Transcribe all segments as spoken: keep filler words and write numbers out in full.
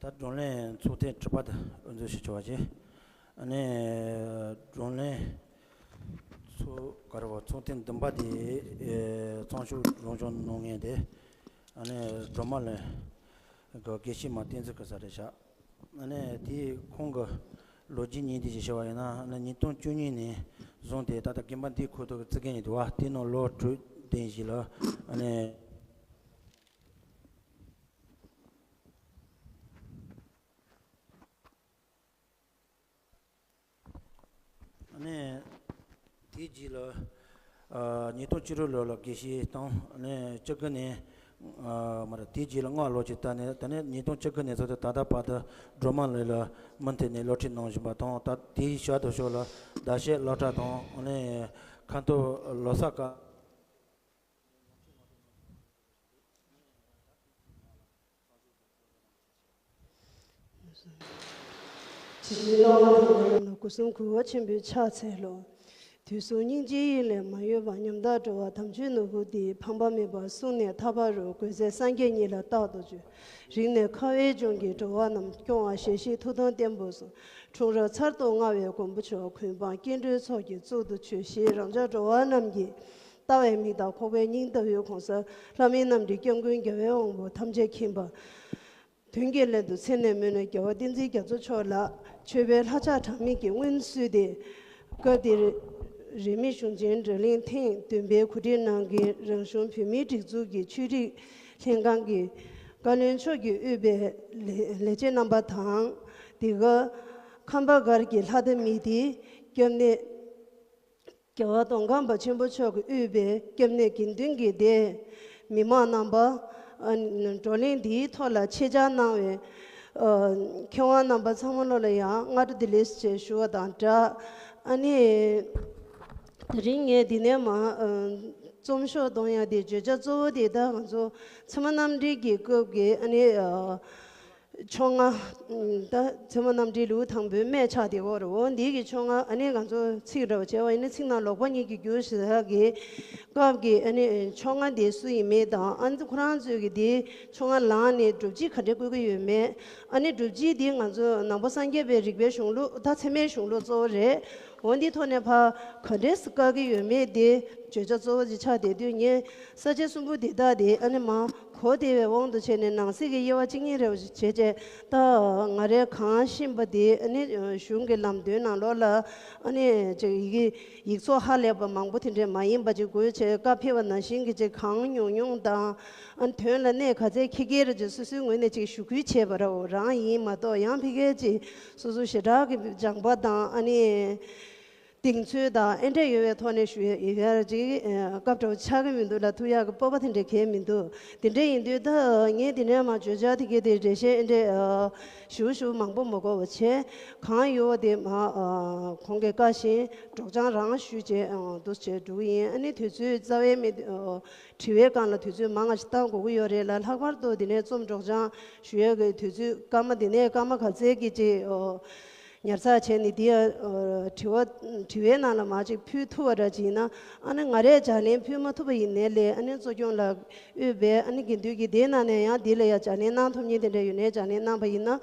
ད་བགྲོ་གླེང་ཚོགས་ཐེངས་དྲུག་པ་དེ་དབུ་འཛུགས་ཞུ་ཆོག་པ་བྱས། ཨ་ནི་བགྲོ་གླེང་ཚོགས་ག་རེ་བ་ཚོགས་ཐེངས་བདུན་པ་དེ་ཨེ་ཚོགས་ཞུགས་རང་སྐྱོང་གནང་མཁན་དེ་ཨ་ནི་སྒྲོལ་མ་ལགས་གི་དགེ་བཤེས་མ་བསྟན་འཛིན་ཁ་ས་རེད་ཤག་ཨ་ནི་དེ་ཁོང་གི་ལོ་རྒྱུས་ཉིན་དེ་ཞིག་བཤད་པ་ཡིན་ན། ཨ་ནི་ཉིས་སྟོང་བཅུ་གཉིས་ནས་བཟུང་སྟེ་ད་ལྟ་དགོན་པ་འདིའི་ཁོངས་གཏོགས་ཀྱི་རྩིས་མཁན་ཡིན་འདུག་པ། དེ་ནང་ལོ་དྲུག་ལྡན་ཞིག་ལ་ཨ་ནི། ཨ་ནི་དེའི་རྗེས་ལ་ཨ་ཉིས་སྟོང་བཅུ་དྲུག་ལོ་ལ་དགེ་བཤེས་བཏང་། ཨ་ནི་བཅུ་དགུ་ནས་ཨ་མ་རེད། དེའི་རྗེས་ལ་ལྔ་ལོ་གཅིག་ད་ནས་ད་ནས་ཉིས་སྟོང་བཅུ་དགུ་ནས་བཟུང་སྟེ་ད་ལྟ་བར་དུ་སྒྲོལ་མ་ལགས་ལ་མུ་མཐུད་ནས་སློབ་ཁྲིད་གནང་བཞིན་པ་དང་། ད་དེའི་ཞག་ཏུ་ཞོག་ལ་ཟླ་ཤས་སློབ་གྲྭ་དང་། ཨ་ནི་ཁ་ཐོག་ལོ་གསར་སྐབས། ཇི་སྲིད་བླ་མ་དམ་པ་རྣམས་ལ་སྐུ་གསུམ་གུས་པ་ཆེན་པོས་ཕྱག་འཚལ་ལོ། དུས་གསུམ་སྙིང་རྗེའི་དབྱིངས་ལས་མ་གཡོས་པ། ཉམས་དག་འགྲོ་བ་དམ་ཆོས་ནོར་བུ་འདི། ཕངས་པ་མེད་པར་བསྲུངས་ནས་ཐར་པ་རུ། འགོད་ཚད་སངས་རྒྱས་ཉིད་ལ་རྟག་ཏུ་བྱོན། རིང་ནས་ཁ་བའི་ལྗོངས་ཀྱི་འགྲོ་བ་རྣམས། སྐྱོང་བ་ཞལ་བཞེས་ཐུགས་དམ་བརྟན་པོར་བཟུང་། འཁྲུངས་རབས་ཚར་དུ་དངར་བའི་མགོན་པོ་མཆོག་གུས་འབངས་སྐྱེ་འགྲོའི་ཚོགས་ཀྱི་གཙུག་ཏུ་མཆོད། ཞེས་རང་ཅག་འགྲོ་བ་རྣམས་ཀྱི་ལྟ་བའི་མིག་དང་འཁོར་བའི་སྙིང་ལྟ་བུའི་གོང་ས་ལྷ་མིའི་རྣམ་འདྲེན་སྐྱབས་མགོན་རྒྱལ་བའི་དབང་པོ་ཐམས་ཅད་མཁྱེན་པ། དོན་གྱི་སླད་དུ་མཚན་ནས་སྨོས་ན་རྒྱལ་བ་བསྟན་འཛིན་རྒྱ་མཚོ་མཆོག་ལ་མཆོད་པའི་ལྷ་ཕྱག་གྲངས་མེད་ཀྱིས་སྔོན་བསུས་ཏེ། སྐབས་དེར་རིས་མེད་གཞུང་ཆེན་བགྲོ་གླེང་ཐེངས་བདུན་པའི་གོ་སྒྲིག་གནང་མཁན་རང་གཞུང་བོད་མིའི་སྒྲིག་འཛུགས་ཀྱི་ཆོས་རིག་ལྷན་ཁང་གི་བཀའ་བློན་མཆོག་གིས་དབུས་པའི་ལས་ལས་བྱེད་རྣམ་པ་དང་། དེ་ག་ཁམས་པ་སྒར་གྱི་ལྷ་དང་མི་སྡེའི་སྐྱབས་གནས། རྒྱལ་བ་མདོ་ཁམས་པ་ཆེན་པོ་མཆོག་གིས་དབུས་པའི་སྐྱབས་གནས་དགེ་འདུན་གྱི་སྡེ། མི་མང་རྣམ་པ། ཨ་ནི་བགྲོ་གླེང་འདིའི་ཐོག་ལ་ཆེད་བཅར་གནང་བའི་ཨ་མཁས་དབང་རྣམ་པ་ཚང་མ་ལོ་ལ་ཡང་སྔ་དྲོ་བདེ་ལེགས་ཞེས་ཞུ་བ་དང་སྦྲགས། ཨ་ནི་དེ་རིང་ངས་འདི་ནས་མར་ཨ་རྩོམ་ཤོག་གཏོང་ཡ་དེ་བརྗོད་བྱ་གཙོ་བོ་དེ་ད་ང་ཚོ་ཚད་མ་རྣམ་འགྲེལ་གྱི་སྐབས་ཀྱི་ཨ་ནི་ཨ། ཕྱོགས་སྔ། ད་ཚད་མ་རྣམ་འགྲེལ་ལེའུ་དང་པོའི་སྨད་ཆགས་དེ་འོ་རེད། འོ་འདི་གི་ཕྱོགས་སྔ་ཨ་ནི་ང་ཚོ་ཚིག་འདྲ་བ་བྱས་པ་ཡིན་ན་ཚིག་ནང་ལོག་པ་གཉིས་ཀྱི་རྒྱུ་ཞེས་གི་སྐབས་ཀྱི་ཨ་ནི་ཕྱོགས་སྔ་དེ་སུ་ཡིན་མིན་དང་། ཨ་ནི་ཁོ་རང་ཚོས་ཀྱི་དེའི་ཕྱོགས་སྔ་ལངས་ནས་སྒྲུབ་བྱེད་ག་འདྲ་བཀོད་ཀྱི་ཡོད་མེད། ཨ་ནི་སྒྲུབ་བྱེད་འདི་ང་ཚོ་ནང་པ་སངས་རྒྱས་པའི་རིག་པའི་གཞུང་ལུགས་ད་ཚད་མའི་གཞུང་ལུགས་གཙོ་བོ་རེད། འོ་འདིའི་ཐོག་ནས་ཕར་ག་འདྲས་སུ་བཀག་གི་ཡོད་མེད་དེ་བརྗོད་བྱ་གཙོ་བོ་ཅིག་ཆགས་བསྡད་དུས། ངས་ས་བཅད་གསུམ་པོ་འདི་དག་དེ་ཨ་ནི་མར་གོ་བདེ་བའི་དབང་དུ་བྱས་ནས་ནང་གསེས་ཀྱི་དབྱེ་བ་གཅིག་གཉིས་རེ་བ་ཞིག་བྱས་བྱས། ད་ང་རས་གང་ཤེས་པ་དེ་ཨ་ནི་གཞུང་གི་ལམ་སྟོན་ནང་ལོགས་ལ་ཨ་ནི་ཅིག་ཡི་གེ་ཡིག་ཚོགས་ཧ་ལས་པ་མང་པོ་དེ་འདྲས་མ་ཡིན་པ་ཅིག་དགོས་བྱས། བཀའ་ཕེབས་པ་ནང་བཞིན་གྱི་ཅིག་གང་ཉུང་ཉུང་དང་། ཨ་ནི་དོན་ལ་གནད་ག་ཚད་འཁེལ་འཁེལ་རེ་ཅིག་སོ་སོའི་ངོས་ནས་ཅིག་ཞུ་ཁུལ་བྱས་པ་ར་འོ་རང་ཡིན་མ་གཏོགས། ཡང་ཕ་གིར་ཅིག་སོ་སོ་ཞེ་དྲག་གི་སྦྱངས་པ་དང་ཨ་ནི། གདེང་ཚོད་དང་ཨེ་འདྲ་ཡོད་པའི་ཐོག་ནས་ཞུ་ཡ་ཡོད་ཡ་ཅིག་སྐབས་འདྲ་བོ་ཆགས་ཀྱི་མི་འདུག་ལ། ཐུག་ཡག་གི་སྤོབས་པ་དེ་འདྲ་གང་ཡང་མི་འདུག་དེ་འདྲ་ཡིན་དུས་ད་ངས་དེ་ནས་མར་བརྗོད་བྱ་དེ་གའི་དེ་འགྲེལ་བཤད་ཨེ་འདྲ་ཞིབ་ཞིབ་མང་པོ་མ་དགོས་པ་བྱས། གང་ཡོད་པ་དེ་མར་གོང་གི་བཀའ་བཞིན་སྒྲོག་སྦྱང་རང་ཞུས་བྱས་འདུག་བྱས་འགྲོ་གི་ཡིན། ཨ་ནི་དུས་ཚོད་རྩ་བའི་མི་འདུག་དྲི་བའི་སྒང་ལ་དུས་ཚོད་མང་ང་ཞིག་བཏང་དགོས་ཀྱི་ཡོད་རེད་ལ། ལྷག་པར་དུ་དེ་ནས་རྩོམ་སྒྲོག་སྦྱང་ཞུ་ཡག་གི་དུས་ཚོད་སྐར་མ་འདི་ནས་སྐར་མ་ག་ཚད་ཀྱི་ཅིག་ཉར་ཚགས་བྱས་ནས་འདི་ཡང་དྲི་བ་དྲི་བའི་ནང་ལ་མར་ཅིག་ཕུལ་ཐུབ་པ་འདྲ་ཅིག་ཡིན་ན། ཨ་ནི་ང་རས་ལྗགས་ལན་ཕུལ་མ་ཐུབ་པ་ཡིན་ནའི་ལས། ཨ་ནི་གཙོ་སྐྱོང་ལགས་དབུས་པའི་ཨ་ནི་དགེ་འདུན་གྱི་སྡེའི་ནང་ནས་ཡང་འདི་ལ་ཡང་ལྗགས་ལན་གནང་ཐུབ་མཁན་དེ་འདྲ་ཡོད་ནའི་ལྗགས་ལན་གནང་པ་ཡིན་ན།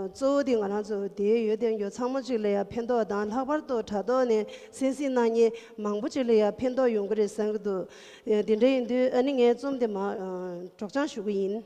གཙོ་བོ་དེ་ང་རང་ཚོ་དེའི་ཡོད་དོན་ཡོད་ཚང་མ་ཅིག་ལ་ཡང་ཕན་ཐོགས་དང་། ལྷག་པར་དུ་དྲ་ཐོག་ནས་གསན་གཟིགས་གནང་མཁན་མང་པོ་ཅིག་ལ་ཡང་ཕན་ཐོགས་ཡོང་གི་རེད་བསམ་གྱི་འདུག་དེ་འདྲ་ཡིན་དུས་ཨ་ནི་ངས་རྩོམ་དེ་མར་སྒྲོག་སྦྱང་ཞུ་གི་ཡིན།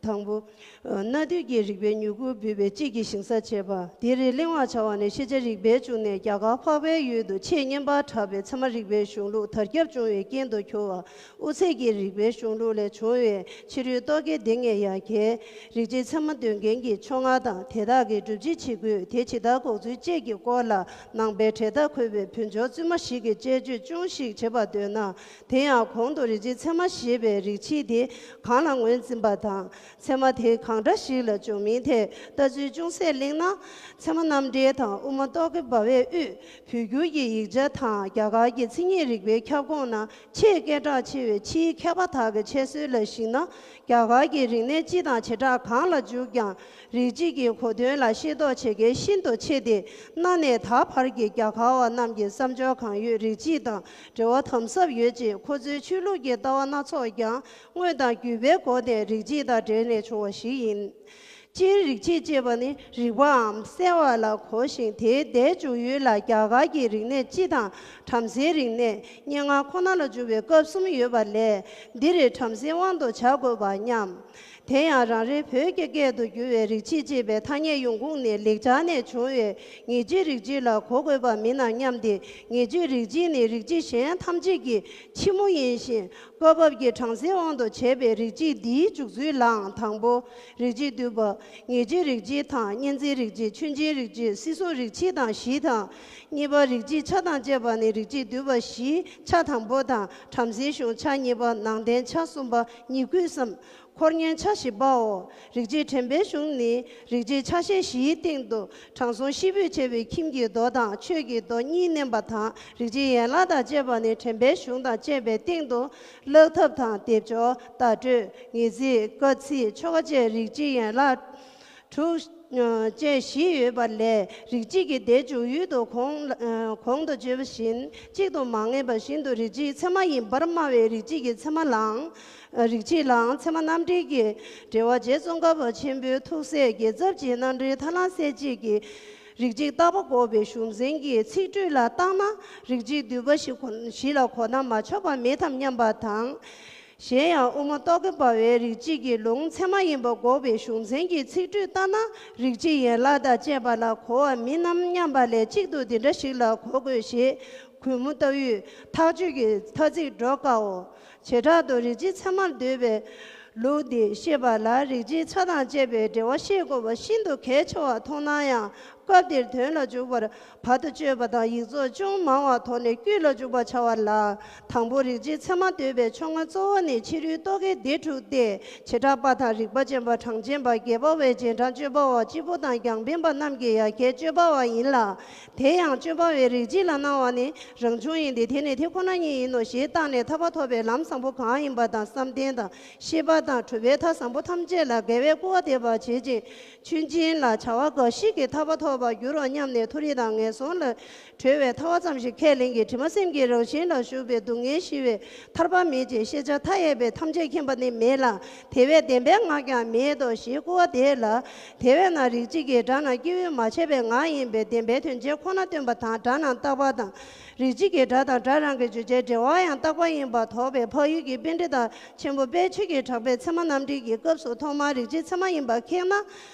དང་པོ། གནའ་དུས་ཀྱི་རིག་པའི་མྱུ་གུ་འབུས་པའི་དཔྱིད་ཀྱི་ཞིང་ས་བྱེད་པ། དེར་གླེང་བར་བྱ་བ་ནི་ཤེས་བྱ་རིག་པའི་འབྱུང་གནས་རྒྱ་གར་འཕགས་པའི་ཡུལ་དུ་ཆེས་སྙན་པར་གྲགས་པའི་ཚད་མ་རིག་པའི་གཞུང་ལུགས་དར་ཁྱབ་བྱུང་བའི་རྐྱེན་དུ་གྱུར་པ། དབུ་ཚད་ཀྱི་རིག་པའི་གཞུང་ལུགས་ལས་བྱུང་བའི་ཕྱི་རོལ་རྟོག་གེ་སྡེ་ལྔའི་ཡ་གྱལ། རིག་བྱེད་ཚད་མ་འདོན་མཁན་གྱི་ཕྱོགས་སྔ་དང་། དེ་དག་གི་སྒྲུབ་བྱེད་བྱེད་སྒོས་དེ་ཇི་ལྟར་འགོག་ཚུལ་བཅས་ཀྱི་སྐོར་ལ་ནང་པའི་འགྲེལ་ཟླ་འཁོད་པའི་བོད་འབྱོར་བཙུན་མ་ཞིག་གི་དཔྱད་བརྗོད་ཅུང་ཞིག་བྱེད་པར་འདོད་ན། དེ་ཡང་གོང་དུ་རིག་བྱེད་ཚད་མ་ཞེས་པའི་རིག་བྱེད་དེ་གང་ལ་ངོས་འཛིན་པ་དང་། ཚད་མ་དེ་གང་འདྲ་ཞིག་ལ་འཇོག་མིན་ཐད་ལྟ་ཚུལ་ཅུང་ཟད་གླེང་ན། ཚད་མ་རྣམ་འགྲེལ་དང་དབུ་མ་རྟོག་གེ་འབར་བའི་དབུས་བོད་བསྒྱུར་གྱི་ཡིག་ཆ་དང་རྒྱ་གར་གྱི་མཚན་ཉིད་རིག་པའི་ཁྱབ་ཁོངས་ནང་ཆེས་སྐད་གྲགས་ཆེ་བའི་ཕྱིའི་མཁས་པ་དག་གི་འཆད་སྲོལ་ལ་གཞིགས་ན། རྒྱ་གར་གྱི་རིག་གནས་སྤྱི་དང་བྱེ་བྲག་གང་ལ་འཇུག་ཀྱང་། རིག་བྱེད་ཀྱི་གོ་དོན་ལ་ཤེས་རྟོགས་བྱེད་མཁན་ཤིན་ཏུ་ཆེ་སྟེ། གནའ་ནས་ད་བར་གྱི་རྒྱ་གར་བ་རྣམས་ཀྱི་བསམ་སྦྱོར་གང་ཡོད་རིག་བྱེད་དང་འབྲེལ་བ་དམ་ཟབ་ཡོད་ཅིང་། ཁོ་ཚོའི་ཆོས་ལུགས་ཀྱི་ལྟ་བ་སྣ་ཚོགས་ཀྱང་དངོས་དང་བརྒྱུད་པའི་སྒོ་ནས་རིག་བྱེད་དང་ འབྲེལ་ནས་བྱུང་བ་ཞིག་ཡིན། སྤྱིར་རིགས་གཅིག་ཅེས་པ་ནི་རིགས་པའམ་གསལ་བ་ལ་གོ་ཞིང་། དེའི་འཇུག་ཡུལ་ལ་རྒྱ་གར་གྱི་རིག་གནས་སྤྱི་དང་། བྲམ་ཟེའི་རིག་གནས། སྙན་ངག་ཁོ་ན་ལ་འཇུག་པའི་སྐབས་གསུམ་ཡོད་པ་ལས། འདིར་བྲམ་ཟེའི་དབང་དུ་བྱ་དགོས་པར་སྙམ། དེ་ཡང་རང་རེའི་བོད་ཀྱི་སྐད་དུ་བསྒྱུར་བའི་རིགས་གཅིག་ཅེས་པའི་ཐ་སྙད་ཡོང་ཁུངས་ནི། ལེགས་སྦྱར་ནས་བྱུང་བའི་ངེས་བྱེད་རིགས་གཅིག་ལ་གོ་དགོས་པ་མིན་ནམ་སྙམ་སྟེ། ངེས་བྱེད་རིགས་གཅིག་ནི་རིགས་གཅིག་གཞན་ཐམས་ཅད་ཀྱི་ཕྱི་མོ་ཡིན་ཞིང་། སྐབས་བབ་ཀྱི་བྲམ་ཟེའི་དབང་དུ་བྱས་པའི་རིགས་གཅིག་འདིའི་འཇུག་ཚུལ་ལའང་དང་པོ། རིགས་གཅིག་བསྡུས་པ། ངེས་བྱེད་རིགས་གཅིག་དང་། གཉིས་འཛིན་རིགས་གཅིག། ཆོས་ཅན་རིགས་གཅིག། སྲིད་གསུམ་རིགས་གཅིག་དང་བཞི་དང་། གཉིས་པ་རིགས་གཅིག་ཆ་དང་བཅས་པ་ནི། རིགས་གཅིག་བསྡུས་པ་བཞི། ཆ་དང་པོ་དང་། བྲམ་ཟེའི་གཞུང་ཆ་གཉིས་པ། ནང་བསྟན་ཆ་གསུམ་པ། ཉེར་དགུའི་སམ། འཁོར་ཉན་ཆ་བཞི་པའོ། རིགས་གཅིག་དྲན་པའི་གཞུང་ནི། རིགས་གཅིག་ཆ་ཤས་བཞིའི་སྟེང་དུ། དྲང་སྲོང་ཤི་བོས་བྱས་པའི་ཁྱིམ་གྱི་མདོ་དང་ཆོས་ཀྱི་མདོ་གཉིས་བསྣན་པ་དང་། རིགས་གཅིག་ཡན་ལག་དང་བཅས་པ་ནི། དྲན་པའི་གཞུང་དང་བཅས་པའི་སྟེང་དུ། བཀླག་ཐབས་དང་། སྡེབ་སྦྱོར། བརྡ་སྤྲོད། ངེས་ཚིག། སྐར་རྩིས། ཆོ་ག་བཅས་རིགས་གཅིག་ཡན་ལག་དྲུག་ཅན་བཞི་ཡོད་པ་ལས། རིགས་གཅིག་གི་དེའི་འཇུག་ཡུལ་དུ་གོང་ལ་གོང་དུ་བརྗོད་པ་བཞིན་གཅིག་ཏུ་མ་ངེས་པ་བཞིན་དུ། རིགས་གཅིག་ཚད་མ་ཡིན་པར་སྨྲ་བའི་རིགས་གཅིག་གི་ཚད་མ་ལའང་། རིགས་གཅིག་ལའང་ཚད་མ་རྣམ་འགྲེལ་གྱི་འགྲེལ་བ་རྗེ་ཙོང་ཁ་པ་ཆེན་པོའི་ཐུགས་སྲས་རྒྱལ་ཚབ་རྗེ་རྣམ་འདྲེན་ཐར་ལམ་གསལ་བྱེད་ཀྱི། རིགས་གཅིག་བརྟག་པ་འགོག་པའི་གཞུང་ཚན་གྱི་ཚིག་འགྲོས་ལ་བརྟགས་ན། རིགས་གཅིག་བསྡུས་པ་བཞི་གོ་བཞི་ལ་གོ་ན་མ་ཆོག་པ་མེད་དམ་སྙམ་པ་དང་། གཞན་ཡང་དབུ་མ་རྟོག་གེ་འབར་བའི་རིགས་གཅིག་གི་ལུང་ཚད་མ་ཡིན་པ་འགོག་པའི་གཞུང་ཚན་གྱི་ཚིག་འགྲོས་ལྟར་ན། རིགས་གཅིག་ཡན་ལག་དང་བཅས་པ་ལ་གོ་བ་མིན་ནམ་སྙམ་པ་ལས། གཅིག་ཏུ་འདི་འདྲ་ཞིག་ལ་གོ་དགོས་ཞེས་གུས་མོ་ལྟ་བུས་ཐག་གཅོད་ཀྱི་ཐ་ཚིག་འགྲོ་དཀའོ། བྱེ་བྲག་ཏུ་རིགས་གཅིག་ཚད་མར་འདོད་པའི་ལུགས་འདི་བཤད་པ་ལ། རིགས་གཅིག་ཆ་དང་བཅས་པའི་འབྲེལ་བ་བཤད་དགོས་པ་ཤིན་ཏུ་གལ་ཆེ་བར་མཐོང་ན་ཡང་། སྐབས་འདིར་དོན་ལ་འཇུག་པར་བར་དུ་གཅོད་པ་དང་། ཡིག་ཚོགས་ཅུང་མང་བ་དོར་ནས་དཀྱུས་ལ་འཇུག་པར་བྱ་བ་ལ། དང་པོ་རིགས་གཅིག་ཚད་མར་འདོད་པའི་ཕྱོགས་སྔ་གཙོ་བོ་ནི་ཕྱི་རོལ་རྟོག་གེའི་སྡེ་དྲུག་སྟེ། བྱེ་བྲག་པ་དང་། རིགས་པ་ཅན་པ། གྲངས་ཅན་པ། རྒྱས་པ་བའི་རྗེས་འབྲང་། སྤྱོད་པ་བ། སྤྱི་པོ་དང་རྒྱང་འཕེན་པ་རྣམས་ཀྱི་ཡ་གྱལ་སྤྱོད་པ་བ་ཡིན་ལ། དེ་ཡང་སྤྱོད་པ་བའི་རིགས་གཅིག་ལ་སྣང་བ་ནི་རང་བྱུང་ཡིན་ཏེ། དེ་ནི་དེ་ཁོ་ན་ཉིད་ཡིན་ནོ་ཞེས་བརྟགས་ནས་ཐར་པ་ཐོབ་པའི་ལམ་བཟང་པོ་གང་ཡིན་པ་དང་། བསམ་གཏན་དང་ཤེས་པ་དང་གྲུབ་པའི་མཐའ་བཟང་པོ་ཐམས་ཅད་ལ་དགེ་བའི་སྐུར་བ་འདེབས་པར་བྱེད་ཅིང་། ཆོས་ཅན་ལ་བྱ་བ་འགའ་ཞིག་གིས་ཐར་པ་ཐོབ་པར་འགྱུར་རོ་སྙམ་ནས། མཐོ་རིས་དང་ངན་སོང་ལས་གྲོལ་བའི་ཐར་པ་ཙམ་ཞིག་ཁས་ལེན་གྱི། དྲི་མ་སེམས་ཀྱི་རང་བཞིན་ལ་ཞུགས་པའི་སྡུག་བསྔལ་ཞི་བའི་ཐར་པ་མེད་ཅིང་། ཤེས་བྱ་མཐའ་ཡས་པའི་ཐམས་ཅད་མཁྱེན་པ་ནི་མེད་ལ། དེ་བས་བདེན་པའི་ངག་ཀྱང་མེད་དོ་ཞེས་སྐུར་བ་འདེབས་ལ། དེ་བས་ན་རིགས་གཅིག་གི་སྒྲ་རྣམས་སྐྱེས་བུས་མ་ཆད་པའི་ངག་ཡིན་པས་བདེན་པའི་དོན་ཅན་ཁོ་ན་སྟོན་པ་དང་། སྒྲ་རྣམས་རྟག་པ་དང་། རིགས་གཅིག་གི་སྒྲ་དང་སྒྲ་རང་གི་བརྗོད་བྱའི་འབྲེལ་བ་ཡང་རྟག་པ་ཡིན་པར་དོགས་པའི་འཕགས་ཡུལ་གྱི་པཎྜི་ཏ་ཆེན་པོ་དཔལ་ཆོས་ཀྱི་གྲགས་པས་ཚད་མ་རྣམ་འགྲེལ་གྱི་སྐབས་སུ་ཐོག་མར་རིགས་གཅིག་ཚད་མ་ཡིན་པ་ཁེགས་ན།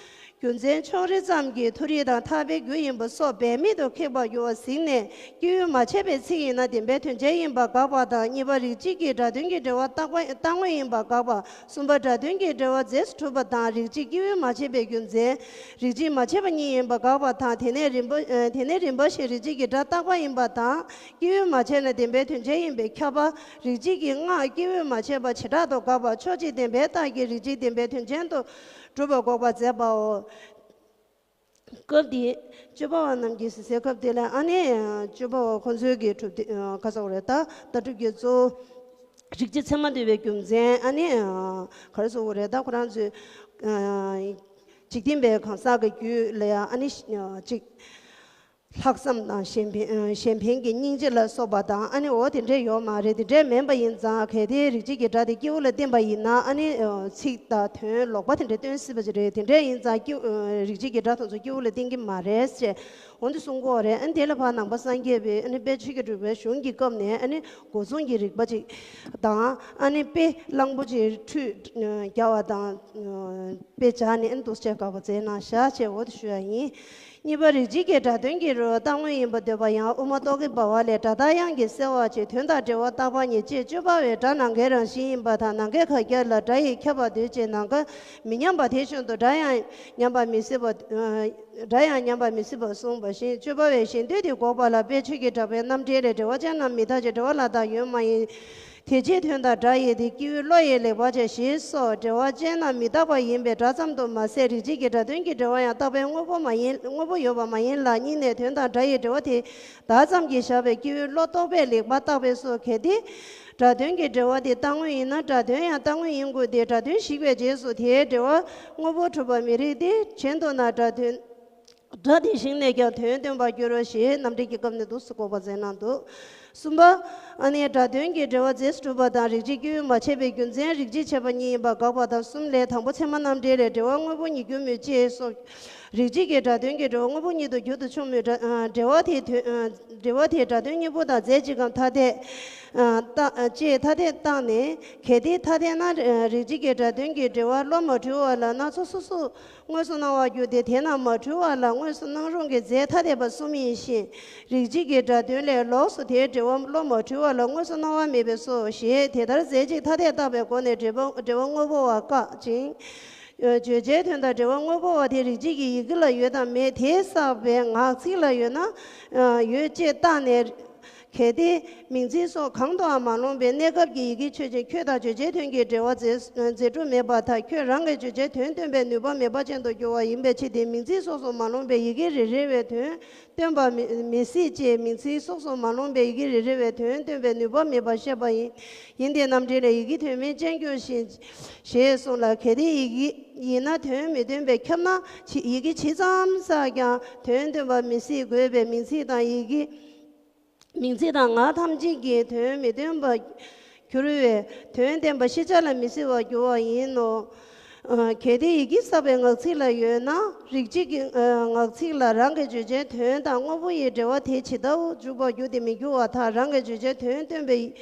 རྒྱུ་མཚན་ཕྱོགས་རིས་ཙམ་གྱིས་མཐོ་རིས་དང་ཐར་པའི་རྒྱུ་ཡིན་པ་སོགས་འབད་མེད་དུ་ཁེགས་པར་འགྱུར་བ་གཟིགས་ནས། སྐྱེས་བུས་མ་ཆད་པའི་ཚིག་ཡིན་ན་བདེན་པའི་དོན་ཅན་ཡིན་པར་དགག་པ་དང་། གཉིས་པ་རིགས་གཅིག་གི་སྒྲ་དོན་གྱི་འབྲེལ་བ་རྟག་པ་རྟག་དངོས་ཡིན་པར་དགག་པ། གསུམ་པ་སྒྲ་དོན་གྱི་འབྲེལ་བ་རྫས་སུ་གྲུབ་པ་དང་། རིགས་གཅིག་སྐྱེས་བུས་མ་ཆད་པའི་རྒྱུ་མཚན། རིགས་གཅིག་མ་ཆད་པ་ཉིད་ཡིན་པར་དགག་པ་དང་། དེ་ནས་རིམ་པ་དེ་ནས་རིམ་པ་བཞིན་རིགས་གཅིག་གི་སྒྲ་རྟག་པ་ཡིན་པ་དང་། སྐྱེས་བུས་མ་ཆད་ན་བདེན་པའི་དོན་ཅན་ཡིན་པས་ཁྱབ་པ། རིགས་གཅིག་གི་སྔགས་སྐྱེས་བུས་མ་ཆད་པ་བྱེ་བྲག་ཏུ་དགག་པ། ཕྱོགས་གཅིག་བདེན་པའི་རྟགས་ཀྱིས་རིགས་གཅིག་བདེན་པའི་དོན་ཅན་དུ་གྲུབ་པ་འགོག་པར་མཛད་པའོ། སྐབས་འདིའི་སྤྱོད་པ་བ་རྣམས་ཀྱིས་ཟེར་སྐབས་དེ་ལ་ཨ་ནི་སྤྱོད་པ་བ་ཁོང་ཚོའི་གི་གྲུབ་དེ་ག་ཟེར་བ་རེད། ད་ལྟ་གྲུབ་ཀྱི་གཙོ་བོ་རིགས་གཅིག་ཚད་མ་འདོད་པའི་རྒྱུ་མཚན། ཨ་ནི་ག་རེ་ཟེར་བ་རེད། ད་ཁོ་རང་ཚོས་འཇིག་རྟེན་པའི་གང་ཟག་གི་རྒྱུད་ལ་ཡང་ཨ་ནི་གཅིག་ལྷག་བསམ་དང་གཞན་ཕན་གཞན་ཕན་གྱི་སྙིང་རྗེ་ལ་སོགས་པ་དང་། ཨ་ནི་འོ་དེ་འདྲས་ཡོད་མ་རེད། དེ་འདྲས་མིན་པ་ཡིན་ཙང་གལ་ཏེ་རིགས་གཅིག་གི་སྒྲ་དེ་སྐྱེས་བུ་ལ་བརྟེན་པ་ཡིན་ན། ཨ་ནི་ཚིག་དང་དོན་ལོག་པ་དེ་འདྲས་སྟོན་སྲིད་པ་ཅིག་རེད། དེ་འདྲས་ཡིན་ཙང་སྐྱེས་རིགས་གཅིག་གི་སྒྲ་དེ་ཚོ་སྐྱེས་བུ་ལ་བརྟེན་གྱི་མ་རེད་ཅེས་འོ་འདི་གསུང་གི་ཡོད་རེད། ཨ་ནི་དེ་ལ་ཕར་ནང་པ་སངས་རྒྱས་པའི་ཨ་ནི་དཔལ་ཆོས་ཀྱི་གྲུབ་པའི་གཞུང་གི་སྐབས་ནས་ཨ་ནི་སྒོ་མཚུངས་ཀྱི་རིགས་པ་ཅིག་དང་། ཨ་ནི་དཔེ་གླང་པོ་ཆེའི་ཁྲུས་བརྒྱབ་པ་དང་། དཔེ་སྦྱར་ནས་ཨ་ནི་འདུག་སེ་བྱས་དགག་པ་མཛད་གནང་བཞག་ཅེས་འོ་འདི་ཞུ་ཡ་ཡིན། གཉིས་པ་རིགས་གཅིག་གི་སྒྲ་དོན་གྱི་རོལ་པ་རྟག་དངོས་ཡིན་པར་འདོད་པ་ཡང་དབུ་མ་རྟོག་གེ་འབར་བ་ལས། སྒྲ་རྟག་དབྱངས་ཀྱིས་གསལ་བར་བྱེད། དོན་དང་འབྲེལ་བ་རྟག་པ་ཉིད་ཅེས། སྤྱོད་པ་བས་སྒྲ་ནམ་མཁའི་རང་བཞིན་ཡིན་པ་དང་། ནམ་མཁའི་གར་སྐྱེ་ལ་སྒྲ་ཡིས་ཁྱབ་པར་འདོད་ཅེས། ནམ་མཁའ་མི་མཉམ་པ་དེ་བཞིན་དུ་སྒྲ་ཡང་ཉམས་པར་མི་སྲིད་པ། སྒྲ་ཡང་ཉམས་པར་མི་སྲིད་པར་གསུངས་པ་བཞིན། སྤྱོད་པ་བས་གཞན་འདོད་དེ་འགོག་པ་ལ། དཔལ་ཆོས་ཀྱི་གྲགས་པའི་རྣམ་འགྲེལ་ལས། འབྲེལ་བ་ཅན་རྣམས་མི་རྟག་ཅིང་། འབྲེལ་བ་ལ་བརྟགས་ཡོད་མ་ཡིན། དེ་ཕྱིར་དོན་དང་སྒྲ་ཡི་དེ། སྐྱེས་བུ་བློ་ཡིས་ལེགས་པར་དཔྱད་ཞེས་སོགས། འབྲེལ་བ་ཅན་རྣམས་མི་རྟག་པ་ཡིན་པས་སྒྲ་ཙམ་དུ་མ་ཟད། རིགས་གཅིག་གི་སྒྲ་དོན་གྱི་འབྲེལ་བ་ཡང་རྟག་པའི་དངོས་པོ་མ་ཡིན། དངོས་པོ་ཡོད་པ་མ་ཡིན་ལ། གཉིས་ནས་དོན་དང་སྒྲ་ཡི་འབྲེལ་བ་དེ་བདག་ཙམ་གྱིས་བཞག་པས་སྐྱེས་བུའི་བློ་རྟོག་པས་ལེགས་པར་བརྟགས་པས་སོ། གལ་ཏེ་སྒྲ་དོན་གྱི་འབྲེལ་བ་དེ་རྟག་དངོས་ཡིན་ན། སྒྲ་དོན་ཡང་རྟག་དངོས་ཡིན་དགོས་ཏེ། སྒྲ་དོན་ཞིག་པའི་རྗེས་སུ་དེའི་འབྲེལ་བ་དངོས་པོ་གྲུབ་པར་མི་རིགས་ཏེ། གཞན་དུ་ན་སྒྲ་དོན། སྒྲ་དེ་ཞིག་ནས་ཀྱང་དོན་སྟོན་པར་འགྱུར་རོ་ཞེས་རྣམ་འགྲེལ་གྱི་སྐབས་ནས་འདུག་སེ་འགོག་པ་མཛད་གནང་འདུག། གསུམ་པ། ཨ་ནི་སྒྲ་དོན་གྱི་འབྲེལ་བ་རྫས་སུ་གྲུབ་པ་དང་རིགས་གཅིག་སྐྱེ་བོས་མ་ཕྱེ་བའི་རྒྱུ་མཚན་རིགས་གཅིག་ཕྱེ་བ་གཉིས་ཡིན་པ་དགག་པ་དང་གསུམ་ལས། དང་པོ་ཚད་མ་རྣམ་འགྲེལ་ལས། འབྲེལ་བ་དངོས་པོ་ཉིད་སྐྱོན་མོད་ཅེས་སོགས། རིགས་གཅིག་གི་སྒྲ་དོན་གྱི་འབྲེལ་བ་དངོས་པོ་ཉིད་དུ་འགྱུར་དུ་ཆུག་མོད། སྒྲ་འབྲེལ་བ་དེའི་དོན་འབྲེལ་བ་དེའི་སྒྲ་དོན་གཉིས་པོ་དང་རྫས་གཅིག་གམ་ཐ་དད་ཨ་ལྟ་ཅེས་ཐ་དད་བཏང་ནས། གལ་ཏེ་ཐ་དད་ན་རིགས་གཅིག་གི་སྒྲ་དོན་གྱི་འབྲེལ་བ་བློ་མ་འཁྲུལ་བ་ལ་སྣ་ཚོགས་སོ་སོར་དངོས་སུ་སྣང་བར་འགྱུར་ཏེ། དེས་ན་མ་འཁྲུལ་བ་ལ་དངོས་སུ་སྣང་རུང་གི་རྫས་ཐ་དད་པ་གསུམ་ཡིན་ཞིང་། རིགས་གཅིག་གི་སྒྲ་དོན་ལས་ལོགས་སུ་དེའི་འབྲེལ་བ་བློ་མ་འཁྲུལ་བ་ལ་དངོས་སུ་སྣང་བ་མེད་པས་སོ་ཞེས་དེ་ལྟར་རྫས་གཅིག་ཐ་དད་བཏགས་པའི་སྒོ་ནས་འབྲེལ་བ་འབྲེལ་བ་དངོས་པོ་བ་བཀག་ཅིང་། བརྗོད་བྱའི་དོན་དང་འབྲེལ་བ་དངོས་པོ་བ་དེ་རིགས་གཅིག་གི་ཡི་གེ་ལ་ཡོད་དམ་མེད་དེ་བསགས་པའི་ངག་ཚིག་ལ་ཡོད་ན་ཡོད་ཅེས་བརྟགས་ནས། གལ་ཏེ་མིང་ཚིག་སོགས་གང་དུའང་མ་ལོངས་པའི་གནས་སྐབས་ཀྱི་ཡི་གེ་ཆོས་ཅན། ཁྱོད་དང་བརྗོད་བྱའི་དོན་གྱི་འབྲེལ་བ་རྫས་རྫས་གྲུབ་མེད་པར་ཐལ། ཁྱོད་རང་གིས་བརྗོད་བྱའི་དོན་སྟོན་པའི་ནུས་པ་མེད་པ་ཅན་དུ་འགྱུར་བ་ཡིན་པའི་ཕྱིར་ཏེ། མིང་ཚིག་སོགས་སུ་མ་ལོངས་པའི་ཡི་གེ་རེ་རེ་བའི་དོན་སྟོན་པ་མི་མི་སྲིད་ཅེས། མིང་ཚིག་སོགས་སུ་མ་ལོངས་པའི་ཡི་གེ་རེ་རེ་བའི་དོན་སྟོན་པའི་ནུས་པ་མེད་པར་བཤད་པ་ཡིན། ཡིན་ཏེ། རྣམ་འགྲེལ་ལས། ཡི་གེ་དོན་མིན་ཅན་སྐྱོན་ཞེས་གསུངས་ལ། གལ་ཏེ་ཡི་གེ་ཡིན་ན་དོན་མི་སྟོན་པས་ཁྱབ་ན། ཕྱི་ཡི་གེ་ཇི་ཙམ་བསགས་ཀྱང་དོན་སྟོན་པ་མི་སྲིད་དགོས་པས། མིང་ཚིག་དང་ཡི་གེ་མིང་ཚིག་དང་ངག་ཐམས་ཅད་ཀྱིས་དོན་མི་སྟོན་པར་གྱུར་པས། དོན་བསྟན་པ་ཤེས་བྱ་ལ་མི་སྲིད་པར་འགྱུར་བ་ཡིན་ནོ། གལ་ཏེ་ཡི་གེ་བསགས་པའི་ངག་ཚིག་ལ་ཡོད་ན། རིགས་གཅིག་གི་ངག་ཚིག་ལ་རང་གི་བརྗོད་བྱའི་དོན་དང་དངོས་པོ་ཡི་འབྲེལ་བ་དེ་ཇི་ལྟ་བུར་འཇུག་པར་འགྱུར་ཏེ་མི་འགྱུར་བར་ཐལ། རང་གི་བརྗོད་བྱའི་དོན་སྟོན་པའི་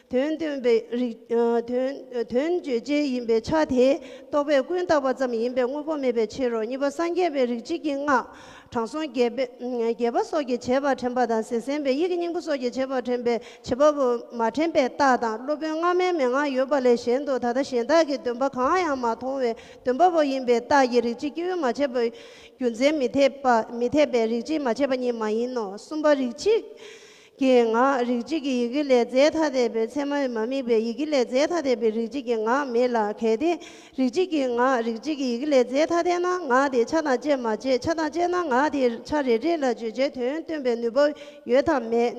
དོན་སྟོན་པའི་རིགས་དོན་དོན་བརྗོད་བྱེད་ཡིན་པའི་ཆ་དེ་རྟོག་པས་ཀུན་བཏགས་པ་ཙམ་ཡིན་པས་དངོས་པོ་མེད་པའི་ཕྱིར་རོ། གཉིས་པ། སངས་རྒྱས་པའི་རིགས་གཅིག་གི་སྔགས། དྲང་སྲོང་བརྒྱད་པ་བརྒྱད་པ་སོགས་ཀྱིས་བྱས་པར་དྲན་པ་དང་། གཟེར་ཟན་པས་ཡིད་ཀྱི་སྙིང་པོ་སོགས་ཀྱིས་བྱས་པར་དྲན་པའི་བྱེད་པ་པོ་མ་དྲན་པའི་རྟགས་དང་། སློབ་དཔོན་སྔ་མའི་མན་ངག་ཡོད་པ་ལས་གཞན་དུ་ད་ལྟ་གཞན་དག་གི་འདོན་པ་གང་ཡང་མ་མཐོང་བའི་འདོན་པ་པོ་ཡིན་པའི་རྟགས་ཀྱིས་རིགས་གཅིག་སྐྱེ་བོས་མ་བྱས་པའི་རྒྱུ་མཚན་མི་འཐད་པ་མི་འཐད་པས་རིགས་གཅིག་མ་བྱས་པ་ཉིད་མ་ཡིན་ནོ། གསུམ་པ། རིགས་གཅིག་གི་ངག་རིགས་གཅིག་གི་ཡི་གེ་ལས་རྫས་ཐ་དད་པའི་ཚད་མས་མ་དམིགས་པས་ཡི་གེ་ལས་རྫས་ཐ་དད་པའི་རིགས་གཅིག་གི་ངག་མེད་ལ། གལ་ཏེ་རིགས་གཅིག་གི་ངག་རིགས་གཅིག་གི་ཡི་གེ་ལས་རྫས་ཐ་དད་ན། ངག་དེ་ཆ་དང་བཅས་མ་བཅས། ཆ་དང་བཅས་ན་ངག་དེས་ཆ་རེ་རེ་ལ་བརྗོད་བྱའི་དོན་སྟོན་པའི་ནུས་པ་ཡོད་དམ་མེད།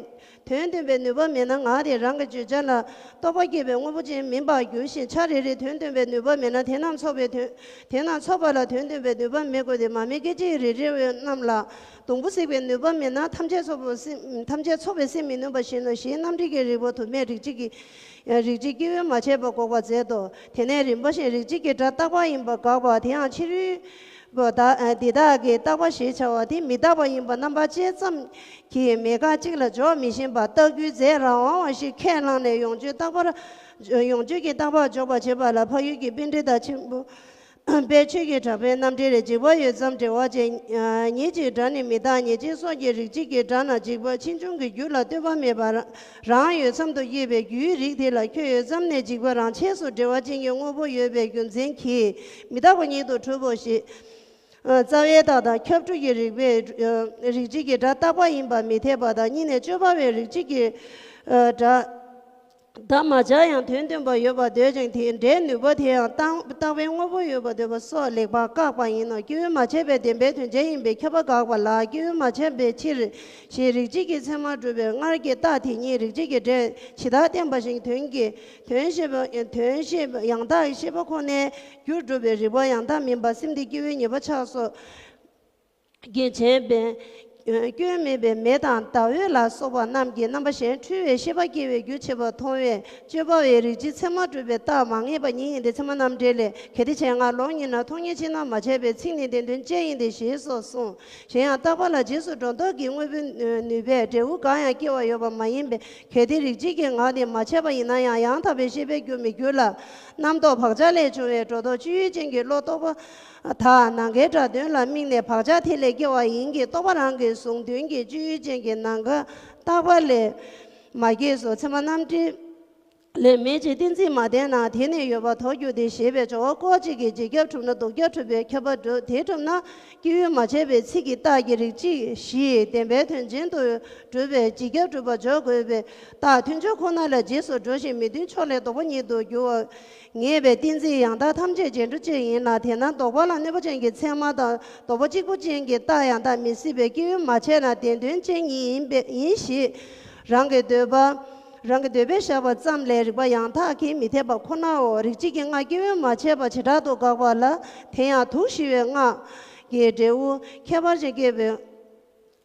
དོན་སྟོན་པའི་ནུས་པ་མེད་ན་ངག་དེས་རང་གི་བརྗོད་བྱ་ལ་རྟོག་པ་སྐྱེས་པའི་དངོས་པོ་ཅན་མིན་པར་འགྱུར་ཞིང་། ཆ་རེ་རེས་དོན་སྟོན་པའི་ནུས་པ་མེད་ན་དེ་རྣམས་ཚོགས་པའི་དོན་དེ་རྣམས་ཚོགས་པ་ལ་དོན་སྟོན་པའི་ནུས་པ་མི་དགོས་ཏེ། མ་དམིགས་སྐད་ཅིག་རེ་རེ་བའི་རྣམས་ལ་སྡོང་བུ་གཟིགས་པའི་ནུས་པ་མེད་ན་ཐམས་ཅད་ཚོགས་པའི་སེམས་ཐམས་ཅད་ཚོགས་པའི་སེམས་མི་ནུས་པ་བཞིན་ནོ་ཞེས་རྣམ་འགྲེལ་གྱི་རིགས་པ་དུ་མས་རིགས་གཅིག་གི་རིགས་གཅིག་སྐྱེ་བོས་མ་བྱས་པ་འགོག་པར་མཛད་དོ། དེ་ནས་རིམ་པ་བཞིན་རིགས་གཅིག་གི་སྒྲ་རྟག་པ་ཡིན་པ་དགག་པ། དེ་ཡང་ཕྱི་རོལ་པོ་དག་འདི་དག་གི་རྟག་པ་ཞེས་བྱ་བ་དེ་མི་རྟག་པ་ཡིན་པ་རྣམ་པ་ཅན་ཙམ་གྱིས་མེད་དགག་གཅིག་ལ་འཇོག་མི་ཤེས་པར་རྟགས་རྒྱུའི་རྫས་རང་དབང་བ་ཞིག་ཁས་བླངས་ནས་ཡོངས་གཅོད་རྟག་པར་ཡོངས་གཅོད་ཀྱི་རྟག་པར་འཇོག་པར་བྱེད་པ་ལ་འཕགས་ཡུལ་གྱི་པཎྜི་ཏ་ཆེན་པོ་པས་ཆོས་ཀྱི་གྲགས་པའི་རྣམ་འགྲེལ་ལས། འཇིག་པ་ཡོད་ཙམ་འབྲེལ་བ་ཅན། ཉིད་ཀྱི་སྒྲ་ནི་མི་རྟག་ཉེར་འཇིག་སོགས་ཀྱི་རིགས་གཅིག་གི་སྒྲ་རྣམས་འཇིག་པ་ཕྱིས་འབྱུང་གི་རྒྱུ་ལ་ལྟོས་པ་མེད་པར་རང་ཡོད་ཙམ་དུ་སྐྱེས་པའི་རྒྱུའི་རིགས་དེ་ལ་ཁྱོད་ཡོད་ཙམ་ནས་འཇིག་པ་རང་ཆས་སུ་འབྲེལ་བ་ཅན་གྱི་དངོས་པོ་ཡོད་པའི་རྒྱུ་མཚན་གྱིས་མི་རྟག་པ་ཉིད་དུ་གྲུབ་བོ་ཞེས། རྩ་བའི་རྟགས་དང་ཁྱབ་འགྲོ་གི་རིགས་པས་རིགས་གཅིག་གི་སྒྲ་རྟག་པ་ཡིན་པ་མི་འཐད་པ་དང་། གཉིས་ནས་དཔྱོད་པ་པས་རིགས་གཅིག་གི་སྒྲ་རྟག་མ་བྱ་ཡང་དོན་སྟོན་པ་ཡོད་པར་འདོད་ཅིང་། དེའི་སྒྲའི་ནུས་པ་དེ་ཡང་རྟག་རྟག་པའི་དངོས་པོ་ཡོད་པར་འདོད་པ་སོགས་ལེགས་པར་བཀག་པ་ཡིན་ནོ། སྐྱེ་བོས་མ་བྱས་པའི་བདེན་པའི་དོན་ཅན་ཡིན་པས་ཁྱབ་པ་དགག་པ་ལ། སྐྱེ་བོས་མ་བྱས་པའི་ཕྱིར་ཞེས་རིགས་གཅིག་གི་ཚད་མར་གྲུབ་པའི་སྔར་གྱི་རྟགས་དེ་ཉིད་རིགས་གཅིག་གི་སྒྲས་ཇི་ལྟར་བསྟན་པ་བཞིན་དོན་གྱི་དོན་ཤེས་པ་དོན་ཤེས་པ་ཡང་དག་ཤེས་པ་ཁོ་ནའི་རྒྱུར་གྲུབ་པའི་རིགས་པ་ཡང་དག་མིན་པ་སེམས་དེ་སྐྱེ་བོའི་ཉེས་པ་ཆགས་སོ། གྱིས་བྱས་པའི་སྐྱོན་མེད་པའི་མེ་དང་ཟླ་འོད་ལ་སོགས་པ་རྣམས་ཀྱི་རྣམ་པ་གཞན་འཁྲུལ་བའི་ཤེས་པ་སྐྱེ་བའི་རྒྱུ་བྱེད་པ་མཐོང་བས་དཔྱོད་པ་པས་རིགས་གཅིག་ཚད་མར་གྲུབ་པའི་རྟགས་མ་ངེས་པ་ཉིད་ཡིན་ཏེ། ཚད་མ་རྣམ་འགྲེལ་ལས། གལ་ཏེ་བྱས་ན་ལོག་ཉིད་ན་ཐོགས་ཉིད་ཕྱིར་ན་མ་བྱས་པའི་ཚིག་ནི་བདེན་དོན་ཅན་ཡིན་ཏེ་ཞེས་སོགས་གསུངས། གཞན་ཡང་རྟག་པ་ལ་རྗེས་སུ་འགྲོ་ལྡོག་གི་དངོས་པོའི་ནུས་པས་འབྲས་བུ་གང་ཡང་སྐྱེ་བ་ཡོད་པ་མ་ཡིན་པས། གལ་ཏེ་རིགས་གཅིག་གི་ངག་དེ་མ་ཆད་པ་ཡིན་ན་ཡང་ཡང་དག་པའི་ཤེས་པས་རྒྱུ་མི་འགྱུར་ལ། རྣམ་རྟོག་བག་ཆགས་ལས་བྱུང་བའི་སྒྲོ་འདོགས་སྤྱོད་ཡུལ་ཅན་གྱི་བློ་རྟོག་པ་དག་ནམ་མཁའི་སྒྲ་དོན་ལ་དམིགས་ནས་བག་ཆགས་དེ་ལས་སྐྱེ་བ་ཡིན་གྱི། རྟོག་པ་རང་གི་གཟུང་དོན་གྱི་སྤྱོད་ཡུལ་ཅན་གྱི་ནམ་མཁའ་རྟག་པ་ལས་མ་སྐྱེས་སོ། ཚད་མ་རྣམ་འགྲེལ་ལས། མེད་ཅེས་གཏན་ཚིགས་མ་བསྟན་ན་དེ་ནི་ཡོད་པར་དོགས་འགྱུར་ཏེ་ཞེས་པའི་སྦྱོར་བ་ཀོ་གཅིག་གིས་ཇི་སྐྱབས་གྲུབ་ན་ལྡོག་སྐྱབས་གྲུབ་པས་ཁྱབ་པ་འགྲུབ། དེ་གྲུབ་ན་སྐྱེ་བོས་མ་བྱས་པའི་ཚིག་གི་རྟགས་ཀྱི་རིགས་གཅིག་བཞིའི་བདེན་པའི་དོན་ཅན་དུ་གྲུབ་པས་ཇི་སྐྱབས་གྲུབ་པར་འཇོག་དགོས་པས། རྟགས་མཐུན་ཕྱོགས་ཁོ་ན་ལ་རྗེས་སུ་འགྲོ་ཞིང་མི་མཐུན་ཕྱོགས་ལས་ལྡོག་པ་ཉིད་དུ་འགྱུར་བ་ངེས་པའི་གཏན་ཚིགས་ཡང་དག་ཐམས་ཅད་རྗེས་འགྲོ་ཅན་ཡིན་ལ། དེས་ན་ལྡོག་པ་ལ་གནོད་པ་ཅན་གྱི་ཚད་མ་དང་ལྡོག་པ་གཅིག་པུ་ཅན་གྱི་རྟགས་ཡང་དག་མི་སྲིད་པས་སྐྱེ་བོས་མ་བྱས་ན་བདེན་དོན་ཅན་ཉིད་ཡིན་པས་ཡིན་ཞེས་རང་གི་འདོད་པ། རང་གི་འདོད་པས་བཞག་པ་ཙམ་ལས་རིགས་པ་ཡང་དག་གིས་མི་འཐད་པ་ཁོ་ནའོ། རིགས་གཅིག་གི་སྔགས་སྐྱེ་བོས་མ་བྱས་པ་བྱེ་བྲག་ཏུ་དགག་པ་ལ། དེ་ཡང་དུག་ཞི་བའི་སྔགས་ཀྱི་འབྲས་བུ་ཁྱད་པར་ཅན་སྐྱེ་བོས་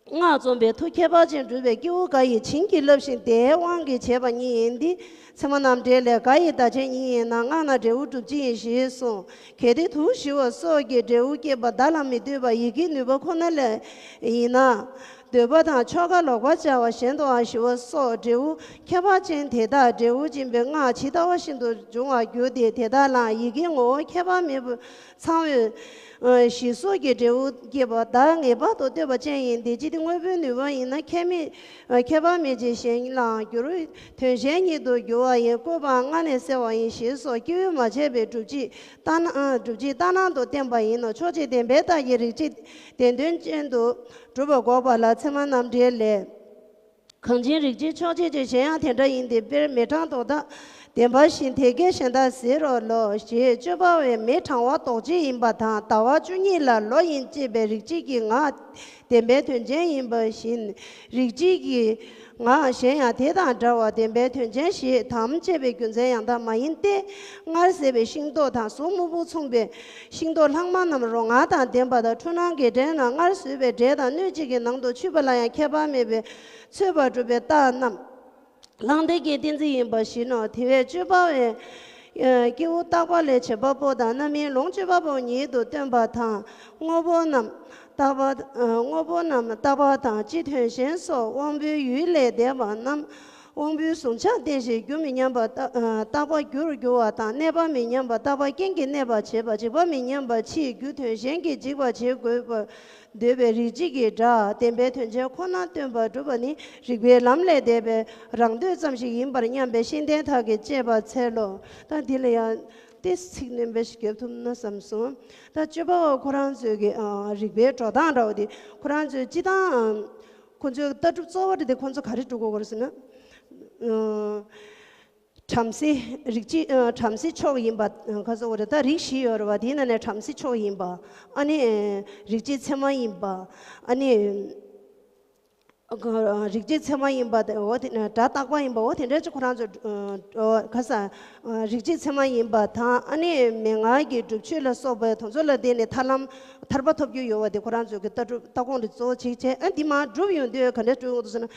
སྔགས་རྩོམ་པའི་མཐུ་ཁྱད་པར་ཅན་སྒྲུབ་པའི་སྐྱེས་བུ་འགའ་ཡིས་བྱིན་གྱིས་བརླབས་ཤིང་དེའི་དབང་གིས་བྱས་པ་ཉིད་ཡིན་ཏེ། ཚད་མ་རྣམ་འགྲེལ་ལས། འགའ་ཡི་བརྡ་ཆད་ཉིད་ཡིན་ན་སྔགས་ན་འབྲས་བུ་སྒྲུབ་བྱེད་ཡིན་ཞེས་གསུངས། གལ་ཏེ་དུག་ཞི་བ་སོགས་ཀྱི་འབྲས་བུ་སྐྱེད་པ་བརྡ་ལ་མི་ལྟོས་པ་ཡི་གེའི་ནུས་པ་ཁོ་ན་ལས་ཡིན་ན། འདོད་པ་དང་ཆོ་ག་ལོག་པར་བྱ་བ་གཞན་དུའང་ཞི་བ་སོགས་འབྲས་བུ་ཁྱད་པར་ཅན་དེ་དག་འབྲས་བུ་འབྱིན་པའི་སྔགས་ཇི་ལྟ་བ་བཞིན་དུ་འབྱུང་བར་འགྱུར་ཏེ། དེ་དག་ལའང་ཡི་གེའི་ངོ་བོ་ཁྱད་པར་མེད་པར་ཚང་བའི་ཞི་སོགས་ཀྱི་འབྲས་བུ་སྐྱེད་པ་བརྡ་ངེས་པར་དུ་ལྟོས་པ་ཅན་ཡིན་ཏེ། ཅི་སྟེ་དངོས་པོའི་ནུས་པ་ཡིན་ན་ཁྱད་མེད་ཁྱད་པར་མེད་ཅིང་གཞན་ལའང་འགྱུར་བའི་དོན་གཞན་ཉིད་དུ་འགྱུར་བ་ཡི་བཀོད་པའང་སྔར་ནས་གསལ་བ་ཡིན་ཞེས་སོགས་སྐྱེས་བུས་མ་བྱས་པའི་སྒྲུབ་བྱེད་ལྟར་སྣང་སྒྲུབ་བྱེད་ལྟར་སྣང་དུ་བསྟན་པ་ཡིན་ནོ། ཕྱོགས་གཅིག་བདེན་པའི་རྟགས་ཀྱི་རིགས་གཅིག་བདེན་དོན་ཅན་དུ་གྲུབ་པ་འགོག་པ་ལ་ཚད་མ་རྣམ་འགྲེལ་ལས། གང་ཕྱིར་རིགས་གཅིག་ཕྱོགས་གཅིག་ཅེས། གཞན་ཡང་དེ་འདྲ་ཡིན་ཏེ། དཔེར་མེ་གྲང་ལྡོག་ཟླ་བདེན་པ་བཞིན་དེ་སྐད་གཞན་དག་ཟེར་རོ་ལོ། ཞེས་དཔྱོད་པ་བས་མེ་གྲང་བ་ལྡོག་བྱེད་ཡིན་པ་དང་ཟླ་བ་བཅུ་གཉིས་ལ་ལོ་ཡིན་ཅེས་པའི་རིགས་གཅིག་གི་ངག་བདེན་པའི་དོན་ཅན་ཡིན་པ་བཞིན། རིགས་གཅིག་གི་ངག་གཞན་ཡང་དེ་དང་འདྲ་བར་བདེན་པའི་དོན་ཅན་ཞེས་དམ་བཅས་པའི་རྒྱུ་མཚན་ཡང་དག་མ་ཡིན་ཏེ། སྔར་ཟེར་བའི་ཤིང་ཏོག་དང་གཟུགས་སྨུག་པོ་མཚུངས་པའི་ཤིང་ཏོག་ལྷག་མ་རྣམས་རོ་མངར་དང་ལྡན་པ་དང་འཁྲུལ་སྣང་གི་འབྲས་རྣམས་སྔར་བཟོས་པའི་འབྲས་དང་སྣོད་གཅིག་གི་ནང་དུ་ཆུད་པ་ལ་ཡང་ཁྱད་པར་མེད་པའི་ཚོད་པར་གྲུབ་པའི་རྟགས་རྣམས། ལྷང་ལྡན་གྱི་ཏིང་འཛིན་ཡིན་པ་བཞིན་ནོ། དེ་བས་དཔྱོད་པ་བས། ཨ། སྐྱེས་བུ་རྟག་པ་ལས་བྱེད་པ་པོ་དང་རྣམ་སྨིན་ལོངས་སྤྱོད་པ་པོ་ཉིད་དུ་སྟོན་པ་དང་། དངོས་པོ་རྣམས་རྟག་པ། ཨ། དངོས་པོ་རྣམས་རྟག་པ་དང་སྤྱི་དོན་གཞན་སོགས་དབང་པོའི་ཡུལ་ལས་འདས་པ་རྣམས་དབང་པོའི་གཟུང་བྱ་བརྟེན་ཞིང་རྒྱུ་མི་ཉམས་པ་རྟག་ཨ། རྟག་པ་རྒྱུར་འགྱུར་བ་དང་གནས་པ་མི་ཉམས་པ་རྟག་པ་རྐྱེན་གྱིས་གནས་པར་བྱེད་པ་འཇིག་པ་མི་ཉམས་པ་ཕྱིའི་རྒྱུ་དོན་གཞན་གྱིས་འཇིག་པར་བྱེད་དགོས་པར་འདོད་པའི་རིགས་གཅིག་གི་སྒྲ་བདེན་པའི་དོན་ཅན་ཁོ་ན་སྟོན་པར་སྒྲུབ་པ་ནི་རིགས་པའི་ལམ་ལས་འདས་པའི་རང་འདོད་ཙམ་ཞིག་ཡིན་པར་སྙམ་པའི་ཤེས་ལྡན་དག་གིས་དཔྱད་པར་འཚལ་ལོ། ད་འདི་ལ་ཡང་ཏོག་ཙམ་ཚིག་སྣོན་པ་ཞིག་བརྒྱབ་ཐུབ་ན་བསམ་སོང་། ད་དཔྱོད་པ་བ་ཁོ་རང་ཚོའི་གི་ཨ། རིགས་པའི་འགྲོ་སྟངས་འདྲ་བོ་དེ་ཁོ་རང་ཚོའི་སྤྱི་བཏང་ཁོ་ཚོའི་ལྟ་གྲུབ་གཙོ་བོ་དེ་ཁོ་ཚོ་ག་རེ་སྒྲུབ་དགོས་ཀྱི་རེད་ཟེར་ན། ཨ། བྲམ་ཟེ་རིགས་གཅིག་ཨ། བྲམ་ཟེ་མཆོག་ཡིན་པ་ག་ཚོད་རེད། ད་རིགས་བཞི་ཡོད་རེད་བ། དེའི་ནང་ནས་བྲམ་ཟེ་མཆོག་ཡིན་པ། ཨ་ནི་རིགས་གཅིག་ཚད་མ་ཡིན་པ། ཨ་ནི་རིགས་གཅིག་ཚད་མ་ཡིན་པ་དེ་འོ་དེ་སྒྲ་རྟག་པ་ཡིན་པ་འོ་དེ་འདྲ་ཅིག་ཁོ་རང་ཚོ་ཨ། ག་ས་ཨ། རིགས་གཅིག་ཚད་མ་ཡིན་པ་དང་ཨ་ནི་མན་ངག་གི་སྒྲུབ་མཆོད་ལ་སོགས་པ་དེ་ཚོ་ལ་བརྟེན་ནས་ཐར་ལམ་ཐར་པ་ཐོབ་རྒྱུ་ཡོད་པ་དེ་ཁོ་རང་ཚོའི་གི་ལྟ་གྲུབ་ལྟ་དགོངས་དེ་གཙོ་བོ་གཅིག་བྱས། ཨ་འདི་མར་སྒྲུབ་ཡོང་དུས་ག་འདྲ་སྒྲུབ་ཡོང་དུས་ཟེར་ན།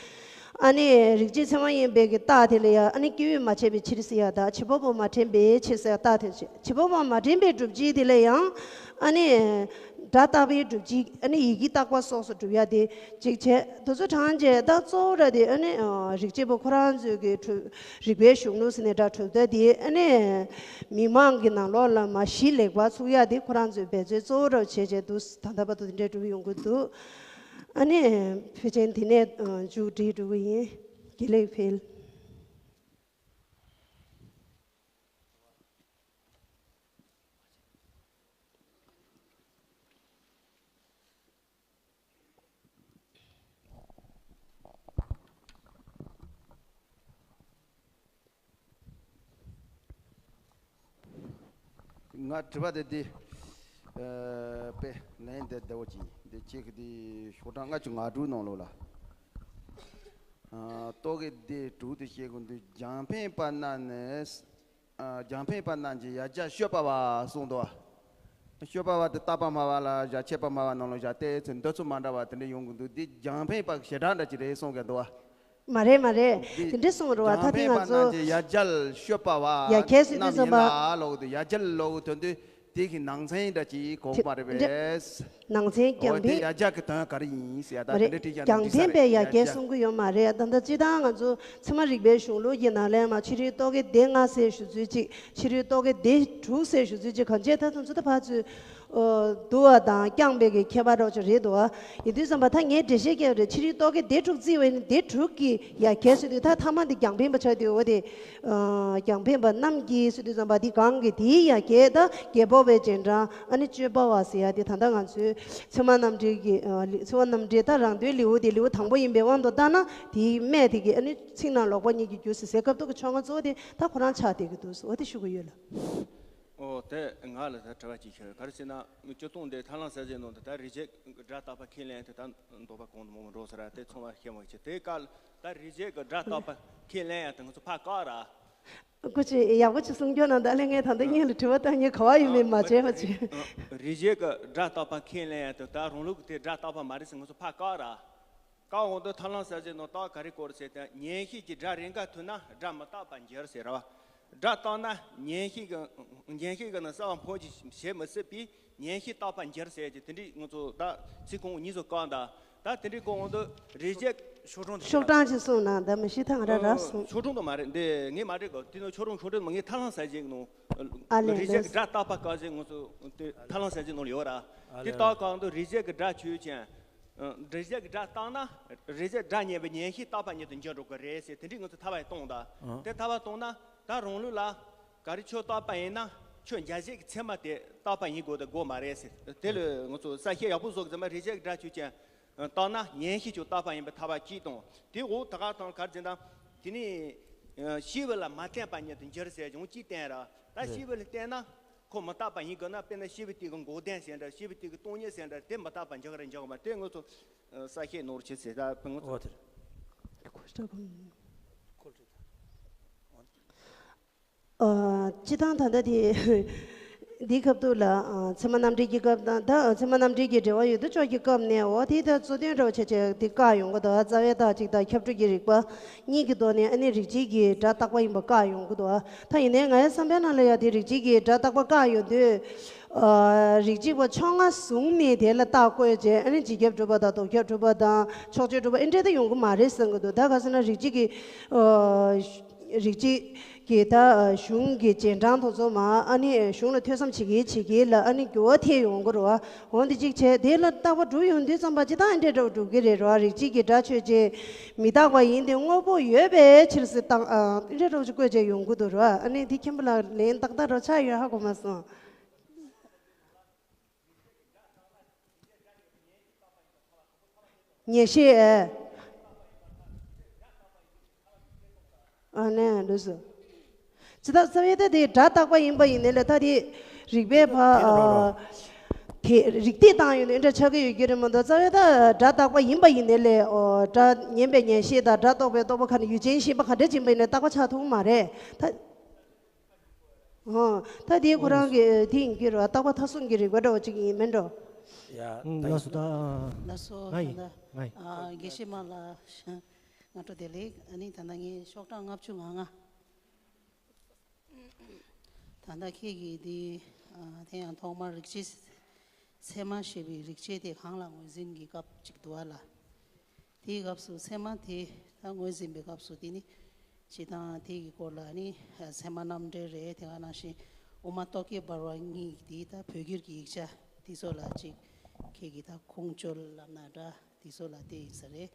ཨ་ནི་རིགས་གཅིག་ཚད་མ་ཡིན་པའི་གི་རྟགས་དེ་ལ་ཡང་ཨ་ནི་སྐྱེས་བུས་མ་བྱས་པའི་ཕྱིར་ཟེར་ཡ་དང་བྱེད་པ་པོས་མ་དྲན་པའི་ཕྱིར་ཟེར་ཡ་རྟགས་དེ་བྱེད། བྱེད་པ་པོས་མ་དྲན་པའི་སྒྲུབ་བྱེད་དེ་ལ་ཡང་ཨ་ནི་སྒྲ་རྟག་པའི་སྒྲུབ་བྱེད་ཨ་ནི་ཡི་གེ་རྟག་པ་སོགས་སུ་སྒྲུབ་ཡ་དེ་གཅིག་བྱས། དེ་ཚོ་གྲངས་བཅད་ད་གཙོ་བོ་ར་དེ་ཨ་ནི་རིགས་གཅིག་པ་ཁོ་རང་ཚོའི་གི་གྲུབ་རིགས་པའི་གཞུང་ལུགས་ཟེར་ནས་སྒྲ་གྲུབ་མཐའ་དེ་ཨ་ནི་མི་མང་གི་ནང་ལོགས་ལ་མ་གཞི་ལེགས་པར་ཚུགས་ཡ་དེ་ཁོ་རང་ཚོའི་འབད་རྩོལ་གཙོ་བོ་ར་བྱས་བྱས་འདུག་ད་ལྟ་བར་དུ་དེ་འདྲས་སྒྲུབ་ཡོང་གི་འདུག་ཨ་ནི་ཕལ་ཆེར་འདི་ནས་མཇུག་སྒྲིལ་འགྲོ་གི་ཡིན། དགེ་ལེགས་འཕེལ། ང་དྲི་བ་དེ་འདི། ཨ། དཔེ་ལན་དེ་བདེ་བོ་ཅིག་འདི་གཅིག་གི་འདི་ཤོག་གྲངས་ལྔ་བཅུ་ང་དྲུག་ནང་ལོགས་ལ། ཨ། རྟོག་གེ་སྡེ་དྲུག་དེ་བཤད་དགོས་འདུག་རྒྱང་འཕེན་པ་རྣམས་ནི། ཨ། རྒྱང་འཕེན་པ་རྣམས་ཀྱི་ཡ་གྱལ་སྤྱོད་པ་བ་གསུངས་འདུག་སྤྱོད་པ་བ་དེ་རྟག་པ་སྨྲ་བ་ལ་བཞག་ཆད་པ་སྨྲ་བ་ནང་ལ་བཞག་སྟེ་ཚུལ་འདོད་ཚུལ་མ་འདྲ་བ་དེ་འདྲ་ཡོང་གི་འདུག་འདི་རྒྱང་འཕེན་པ་གི་བྱེ་བྲག་འདྲ་ཅིག་རེད་གསུངས་ཀྱི་འདུག་བ། མ་རེད་མ་རེད། འདི་དེ་འདྲ་གསུངས་རེད་བ། ད་དེ་ང་ཚོ་ཡ་གྱལ་སྤྱོད་པ་བ་ཡ་གྱལ་ཟེར་དུས་ཙམ་པ། ལོག་དུ་ཡ་གྱལ་ལོག་དོན་དུ་དེ་གི་ནང་ཚན་འདྲ་ཅིག་གོ་གི་མ་རེད་པས། ནང་ཚན་རྒྱང་འཕེན། ཡ་གྱལ་གི་དོན་ག་རེ་ཡིན་ཟེར་ཡ་ད་མ་རེད། དེ་འདྲ་དྲིས་ཀྱང་རྒྱང་འཕེན་པའི་ཡ་གྱལ་གསུང་གི་ཡོད་མ་རེད། ད་ལྟ་སྤྱིར་བཏང་ང་ཚོ་ཚད་མ་རིག་པའི་གཞུང་ལུགས་ཀྱི་ནང་ལ་མ་ཕྱི་རོལ་རྟོག་གེ་སྡེ་ལྔ་ཟེར་ཞུ་ཚུལ་གཅིག་ཕྱི་རོལ་རྟོག་གེ་སྡེ་དྲུག་ཟེར་ཞུ་ཚུལ་གཅིག་གང་བྱས་ད་དེ་ཚོ་ད་ཕར་ཚུར། ཨོ། བསྡུ་བ་དང་རྐྱང་པའི་གི་ཁྱད་པར་རོགས་ཅིག་རེད་འདུག་བ། ཡིན་དུས་ཙམ་པ་ད་ངས་འགྲེལ་བཤད་བརྒྱབ་རེད། ཕྱི་རོལ་རྟོག་གེ་སྡེ་དྲུག་བརྩིས་པ་ཡིན་ན་སྡེ་དྲུག་གི་ཡ་གྱལ་ཟེར་དུས་ད་ཐ་མ་འདི་རྒྱང་འཕེན་པ་ཆགས་དུས་འོ་དེ། ཨ། རྒྱང་འཕེན་པ་རྣམས་ཀྱི་ཟེར་དུས་ཙམ་པ་འདི་གང་གི་དེའི་ཡ་གྱལ་ད་རྒྱལ་པོ་བའི་རྗེས་འབྲང་ཨ་ནི་སྤྱོད་པ་བ་ཟེར་ཡ་དེ་ད་ལྟ་ང་ཚོའི་ཚད་མ་རྣམ་འགྲེལ་གྱི། ཨ། ཚད་མ་རྣམ་འགྲེལ་ད་རང་དོན་ལེའུ་དེ་ལེའུ་དང་པོ་ཡིན་པའི་དབང་དུ་བཏང་ན་དེའི་སྨད་དེ་གི་ཨ་ནི་ཚིག་ནང་ལོག་པ་གཉིས་ཀྱི་རྒྱུ་ཟེར་སའི་སྐབས་ཐོག་གི་ཕྱོགས་སྔ་གཙོ་བོ་དེ་ད་ཁོ་རང་ཆགས་བསྡད་ཀྱི་འདུག་འོ་དེ་ཞུ་གི་ཡོད་ལ། ཨོ་དེ་ང་ལ་ད་དྲི་བ་གཅིག་ཤོད། ག་རེ་ཟེར་ན་མི་སྤྱིར་བཏང་འདི་ཐར་ལམ་གསལ་བྱེད་ནང་དུ་ད་རིགས་གཅིག་སྒྲ་རྟག་པ་ཁས་ལེན་དེ་ད་འདོད་པ་གང་དུ་མང་པོ་འགྲོ་ཟེར་ར་དེ་ཚང་མ་ཤེས་མ་ཤེས་དེ་ག་ལ་ད་རིགས་གཅིག་གི་སྒྲ་རྟག་པ་ཁས་ལེན་ཡ་དེ་ང་ཚོ་ཕར་བཀག་ར། ཁོ་ཅི་ཡག་པོ་ཅིག་གསུང་རྒྱུ་ན་ད་ལས་ངས་ད་ལྟ་སྔོན་ལ་དྲི་བ་བཏང་ངས་ག་བ་ཡིན་མིན་མ་བྱས་མ་བྱས། རིགས་གཅིག་གི་སྒྲ་རྟག་པ་ཁས་ལེན་ཡ་དེ་ད་རང་ལུགས་དེ་སྒྲ་རྟག་པ་མ་རེད་ཟེར་ང་ཚོ་ཕར་བཀག་ར། བཀའ་དབང་དུ་ཐར་ལམ་གསལ་བྱེད་ནང་རྟགས་ག་རེ་བཀོད་ཟེར་ཏེ། ཉན་ཤེས་ཀྱི་སྒྲ་རེས་འགའ་ཐོས་ན་སྒྲ་མི་རྟག་པར་འགྱུར་ཟེར་བ། སྒྲ་རྟག་ན་ཉན་ཤེས་ཀྱི་ཉན་ཤེས་ཀྱི་ནི་གསལ་བ་འཕོ་ཞིག་བྱེད་མི་སྲིད་པས་ཉན་ཤེས་རྟག་པར་འགྱུར་ཟེར་གྱི་དེ་འདྲའི་ང་ཚོ་ད་ཚིག་ཁོང་གཉིས་སུ་བཀག་འདུག་ད་དེ་འདྲའི་སྐོར་དབང་དུ་རིགས་བྱེད་ཤོག་གྲངས་ཤོག་གྲངས་ཤིག་གསུངས་ན་ད་མི་ཤེས་ཐང་ར་ར་གསུངས། ཤོག་གྲངས་དུ་མ་རེད་འདི་ངས་མ་བྲིས་གོ། དེ་ནི་ཤོག་གྲངས་ཤོག་གྲངས་མ་ངས་ཐར་ལམ་གསལ་བྱེད་ནང་ཨ་ལས་རིགས་བྱེད་ཀྱི་སྒྲ་རྟག་པ་བཀག་ཟེར་ང་ཚོ་དེ་ཐར་ལམ་གསལ་བྱེད་ནང་ལ་ཡོད་ར། དེ་རྟགས་བཀག་འདུག་རིགས་བྱེད་ཀྱི་སྒྲ་ཆོས་ཅན། རིགས་བྱེད་ཀྱི་སྒྲ་བཏང་ན་རིགས་བྱེད་སྒྲ་ཉན་པའི་ཉན་ཤེས་རྟག་པ་ཉིད་དུ་འགྱུར་འགྲོ་གི་རེད་ཟེར་དེ་འདྲའི་ང་ཚོ་ཐར་པ་ཡི་གཏོང་ད། དེ་ཐར་པ་གཏོང་ན་ད་རང་ལུགས་ལ་ག་རེ་ཆོས་རྟག་པ་ཡིན་ན་ཆོས་འཇལ་བྱེད་ཀྱི་ཚད་མ་དེ་རྟག་པ་ཡིན་དགོས་དེ་དགོས་མ་རེད་ཟེར། དེ་ལ་ང་ཚོ་གསལ་བཤད་ཡག་པོ་བཟོ་གི་ཚད་མ་རིགས་བྱེད་ཀྱི་སྒྲ་ཆོས་ཅན། བཏང་ན་ཉན་ཤེས་ཆོས་རྟག་པ་ཡིན་པའི་ཐར་པ་གཅིག་དང་དེ་འོག་ད་ག་དང་ག་རེ་ཟེར་ན། དེ་ནི་ཤེས་པ་ལ་མ་བརྟེན་པ་ཉིད་དུ་འགྱུར་ཟེར་ཡང་གཅིག་བསྟན་ར། ད་ཤེས་པ་ལ་བརྟེན་ན་ཁོ་མི་རྟག་པ་ཡིན་དགོས་ན་དཔེར་ན་ཤེས་པ་དེ་གི་འགོག་བདེན་ཟེར་འདྲ་ཤེས་པ་དེ་གི་སྟོང་ཉིད་ཟེར་འདྲ་དེ་མི་རྟག་པ་འཇོག་རེ་འཇོག་མ་དེ་ང་ཚོ་གསལ་བཤད་ནོར་ཆེ་ཟེར་ད་ང་ཚོ། ཨོ་དེ་རེད། སྤྱི་བཏང་ད་ལྟ་དེ་འདི་སྐབས་དུ་ལ་ཚད་མ་རྣམ་འགྲེལ་གྱི་སྐབས་དང་ད་ཚད་མ་རྣམ་འགྲེལ་གྱི་འགྲེལ་བ་ཡོད་དོ་ཅོག་གི་སྐབས་ནས་འོ་དེ་ད་གཙོ་དོན་འདྲ་བ་བྱས་བྱས་དེ་བཀག་ཡོང་གི་འདུག་རྩ་བའི་རྟགས་གཅིག་དང་ཁྱབ་འགྲོ་གི་རིགས་པ་གཉིས་ཀྱི་ཐོག་ནས་ཨ་ནི་རིགས་གཅིག་གི་སྒྲ་རྟག་པ་ཡིན་པ་བཀག་ཡོང་གི་འདུག་ད་ཡིན་ནའི་ང་ཡི་བསམ་པའི་ནང་ལ་ཡ་དེ་རིགས་གཅིག་གི་སྒྲ་རྟག་པ་བཀག་ཡོང་དུས། རིགས་གཅིག་པ་ཕྱོགས་སྔ་བཟུང་ནས་དེ་ལ་རྟགས་བཀོད་བྱས་ཨ་ནི་སྤྱི་ཁྱབ་གྲུབ་པ་དང་ལྡོག་ཁྱབ་གྲུབ་པ་དང་ཕྱོགས་ཆོས་གྲུབ་པ་ཨེ་འདྲས་ད་ཡོང་གི་མ་རེད་བསམ་གི་འདུག་ད་ག་ཟེར་ན་རིགས་གཅིག་གི་རིགས་གཅིག་གི་ད་གཞུང་གི་རྗེས་འབྲང་དེ་ཚོ་མ་ཨ་ནི་གཞུང་ལ་ཐོས་བསམ་བྱེད་ཀྱི་བྱེད་ཀྱི་ལ་ཨ་ནི་འགྱུར་བ་ཐེབས་ཡོང་གི་རེད་བ། འོ་འདི་གཅིག་བྱས་དེ་ལ་རྟག་པ་གྲུབ་ཡོང་དུས་ཙམ་པ་ཅི་ད་ཨེ་འདྲས་འདྲ་བ་གྲུབ་ཀྱི་རེད་རེད་བ། རིགས་གཅིག་གི་སྒྲ་ཆོས་ཅན་མི་རྟག་པ་ཡིན་ཏེ་དངོས་པོ་ཡོད་པའི་ཕྱིར་ཟེར་བཏང་ཨེ་འདྲས་འདྲ་བ་ཅིག་བཀོད་བྱས་ཡོང་གི་འདུག་རེད་བ། ཨ་ནི་འདི་མཁན་པོ་ལགས་ལན་ཏག་ཏག་རོ་ཆགས་ཡོད་ཧ་གོ་མ་སོང་། ཉན་ཤེས་ཨེ། ཨ་ནེ་འདུག་སོ། ཇི་ལྟར་རྩ་བའི་ད་དེ་སྒྲ་རྟག་པ་ཡིན་པ་ཡིན་ནའི་ལས་ད་དེ་རིགས་པའི་བ། དེ་རིགས་གཏད་བཏང་ཡོད་ནའི་འདྲ་ཆགས་ཀྱི་ཡོད་ཀྱི་རེད་མ་གཏོགས་རྩ་བའི་ད་སྒྲ་རྟག་པ་ཡིན་པ་ཡིན་ནའི་ལས་ཨོ་སྒྲ་ཉན་པའི་ཉན་ཤེས་དང་སྒྲ་རྟོག་པའི་རྟོག་པ་ག་ནས་ཡུལ་ཅན་ཤེས་པ་ག་འདྲ་ཅིག་ཡིན་པ་ཡིན་ནའི་རྟག་པ་ཆགས་ཐུབ་མ་རེད་ད། ཨོ། ད་དེ་ཁོ་རང་གི་དེ་ཡིན་གྱི་རེད་བ། རྟག་པ་མཐའ་གསུམ་གྱི་རིགས་པ་འདྲ་བ་ཅིག་ཡིན་མིན་འགྲོ། ཡ། ད་ལགས་ཡིན། སོ་ད། ལགས་སོ། ང་ཡིན། ད་ལྟ་ང་ཡིན། ཨ་དགེ་བཤེས་མ་ལགས་སྔ་དྲོ་བདེ་ལེགས། ཨ་ནི་ད་ལྟ་ངའི་ཤོག་གྲངས་ལྔ་བཅུ་ང་ལྔ། ད་ལྟ་ཁྱེད་ཀྱིས་དེ་ཨ་དེ་ཡང་ཐོག་མར་རིགས་བྱེད་ཚད་མ་ཞེས་པའི་རིགས་བྱེད་དེ་གང་ལ་ངོས་འཛིན་གྱི་སྐབས་ཅིག་འདུག་བ་ལ། དེའི་སྐབས་སུ་ཚད་མ་དེ་ད་ངོས་འཛིན་པའི་སྐབས་སུ་དེ་ནི་སྤྱི་དང་དེ་གི་སྐོར་ལ་ནི་ཚད་མ་རྣམ་འགྲེལ་རེད། དེ་ག་ནང་བཞིན་དབུ་མ་རྟོག་གེ་འབར་བ་གཉིས་དེ་ད་བོད་བསྒྱུར་གྱི་ཡིག་ཆ་དེ་ཚོ་ལ་ཅིག་ཁྱེད་ཀྱིས་ད་ཁུངས་བཅོལ་ལབ་ན་འདྲ་དེ་ཚོ་ལ་བལྟས་ཡིན་ས་རེད།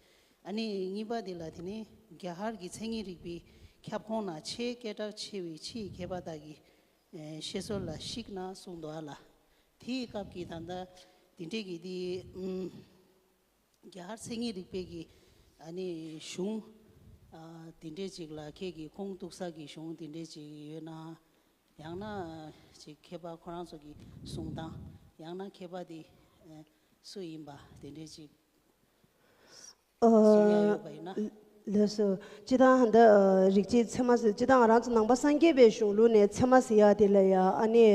ཨ་ནི་གཉིས་པ་དེ་ལ་དེ་ནི་རྒྱ་གར་གྱི་མཚན་ཉིད་རིག་པའི་ཁྱབ་ཁོངས་ན་ཆེས་སྐད་གྲགས་ཆེ་བའི་ཕྱིའི་མཁས་པ་དག་གི་བཤད་སྲོལ་ལ་གཞིགས་ན་གསུངས་འདུག་ཨ་ལ། དེའི་སྐབས་ཀྱི་ད་ལྟ་དེ་འདྲས་ཀྱི་དེ་ཨུམ། རྒྱ་གར་མཚན་ཉིད་རིག་པའི་གི་ཨ་ནི་གཞུང་ཨ་དེ་འདྲས་ཅིག་ལ་ཁྱེད་ཀྱིས་ཁུངས་གཏུགས་ས་གི་གཞུང་དེ་འདྲས་ཅིག་ཡོད་ན། ཡང་ན་ཅིག་མཁས་པ་ཁོ་རང་ཚོ་གི་གསུང་སྟངས། ཡང་ན་མཁས་པ་དེ་ཨ་སུ་ཡིན་པ་དེ་འདྲས་ཅིག་གསུང་ཡ་ཡོད་པ་ཡིན་ན། ལགས་སོ། སྤྱི་བཏང་ཧ་འདི་རིགས་གཅིག་ཚད་མ་ཟེར་སྤྱི་བཏང་ང་རང་ཚོ་ནང་པ་སངས་རྒྱས་པའི་གཞུང་ལུགས་ནས་ཚད་མ་ཟེར་ཡ་དེ་ལ་ཡ་ཨ་ནི།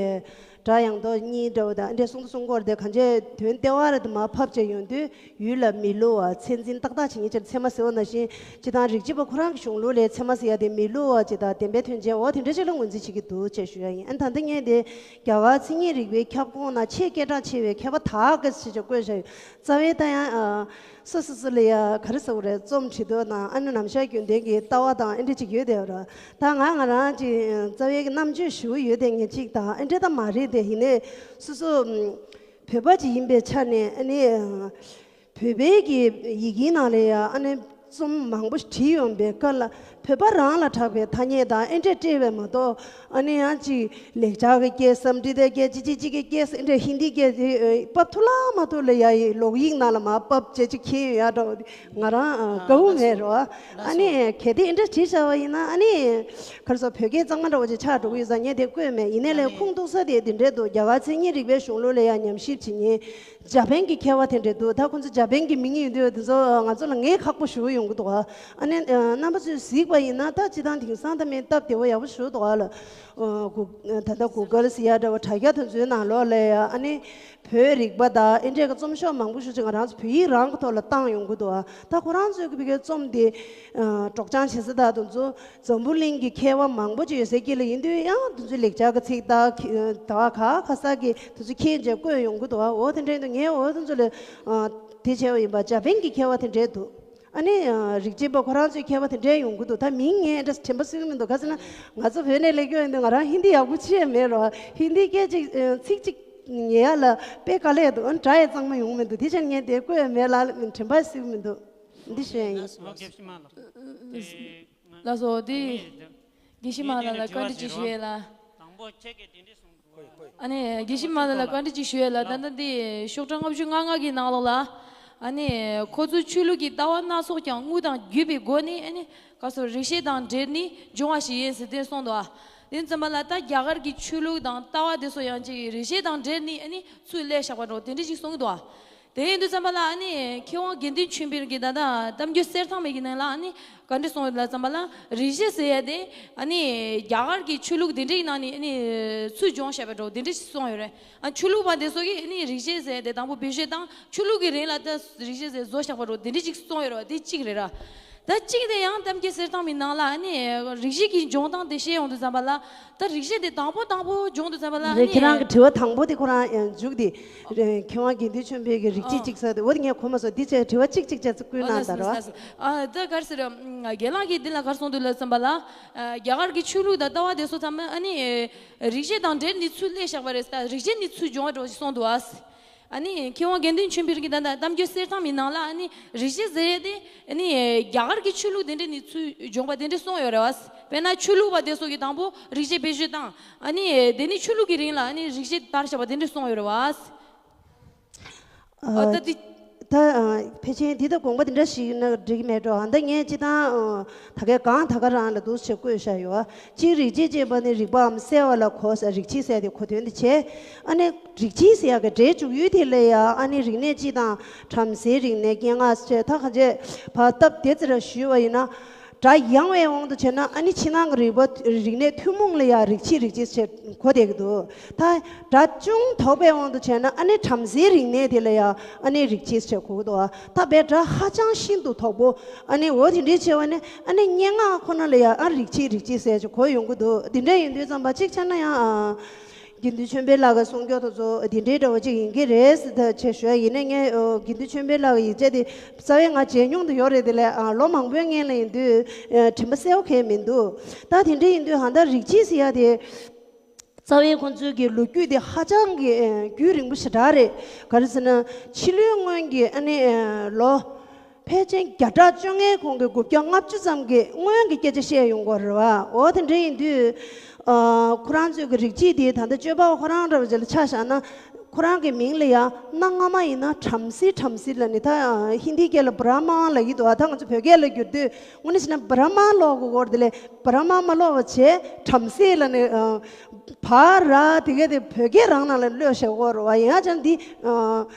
སྒྲ་ཡང་དག་གཉིས་འདྲ་བོ་དང་ཨ་འདྲས་གསུང་དུ་གསུང་གི་ཡོད་རེད་དེ་གང་ཅི་དོན་ལྟེ་བ་རེ་དུ་མར་ཕབ་བྱས་ཡོང་དུས་ཡུལ་ལ་མི་བསླུ་བ་མཚན་འཛིན་ཏག་ཏག་བྱེད་མཁན་ཅིག་ཚད་མ་ཟེར་བ་ནང་བཞིན་སྤྱི་བཏང་རིགས་གཅིག་པ་ཁོ་རང་གི་གཞུང་ལུགས་ལས་ཚད་མ་ཟེར་ཡ་དེ་མི་བསླུ་བ་ཅིག་དང་བདེན་པའི་དོན་ཅན་འོ་དེ་འདྲ་ཅིག་ལ་ངོས་འཛིན་བྱེད་ཀྱི་འདུག་ཅེས་ཞུ་ཡ་ཡིན། ཨ་ད་ལྟ་ངས་དེ་རྒྱ་གར་མཚན་ཉིད་རིག་པའི་ཁྱབ་ཁོངས་ན་ཆེས་སྐད་གྲགས་ཆེ་བའི་མཁས་པ་དག་གི་ཞེས་བྱ་བཀོད་བཞག་ཡོད། རྩ་བའི་ད་ཡང་ཨ། སོ་སོ་སོ་ལ་ཡ་ག་རེ་ཟེར་དགོས་རེད། རྩོམ་བྲིས་འདོད་དང་ཨ་ནི་ནམ་ཞག་རྒྱུན་ལྡན་གྱི་ལྟ་བ་དང་ཨེ་འདྲ་ཅིག་ཡོད་དེ་ར། ད་ང་ང་རང་ཅིག་རྩ་བའི་གི་རྣམ་དཔྱོད་ཞུ་ཡོད་དེ་ངས་ཅིག་དང་ཨེ་འདྲ་ད་མ་རེད་དེ་ཡིན་ནའི་སོ་སོ་བོད་པ་ཅིག་ཡིན་པའི་ཆ་ནས་ཨ་ནི་བོད་པའི་གི་ཡི་གེའི་ནང་ལ་ཡ་ཨ་ནི་རྩོམ་མང་པོ་བྲིས་ཡོང་པའི་སྐབས་ལ་བོད་པ་རང་ལ་གྲགས་པའི་ཐ་སྙད་དང་ཨེ་འདྲས་སྤྲས་པས་མ་གཏོགས་ཨ་ནི་ཡང་ཅིག་ལེགས་སྦྱར་གྱི་སྐད་སཾ་སྐྲྀ་ཏའི་སྐད་ཅི་ཅི་ཅི་གི་སྐད་ཨེ་འདྲས་ཧིན་དིའི་སྐད་དེ་ཕབ་ཐུབ་ལ་མ་ཐུབ་ལ་ཡ་ཡི་ལོག་ཡིག་ནང་ལ་མར་ཕབ་བྱས་ཅིག་ཁྱེར་ཡོང་ཡ་འདྲ་བོ་དེ་ང་རང་དགའ་བོ་མེད་རོ། ཨ་ནི་གལ་ཏེ་ཨེ་འདྲས་བྲིས་བཞག་པ་ཡིན་ན་ཨ་ནི་ག་རེ་ཟེར་བོད་སྐད་གཙང་མ་འདྲ་བོ་ཅིག་ཆགས་འགྲོ་གི་ཡོད་ས་ངས་དེ་བཀོད་མེད། ཡིན་ནའི་ལས་ཁུངས་གཏུགས་ས་དེ་དེ་འདྲས་འདུག་རྒྱ་གར་མཚན་ཉིད་རིག་པའི་གཞུང་ལུགས་ལ་ཡ་ཉམས་ཞིབ་བྱེད་མཁན་འཇར་པན་གྱི་མཁས་པ་དེ་འདྲས་འདུག་ད་ཁོང་ཚོ་འཇར་པན་གྱི་མིང་ཡིན་དུས་དེ་ཚོ་ང་ཚོ་ལ་ངས་ཁག་པོ་ཞུ་གི་ཡོད། ཡོང་གི་འདུག་ག་ཨ་ནི་ཨ་རྣམ་པ་ཚོས་གཟིགས་པ་ཡིན་ན་ད་སྤྱིར་བཏང་དེང་སང་ད་མིན་སྟབས་བདེ་བོ་ཡག་པོ་ཞིག་འདུག་ག་ལ། ཨ་གུ་ད་ལྟ་གུ་གལ་ཟེར་ཡ་འདྲ་བོ་དྲ་རྒྱ་དེ་ཚོའི་ནང་ལོགས་ལ་ཡ་ཨ་ནི་བོད་རིག་པ་དང་ཨེ་འདྲས་ཀྱི་རྩོམ་ཤོག་མང་པོ་ཞིག་ཅིག་ང་རང་ཚོ་བོད་ཡིག་རང་གི་ཐོག་ལ་བཏང་ཡོང་གི་འདུག་ག་ད་ཁོ་རང་ཚོའི་གི་བོད་སྐད་རྩོམ་དེ་ཨ་སྒྲོག་སྦྱང་བྱེད་ས་དང་དེ་ཚོ་འཛམ་བུ་གླིང་གི་མཁས་པ་མང་པོ་ཅིག་ཡོད་སའི་དཀྱིལ་ལ་ཡིན་དུས་ཡང་དེ་ཚོའི་ལེགས་སྦྱར་གྱི་ཚིག་དང་ད་ག་ག་ས་གི་དེ་ཚོ་ཁྱེད་ཀྱིས་བཀོད་ཡོང་གི་འདུག་ག་འོ་དེ་འདྲ་ཡིན་དུས་ངས་འོ་དེ་ཚོ་ལ་ཨ་དེ་བྱས་པ་ཡིན་པ་འཇར་པན་གྱི་མཁས་པ་དེ་འདྲས་འདུག་ཨ་ནི་ཨ་རིགས་གཅིག་པ་ཁོ་རང་ཚོའི་མཁས་པ་དེ་འདྲས་ཡོང་གི་འདུག་ད་མིང་ངས་འདྲ་དྲན་པ་གསོས་ཀྱི་མི་འདུག་ག་ཟེར་ན་ང་ཚོ་བོད་ནས་སླེབས་ཀྱི་ཡོད་འདུག་ང་རང་ཧིན་དི་ཡག་པོ་ཅི་ཡང་མེད་རོ། ཧིན་དི་སྐད་ཅིག་ཨ་ཚིག་གཅིག་ཉན་ཡ་ལ་དཔེ་དཀའ་ལས་འདུག་ཨ་ནི་སྒྲ་ཡང་གཙང་མ་ཡོང་མི་འདུག་དེ་ཕྱིར་ངས་དེ་བཀོད་ཡ་མེད་ལ་དྲན་པ་གསོས་ཀྱི་མི་འདུག་འདི་ཞུ་ཡ་ཡིན། ལགས་སོ། དེ་དགེ་བཤེས་མ་ལགས་ལ་བཀའ་འདྲི་ཅིག་ཞུ་ཡས་ལ། ཨ་ནི་དགེ་བཤེས་མ་ལགས་ལ་བཀའ་འདྲི་ཅིག་ཞུ་ཡས་ལ། ད་ལྟ་འདི་ཤོག་གྲངས་ལྔ་བཅུ་ང་ལྔ་གི་ནང་ལོགས་ལ། ཨ་ནི་ཁོ་ཚོའི་ཆོས་ལུགས་ཀྱི་ལྟ་བ་སྣ་ཚོགས་ཀྱང་དངོས་དང་བརྒྱུད་པའི་སྒོ་ནས་ཨ་ནི་ག་སོ་རིག་བྱེད་དང་འབྲེལ་ནས་འབྱུང་བ་ཞིག་ཡིན་ཟེར་དེ་གསུངས་འདུག་ཨ། དེ་ཙམ་པ་ལ་ད་རྒྱ་གར་གྱི་ཆོས་ལུགས་དང་ལྟ་བ་དེ་ཚོ་ཡང་ཅིག་རིག་བྱེད་དང་འབྲེལ་ནས་ཨ་ནི་ཚུར་སླེབས་བཞག་པ་འདྲ་བོ་དེ་འདྲ་ཞིག་གསུངས་འདུག་ཨ། དེ་ཡིན་དུས་ཙམ་པ་ལ་ཨ་ནི་མཁས་དབང་དགེ་འདུན་ཆོས་འཕེལ་གྱིས་ད་ལྟ་གཏམ་རྒྱུད་གསེར་ཐང་མའི་གི་ནང་ལ་ཨ་ནི་ག་འདྲ་གསུངས་ཡོད་ལབ་ཙམ་པ་ལ་རིག་བྱེད་ཟེར་ཡ་དེ་ཨ་ནི་རྒྱ་གར་གྱི་ཆོས་ལུགས་དེ་འདྲའི་ནང་ནས་ཨ་ནི་ཚུར་སྦྱོང་བཞག་པ་འདྲ་བོ་དེ་འདྲ་ཞིག་གསུངས་ཡོད་རེད། ཨ་ཆོས་ལུགས་པ་དེ་ཚོ་གིས་ཨ་ནི་རིག་བྱེད་ཟེར་ཡ་དེ་དང་པོ་བེད་སྤྱོད་བཏང་། ཆོས་ལུགས་ཀྱི་རིང་ལ་ད་རིག་བྱེད་ཟེར་བཟོ་བཞག་པ་འདྲ་བོ་དེ་འདྲ་ཞིག་གསུངས་ཡོད་རེད་བ། དེ་གཅིག་རེད་ར། ད་གཅིག་དེ་ཡང་གཏམ་རྒྱུད་གསེར་ཐང་མའི་ནང་ལ་ཨ་ནི་རིག་བྱེད་ཀྱི་འབྱུང་སྟངས་དེ་བཤད་ཡོང་དུས་ཙམ་པ་ལ། ད་རིག་བྱེད་དེ་དང་པོ་དང་པོ་འབྱུང་དུས་ཙམ་པ་ལ་ཨ་རེད། ནི་ཁྱེད་རང་གི་དྲི་བ་དང་པོ་དེ་ཁོ་རང་ཡང་མཇུག་དེ་རེད། མཁས་དབང་དགེ་འདུན་ཆོས་འཕེལ་གྱི་རིག་བྱེད་ཨ་ཅིག་ཟེར་དེ་འོ་དེ་ངས་གོ་མ་སོང་། འདི་བྱས་དྲི་བ་གཅིག་གཅིག་བྱས་ཚུལ་བསྐུལ་ཨ་གནང་ལགས་དང་རོ། ལགས་ཨ་ད་ག་རེ་ཟེར་ར། རྒན་ལགས་ཀྱིས་འདི་ལ་ག་རེ་གསུངས་འདུག་ལབ་ཙམ་པ་ལ། རྒྱ་གར་གྱི་ཆོས་ལུགས་དང་ལྟ་བ་དེ་ཚོ་ཚང་མ་ཨ་ནི་རིག་བྱེད་དང་འབྲེལ་ནས་ཚུར་སླེབས་བཞག་པ་རེད། ད་རིག་བྱེད་ནས་ཚུར་བྱུང་བ་འདྲ་བོ་ཞིག་གསུངས་འདུག་ཨ། ཨ་ནི་མཁས་དབང་དགེ་འདུན་ཆོས་འཕེལ་གྱིས་ད་ལྟ་གཏམ་རྒྱུད་གསེར་ཐང་མའི་ནང་ལ་ཨ་ནི་རིག་བྱེད་ཟེར་ཡས་དེ་ཨ་ནི་རྒྱ་གར་གྱི་ཆོས་ལུགས་དེ་འདྲ་ནས་ཚུར་བྱུང་བ་དེ་འདྲ་གསུངས་ཡོད་རེད་བ། དཔེར་ན་ཆོས་ལུགས་པ་དེ་ཚོ་གིས་དང་པོ་རིག་བྱེད་བེད་སྤྱོད་བཏང་། ཨ་ནི་དེ་ནི་ཆོས་ལུགས་ཀྱི་རིང་ལ་ཨ་ནི་རིག་བྱེད་དར་བཞག་པ་དེ་འདྲ་གསུངས་ཡོད་རེད་བ། ཨ་ད་དེ། ད་ཕལ་ཆེར་འདི་ད་དགོངས་པ་འདི་འདྲ་ཞིག་ན་འགྲིག་གི་མེད་འགྲོ། ཨ་ད་ངས་སྤྱིར་བཏང་ད་གའི་གང་ད་ག་རང་ལ་འདུག་སེ་བཀོད་བཞག་ཡོད། གཅིག་རིག་བྱེད་ཅེས་པ་ནི་རིག་པའམ་གསལ་བ་ལ་གོ་ས། རིག་བྱེད་ཟེར་དེ་གོ་དོན་དེ་བྱས། ཨ་ནི་རིག་བྱེད་ཟེར་ཡག་གི་སྒྲའི་འཇུག་ཡུལ་དེ་ལ་ཡང་ཨ་ནི་རིག་གནས་སྤྱི་དང་བྲམ་ཟེའི་རིག་གནས་སྙན་ངག་ཟེར་ད་ག་བྱས་བར་སྟབས་བདེ་ཙི་ར་ཞུས་པ་ཡིན་ན། སྒྲ་ཡང་བའི་དབང་དུ་བྱས་ན་ཨ་ནི་ཕྱི་ནང་གི་རིག་པ་རིག་གནས་ཐུན་མོང་ལ་ཡང་རིག་བྱེད་རིག་བྱེད་ཟེར་གོ་བསྡད་ཀྱི་འདུག་ད་སྒྲ་ཅུང་དོག་པའི་དབང་དུ་བྱས་ན་ཨ་ནི་བྲམ་ཟེའི་རིག་གནས་དེ་ལ་ཡང་ཨ་ནི་རིག་བྱེད་ཟེར་གོ་གི་འདུག་ད་བའི་སྒྲ་ཧ་ཅང་ཤིན་ཏུ་དོག་པོ་ཨ་ནི་འོ་དེ་འདྲའི་བྱས་པ་ནི་ཨ་ནི་སྙན་ངག་ཁོ་ན་ལ་ཡང་ཨ་རིག་བྱེད་རིག་བྱེད་ཟེར་གྱི་གོ་ཡོང་གི་འདུག་དེ་འདྲ་ཡིན་དུས་ཙམ་པ་གཅིག་ཆ་ན་ཡང་ཨ། དགེ་འདུན་ཆོས་འཕེལ་ལགས་ཀྱི་གསུང་སྐྱོར་དེ་ཚོ་དེ་འདྲའི་འདྲ་བོ་ཅིག་ཡིན་གྱི་རེད་ཟེར་ད་བྱས་ཞུ་ཡ་ཡིན་ན། ངས་ཨོ་དགེ་འདུན་ཆོས་འཕེལ་ལགས་ཀྱི་ཡིག་ཆ་དེ་རྩ་བའི་ང་མཇལ་མྱོང་དུ་ཡོད་རེད། དེ་ལས་ཨ་ལོ་མང་པོའི་སྔོན་ལ་ཡིན་དུས་ཨ་དྲན་པ་གསལ་པོ་གང་ཡང་མི་འདུག་ད་དེ་འདྲ་ཡིན་དུས་ཧ་ད་རིག་བྱེད་ཟེར་ཡ་དེ་རྩ་བའི་ཁོང་ཚོའི་གི་ལོ་རྒྱུས་དེ་ཧ་ཅང་གི་ཨ་རྒྱུན་རིང་པོ་ཞེ་དྲག་རེད། ག་རེ་ཟེར་ན་ཕྱི་ལོའི་སྔོན་གྱི་ཨ་ནི་ཨ་ལོ། ཕལ་ཆེར་བརྒྱ་ཕྲག་བཅོ་ལྔའི་གོང་གི་དགུ་བརྒྱ་ལྔ་བཅུ་ཙམ་གྱི་སྔོན་གྱི་སྐད་ཆ་བཤད་ཡོང་གི་རེད་བ། འོ་དེ་འདྲ་ཡིན་དུས་ཨ་ཁོ་རང་ཚོའི་གི་རིག་བྱེད་དེ་ད་ལྟ་སྤྱོད་པ་ཁོ་རང་འདྲ་བ་ཅིག་ལ་ཆ་བཞག་ན་ཁོ་རང་གི་མིང་ལ་ཡང་གནའ་སྔ་མ་ཡིན་ན་བྲམ་ཟེ་བྲམ་ཟེ་ལབ་ནས་ད་ཧིན་དིའི་སྐད་ལ་བྷྲ་མ་ལབ་ཀྱི་འདུག་ད་ང་ཚོ་བོད་སྐད་ལ་བསྒྱུར་དུས་དངོས་གནས་བྱས་ན་བྷྲ་མ་ཀློག་དགོས་སྐོར་དེ་ལས་བྷྲ་མ་མ་ཀློག་པ་བྱས་བྲམ་ཟེ་ལབ་ནས་ཨ་བྷ་ར་དེ་ག་དེ་བོད་སྐད་རང་ནང་ལ་ཀློག་བཞག་གི་ཡོད་རེད་བ། ཡིན་ཡང་ཅང་འདི་ཨ།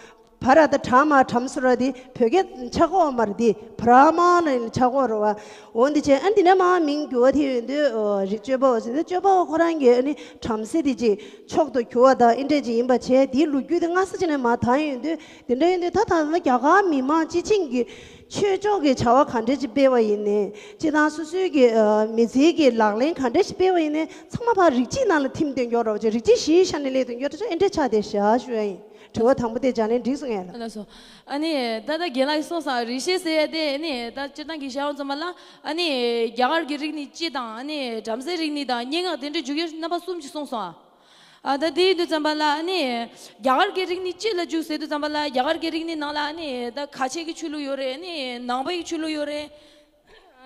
བྷ་ར་ད་བྷྲ་མ་བྲམ་ཟེ་ར་དེ་བོད་སྐད་ཆགས་ཀྱི་ཡོད་མ་རེད། དེ་བྷྲ་མ་ལ་ཆགས་ཀྱི་ཡོད་རེད་བ། འོ་འདི་བྱས་ཨ་འདི་ནས་མར་མིང་འགྱུར་བ་དེ་ཡོང་དུས་ཨོ་རིག་སྤྱོད་པ་བ་ཟེར་ཏེ་སྤྱོད་པ་བ་ཁོ་རང་གིས་ཨ་ནི་བྲམ་ཟེ་དེ་ཅིག་མཆོག་ཏུ་གྱུར་པ་དང་ཨེ་འདྲས་ཅིག་ཡིན་པ་བྱས། དེའི་ལོ་རྒྱུས་དེ་སྔ་ས་ཅིག་ནས་མར་དར་ཡོང་དུས་དེ་འདྲ་ཡིན་དུས་ད་ད་ལྟ་རྒྱ་གར་མི་མང་སྤྱི་བྱིངས་ཀྱི་ཆོས་ཕྱོགས་ཀྱི་བྱ་བ་ག་འདྲས་ཅིག་སྤེལ་བ་ཡིན་ནའི་སྤྱིར་བཏང་སོ་སོའི་གི་ཨ་མི་ཚེའི་གི་ལག་ལེན་ག་འདྲས་ཅིག་སྤེལ་བ་ཡིན་ནའི་ཚང་མ་ཕར་རིག་བྱེད་ནང་ལ་ཐིམ་བསྡད་ཀྱི་ཡོད་རེད་བ། ཅིག་རིག་བྱེད་གཞིའི་ཆ་ནས་སླེབས་བསྡད་ཀྱི་ཡོད་རེད། ཨེ་འདྲས་ཆགས་བསྡད་བཞག་ཞུ་ཡ་ཡིན། དྲི་བ་དང་པོ་དེ་ལྗགས་ལན་འགྲིག་སོང་ངས་ལ། ལགས་སོ། ཨ་ནི་ད་ལྟ་རྒན་ལགས་ཀྱིས་གསུངས་སོང་། རིག་བྱེད་ཟེར་ཡ་དེ་ཨ་ནི་ད་སྤྱིར་བཏང་གི་བྱ་བ་ཚང་མ་ལ་ཨ་ནི་རྒྱ་གར་གྱི་རིག་གནས་སྤྱི་དང་ཨ་ནི་བྲམ་ཟེའི་རིག་གནས་དང་སྙན་ངག་དེ་འདྲའི་འཇུག་ཡུལ་རྣམ་པ་གསུམ་ཞིག་གསུངས་སོང་ཨ། ཨ་ད་དེ་ཡིན་དུས་ཙམ་པ་ལ་ཨ་ནི་རྒྱ་གར་གྱི་རིག་གནས་སྤྱི་ལ་འཇུག་ཟེར་དུས་ཙམ་པ་ལ་རྒྱ་གར་གྱི་རིག་གནས་ནང་ལ་ཨ་ནི་ད་ཁ་ཆེ་གི་ཆོས་ལུགས་ཡོད་རེད། ཨ་ནི་ནང་པ་ཡི་ཆོས་ལུགས་ཡོད་རེད།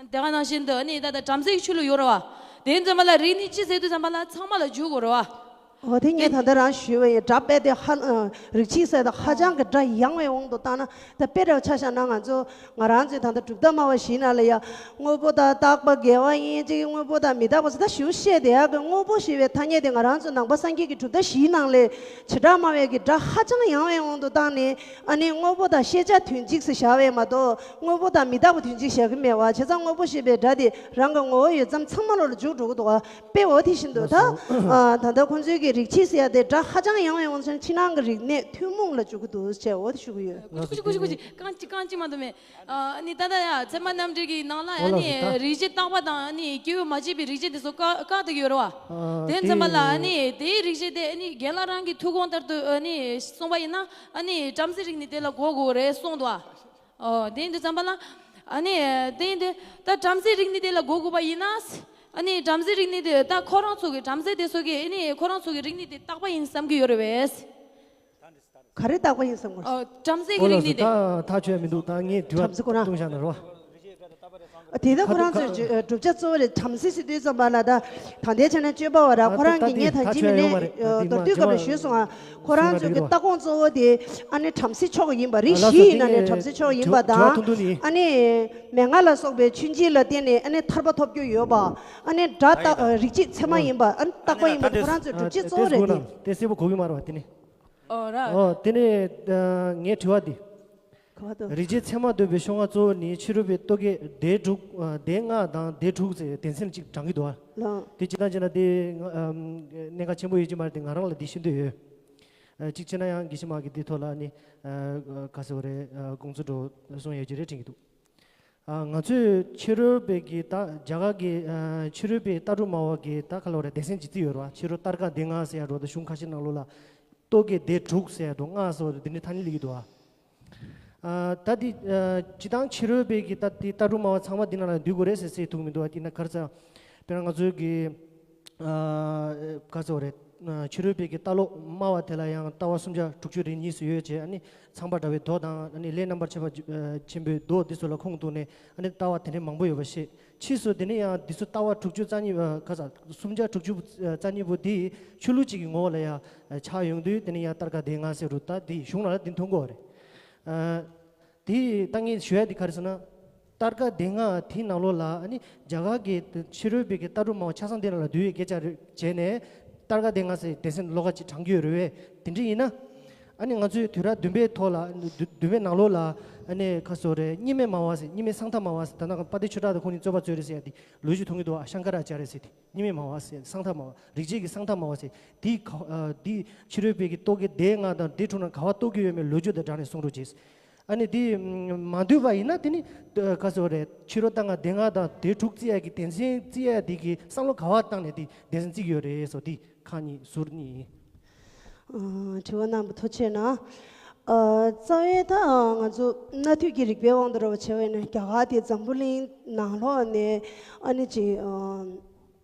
དེ་ག་ནང་བཞིན་དུ་ཨ་ནི་ད་ད་བྲམ་ཟེའི་ཆོས་ལུགས་ཡོད་རེད་བ། དེ་ཡིན་ཙམ་པ་ལ་རིག་གནས་སྤྱི་ཟེར་དུས་ཙམ་པ་ལ་ཚང་མ་ལ་འཇུག་དགོས་རེད་བ། འོ་དེ་ངས་ད་ལྟ་རང་ཞུས་པ་ཡིན། སྒྲ་དཔེ་དེ་ཧ་ཨ་རིགས་ཆད་ཟེར་དང་ཧ་ཅང་གི་སྒྲ་ཡང་བའི་དབང་དུ་བཏང་ན། ད་དཔེ་འདྲ་བ་ཆ་བཞག་ན་ང་ཚོ་ང་རང་ཚོའི་ད་ལྟ་གྲུབ་མཐའ་སྨྲ་བ་བཞི་ནང་ལ་ཡ། དངོས་པོ་དང་རྟག་པ་འགལ་བ་ཡིན་གཅིག་དངོས་པོ་དང་མི་རྟག་པ་ཟེར་ད་ཞུ་བཤད་དེ་ཡ་གི་དངོས་པོ་ཞེས་པའི་ཐ་སྙད་དེ་ང་རང་ཚོ་ནང་པ་སངས་རྒྱས་ཀྱི་གྲུབ་མཐའ་བཞིའི་ནང་ལས་བྱེ་བྲག་སྨྲ་བའི་གི་སྒྲ་ཧ་ཅང་ཡང་བའི་དབང་དུ་བཏང་ནས། ཨ་ནི་དངོས་པོ་དང་ཤེས་བྱ་དོན་གཅིག་ཟེར་བཞག་པས་མ་གཏོགས་དངོས་པོ་དང་མི་རྟག་པ་དོན་གཅིག་བཞག་གི་མེད་པ། བྱས་ཙང་དངོས་པོ་ཞེས་པའི་སྒྲ་དེ་རང་གི་ངོ་བོ་ཡོད་ཙམ་ཚང་མ་ལོ་ལ་འཇུག་འགྲོ་གི་འདུག་ག་དཔེ་འོ་དེ་བཞིན་དུ་ད་ལགས་སོ། ཨ་ད་ལྟ་ཁོང་ཚོའི་གི་རིགས་ཆད་ཟེར་ཡ་དེ་སྒྲ་ཧ་ཅང་ཡང་བའི་དབང་ཆ་ཕྱི་ནང་གི་རིག་གནས་ཐུན་མོང་ལ་འཇུག་གི་འདུག་ཅེས་འོ་དེ་ཞུ་གི་ཡོད། ཀུ་ཅི་ཀུ་ཅི་ཀུ་ཅི་ཀུ་ཅི་རྐང་གཅིག་རྐང་གཅིག་མ་གཏོགས་མེད། ཨ་ནི་ད་ལྟ་ཡ་ཚད་མ་རྣམ་འགྲེལ་གྱི་ནང་ལ་ཨོ་ཡ་ལགས་ནི་སོ་ད། རིགས་ཆད་རྟག་པ་དང་ཨ་ནི་སྐྱེས་བུ་མ་སྐྱེས་པའི་རིགས་ཆད་དེ་ཚོ་བཀག་བཀག་བསྡད་ཀྱི་ཡོད་རེད་བ། ཨ་དེ་ཙམ་པ་ལ་ཨ་དེ་ནི་དེའི་རིགས་ཆད་དེ་ཨ་ནི་རྒན་ལགས་རང་གི་ཐུགས་དགོངས་ལྟར་དུ་ཨ་ནི་གསུངས་པ་ཡིན་ན་ཨ་ནི་བྲམ་ཟེའི་རིགས་ནི་དེ་ལ་གོ་དགོས་རེད་གསུངས་འདུག་བ། ཨོ་དེ་ཡིན་དུས་ཙམ་པ་ལ་ཨ་ནི་དེ་ཡིན་དུས་ད་བྲམ་ཟེའི་རིགས་ནི་དེ་ལ་གོ་དགོས་པ་ཡིན་ན། ཨ་ནི་བྲམ་ཟེའི་རིགས་ནི་དེ་ད་ཁོ་རང་ཚོ་གི་བྲམ་ཟེ་དེ་ཚོ་གི་ཨ་ནི་ཁོ་རང་ཚོ་གི་རིགས་ནི་དེ་རྟག་པ་ཡིན་བསམ་གྱི་ཡོད་རེད་བས། ག་རེ་རྟག་པ་ཡིན་བསམ་གོ། ཨོ་བྲམ་ཟེ་གི་ཨོ་ལགས་རིགས་ནི་སོ། དེ། ད་ཐག་ཆོད་མི་འདུག་ད་ངས་དྲི་བ་བྲམ་ཟེ་ཁོ་རང་གཏོང་བཞག་ན་རོ། ཨ་དེ་ད་ཁོ་རང་ཚོའི་བརྗོད་ཨ་བསྒྲུབ་བྱ་གཙོ་བོ་རེད། བྲམ་ཟེ་ཟེར་དུས་ཙམ་པ་ལ་ད་ད་ལྟའི་ཆ་ནས་སྤྱོད་པ་བ་ར་ཨ་ཁོ་རང་ད་གི་ད་ངས་ད་ད་ཅི་མི་ཆོད་ཡོང་བ་ནས་རེད། ད་ཨ་དེ་མདོར་བསྡུས་སྐབས་ལ་ཞུས་སོང་ཨ། ཁོ་རང་ཚོ་གི་ལྟ་དགོངས་གཙོ་བོ་དེ་ཨ་ནི་བྲམ་ཟེ་ཕྱོགས་ཡིན་པ། རིགས་བཞི་ཡིན་ན་ནི་བྲམ་ཟེ་ཕྱོགས་ཡིན་པ་དང་། ཨ་ནི་མན་ངག་ལ་སོགས་པའི་མཆོད་སྦྱིན་ལ་བརྟེན་ནས་ཨ་ནི་ཐར་པ་ཐོབ་རྒྱུ་ཡོད་པ། ཨ་ནི་སྒྲ་རྟག་རིགས་ཆད་ཚད་མ་ཡིན་པ། ཨ་ནི་རྟག་པ་ཡིན་པ་ཁོ་རང་ཚོའི་སྒྲུབ་བྱེད་གཙོ་བོ་རེད་དེ། དེ་གསལ་པོ་གོ་གི་མ་རེད་བ་དེ་ནི། ཨོ་ར། ཨོ་དེ་ནས་ངའི་དྲི་བ་འདི། ག་བ་དང་། རིགས་ཆད་ཚད་མ་འདོད་པའི་ཤོག་ལྔ་གཙོ་བོ་ནི་ཕྱི་རོལ་པའི་རྟོག་གེ་སྡེ་དྲུག་སྡེ་ལྔ་དང་སྡེ་དྲུག་ཟེར་སྡེ་ཚན་གཅིག་བགྲང་གི་འདུག་ཨ། ལགས། དེ་སྤྱིར་བཏང་བྱས་ན་དེ་ང་ཨམ་གནད་འགག་ཆེན་པོ་ཡོད་ཀྱི་མ་རེད་དེ་ང་རང་ལ་འདི་ཤེས་འདོད་ཡོད། ཨ་གཅིག་བྱས་ན་ཡང་དགེ་བཤེས་མ་གི་འདི་ཐོག་ལ་ནི་ཨ་ག་ཟེར་བ་རེད། ཨ་དགོངས་ཚུལ་འགྲོ་གསུང་ཡོད་ཀྱི་རེད་དྲན་གྱི་འདུག་ཨ་ང་ཚོས་ཕྱི་རོལ་པའི་གི་ད་རྒྱ་གར་གི་ཨ་ཕྱི་རོལ་པའི་ལྟ་གྲུབ་སྨྲ་བ་གི་ད་ག་ལ་བ་རེད་སྡེ་ཚན་ཇི་ཙི་ཡོད་རེད་བ། ཕྱི་རོལ་ཏར་ཀ་སྡེ་ལྔ་ཟེར་ཡ་འགྲོ་ད་གཞུང་ཁ་ཤས་ནང་ལོགས་ལ་རྟོག་གེ་སྡེ་དྲུག་ཟེར་ཡ་འགྲོ་ལྔ་ཟེར་བ་འདི་འདྲའི་ཐ་སྙད་སླེབས་ཀྱི་འདུག་བ། ཨ་ད་འདི་ཨ་སྤྱི་བཏང་ཕྱི་རོལ་པའི་གི་ད་འདི་ལྟ་གྲུབ་སྨྲ་བ་ཚང་མ་འདི་ནང་ལ་འདུས་དགོས་རེད་ཟེར་ཟེར་ཐུག་མི་འདུག་བ། འདི་ན་ག་རེ་ཟེར། དཔེར་ན་ང་ཚོའི་གི་ཨ་ག་ཟེར་བ་རེད། ཨ་ཕྱི་རོལ་པའི་གི་ལྟ་ལོག་སྨྲ་བ་དེ་ལ་ཡང་ལྟ་བ་སུམ་བརྒྱ་དྲུག་ཅུ་རེ་གཉིས་སུ་ཡོད་ཅེས། ཨ་ནི་ཚངས་པ་འདྲ་བའི་མདོ་དང་ཨ་ནི་ལས་རྣམ་པར་ཕྱེ་བ་ཆེན་པོའི་མདོ་འདི་ཚོ་ལ་ཁུངས་གཏུགས་ནས་ཨ་ནི་ལྟ་བ་དེ་འདྲའི་མང་པོ་ཡོད་པ་ཤེས། ཕྱིས་སུ་དེ་ནས་ཡང་འདི་ཚོ་ལྟ་བ་དྲུག་ཅུ་རྩ་གཉིས་པ་ག་ས་སུམ་བརྒྱ་དྲུག་ཅུ་རྩ་གཉིས་པོ་འདི་ཆོས་ལུགས་གཅིག་གི་ངོ་བོ་ལ་ཡང་ཆགས་ཡོང་དུས་དེ་ནས་ཡང་ཏར་ཀ་སྡེ་ལྔ་ཟེར་རུ་ད་འདི་གཞུང་ལ་འདི་མཐོང་གི་ཡོད་རེད། ཨ་དེ་ད་ངས་ཞུ་ཡ་འདི་ག་རེ་ཟེར་ན། ཏར་ཀ་སྡེ་ལྔ་དེའི་ནང་ལོགས་ལ་ཨ་ནི་རྒྱ་གར་གྱི་ཕྱི་རོལ་པའི་གི་ལྟ་གྲུབ་སྨྲ་བ་ཆ་ཚང་དེ་ནང་ལ་འདུས་ཡོད་སྐད་ཆ་རེད་བྱས་ནས་ཏར་ཀ་སྡེ་ལྔ་ཟེར་སྡེ་ཚན་ལོགས་ཀ་ཅིག་དྲངས་ཀྱི་ཡོད་རེད་བས། དེ་འདྲ་ཡིན་ན་ཨ་ནི་ང་ཚོའི་དུས་རབས་བདུན་པའི་ཐོག་ལ་བདུན་བདུན་པའི་ནང་ལོགས་ལ་ཨ་ནི་ཁ་སོ་རེད། གཉིས་མེད་སྨྲ་བ་ཟེར། གཉིས་མེད་སཾ་ཐ་སྨྲ་བ་ཟེར། ད་ནང་དཔལ་ལྡན་ཆོས་གྲགས་དང་ཁོང་གཉིས་རྩོད་པ་རྩོད་རེད་ཟེར་ཡ་དེ་ལོ་རྒྱུས་མཐོང་གི་འདུག་ཨ་ཤང་ཀ་ར་ཅཱ་རེ་ཟེར་དེ། གཉིས་མེད་སྨྲ་བ་ཟེར། སཾ་ཐ་སྨྲ་བ། རིག་བྱེད་ཀྱི་སཾ་ཐ་སྨྲ་བ་ཟེར། དེའི་ག་ཨ་དེའི་ཕྱི་རོལ་པའི་གི་རྟོག་གེ་སྡེ་ལྔ་དང་སྡེ་དྲུག་ནང་ག་བ་རྟོགས་ཀྱི་ཡོད་མེད་ལོ་རྒྱུས་དང་སྦྲགས་ནས་གསུང་རོགས་གྱིས། ཨ་ནི་དེ་མ་འདུས་པ་ཡིན་ན་དེ་ནི་ག་ཟེར་བ་རེད། ཕྱི་རོལ་ཏར་ཀ་སྡེ་ལྔ་དང་སྡེ་དྲུག་བརྩི་ཡ་གི་སྡེ་ཚན་བརྩི་ཡ་དེ་གི་བསམ་བློ་ག་བ་བཏང་ནས་དེ་སྡེ་ཚན་བརྩི་གི་ཡོད་རེད་སོ། དེ་ཁག་གཉིས་ཟུར་གཉིས་ཡིན། ཨ་དྲི་བ་གནང་བ་ཐུགས་རྗེ་གནང་། ཨ་རྩ་བའི་ད་ང་ཚོ་གནའ་དུས་ཀྱི་རིག་པའི་དབང་དུ་ར་བ་བྱས་པ་ཡིན་ན་རྒྱ་གར་དེ་འཛམ་བུ་གླིང་ནང་ལོགས་ནས་ཨ་ནི་ཅིག་ཨ།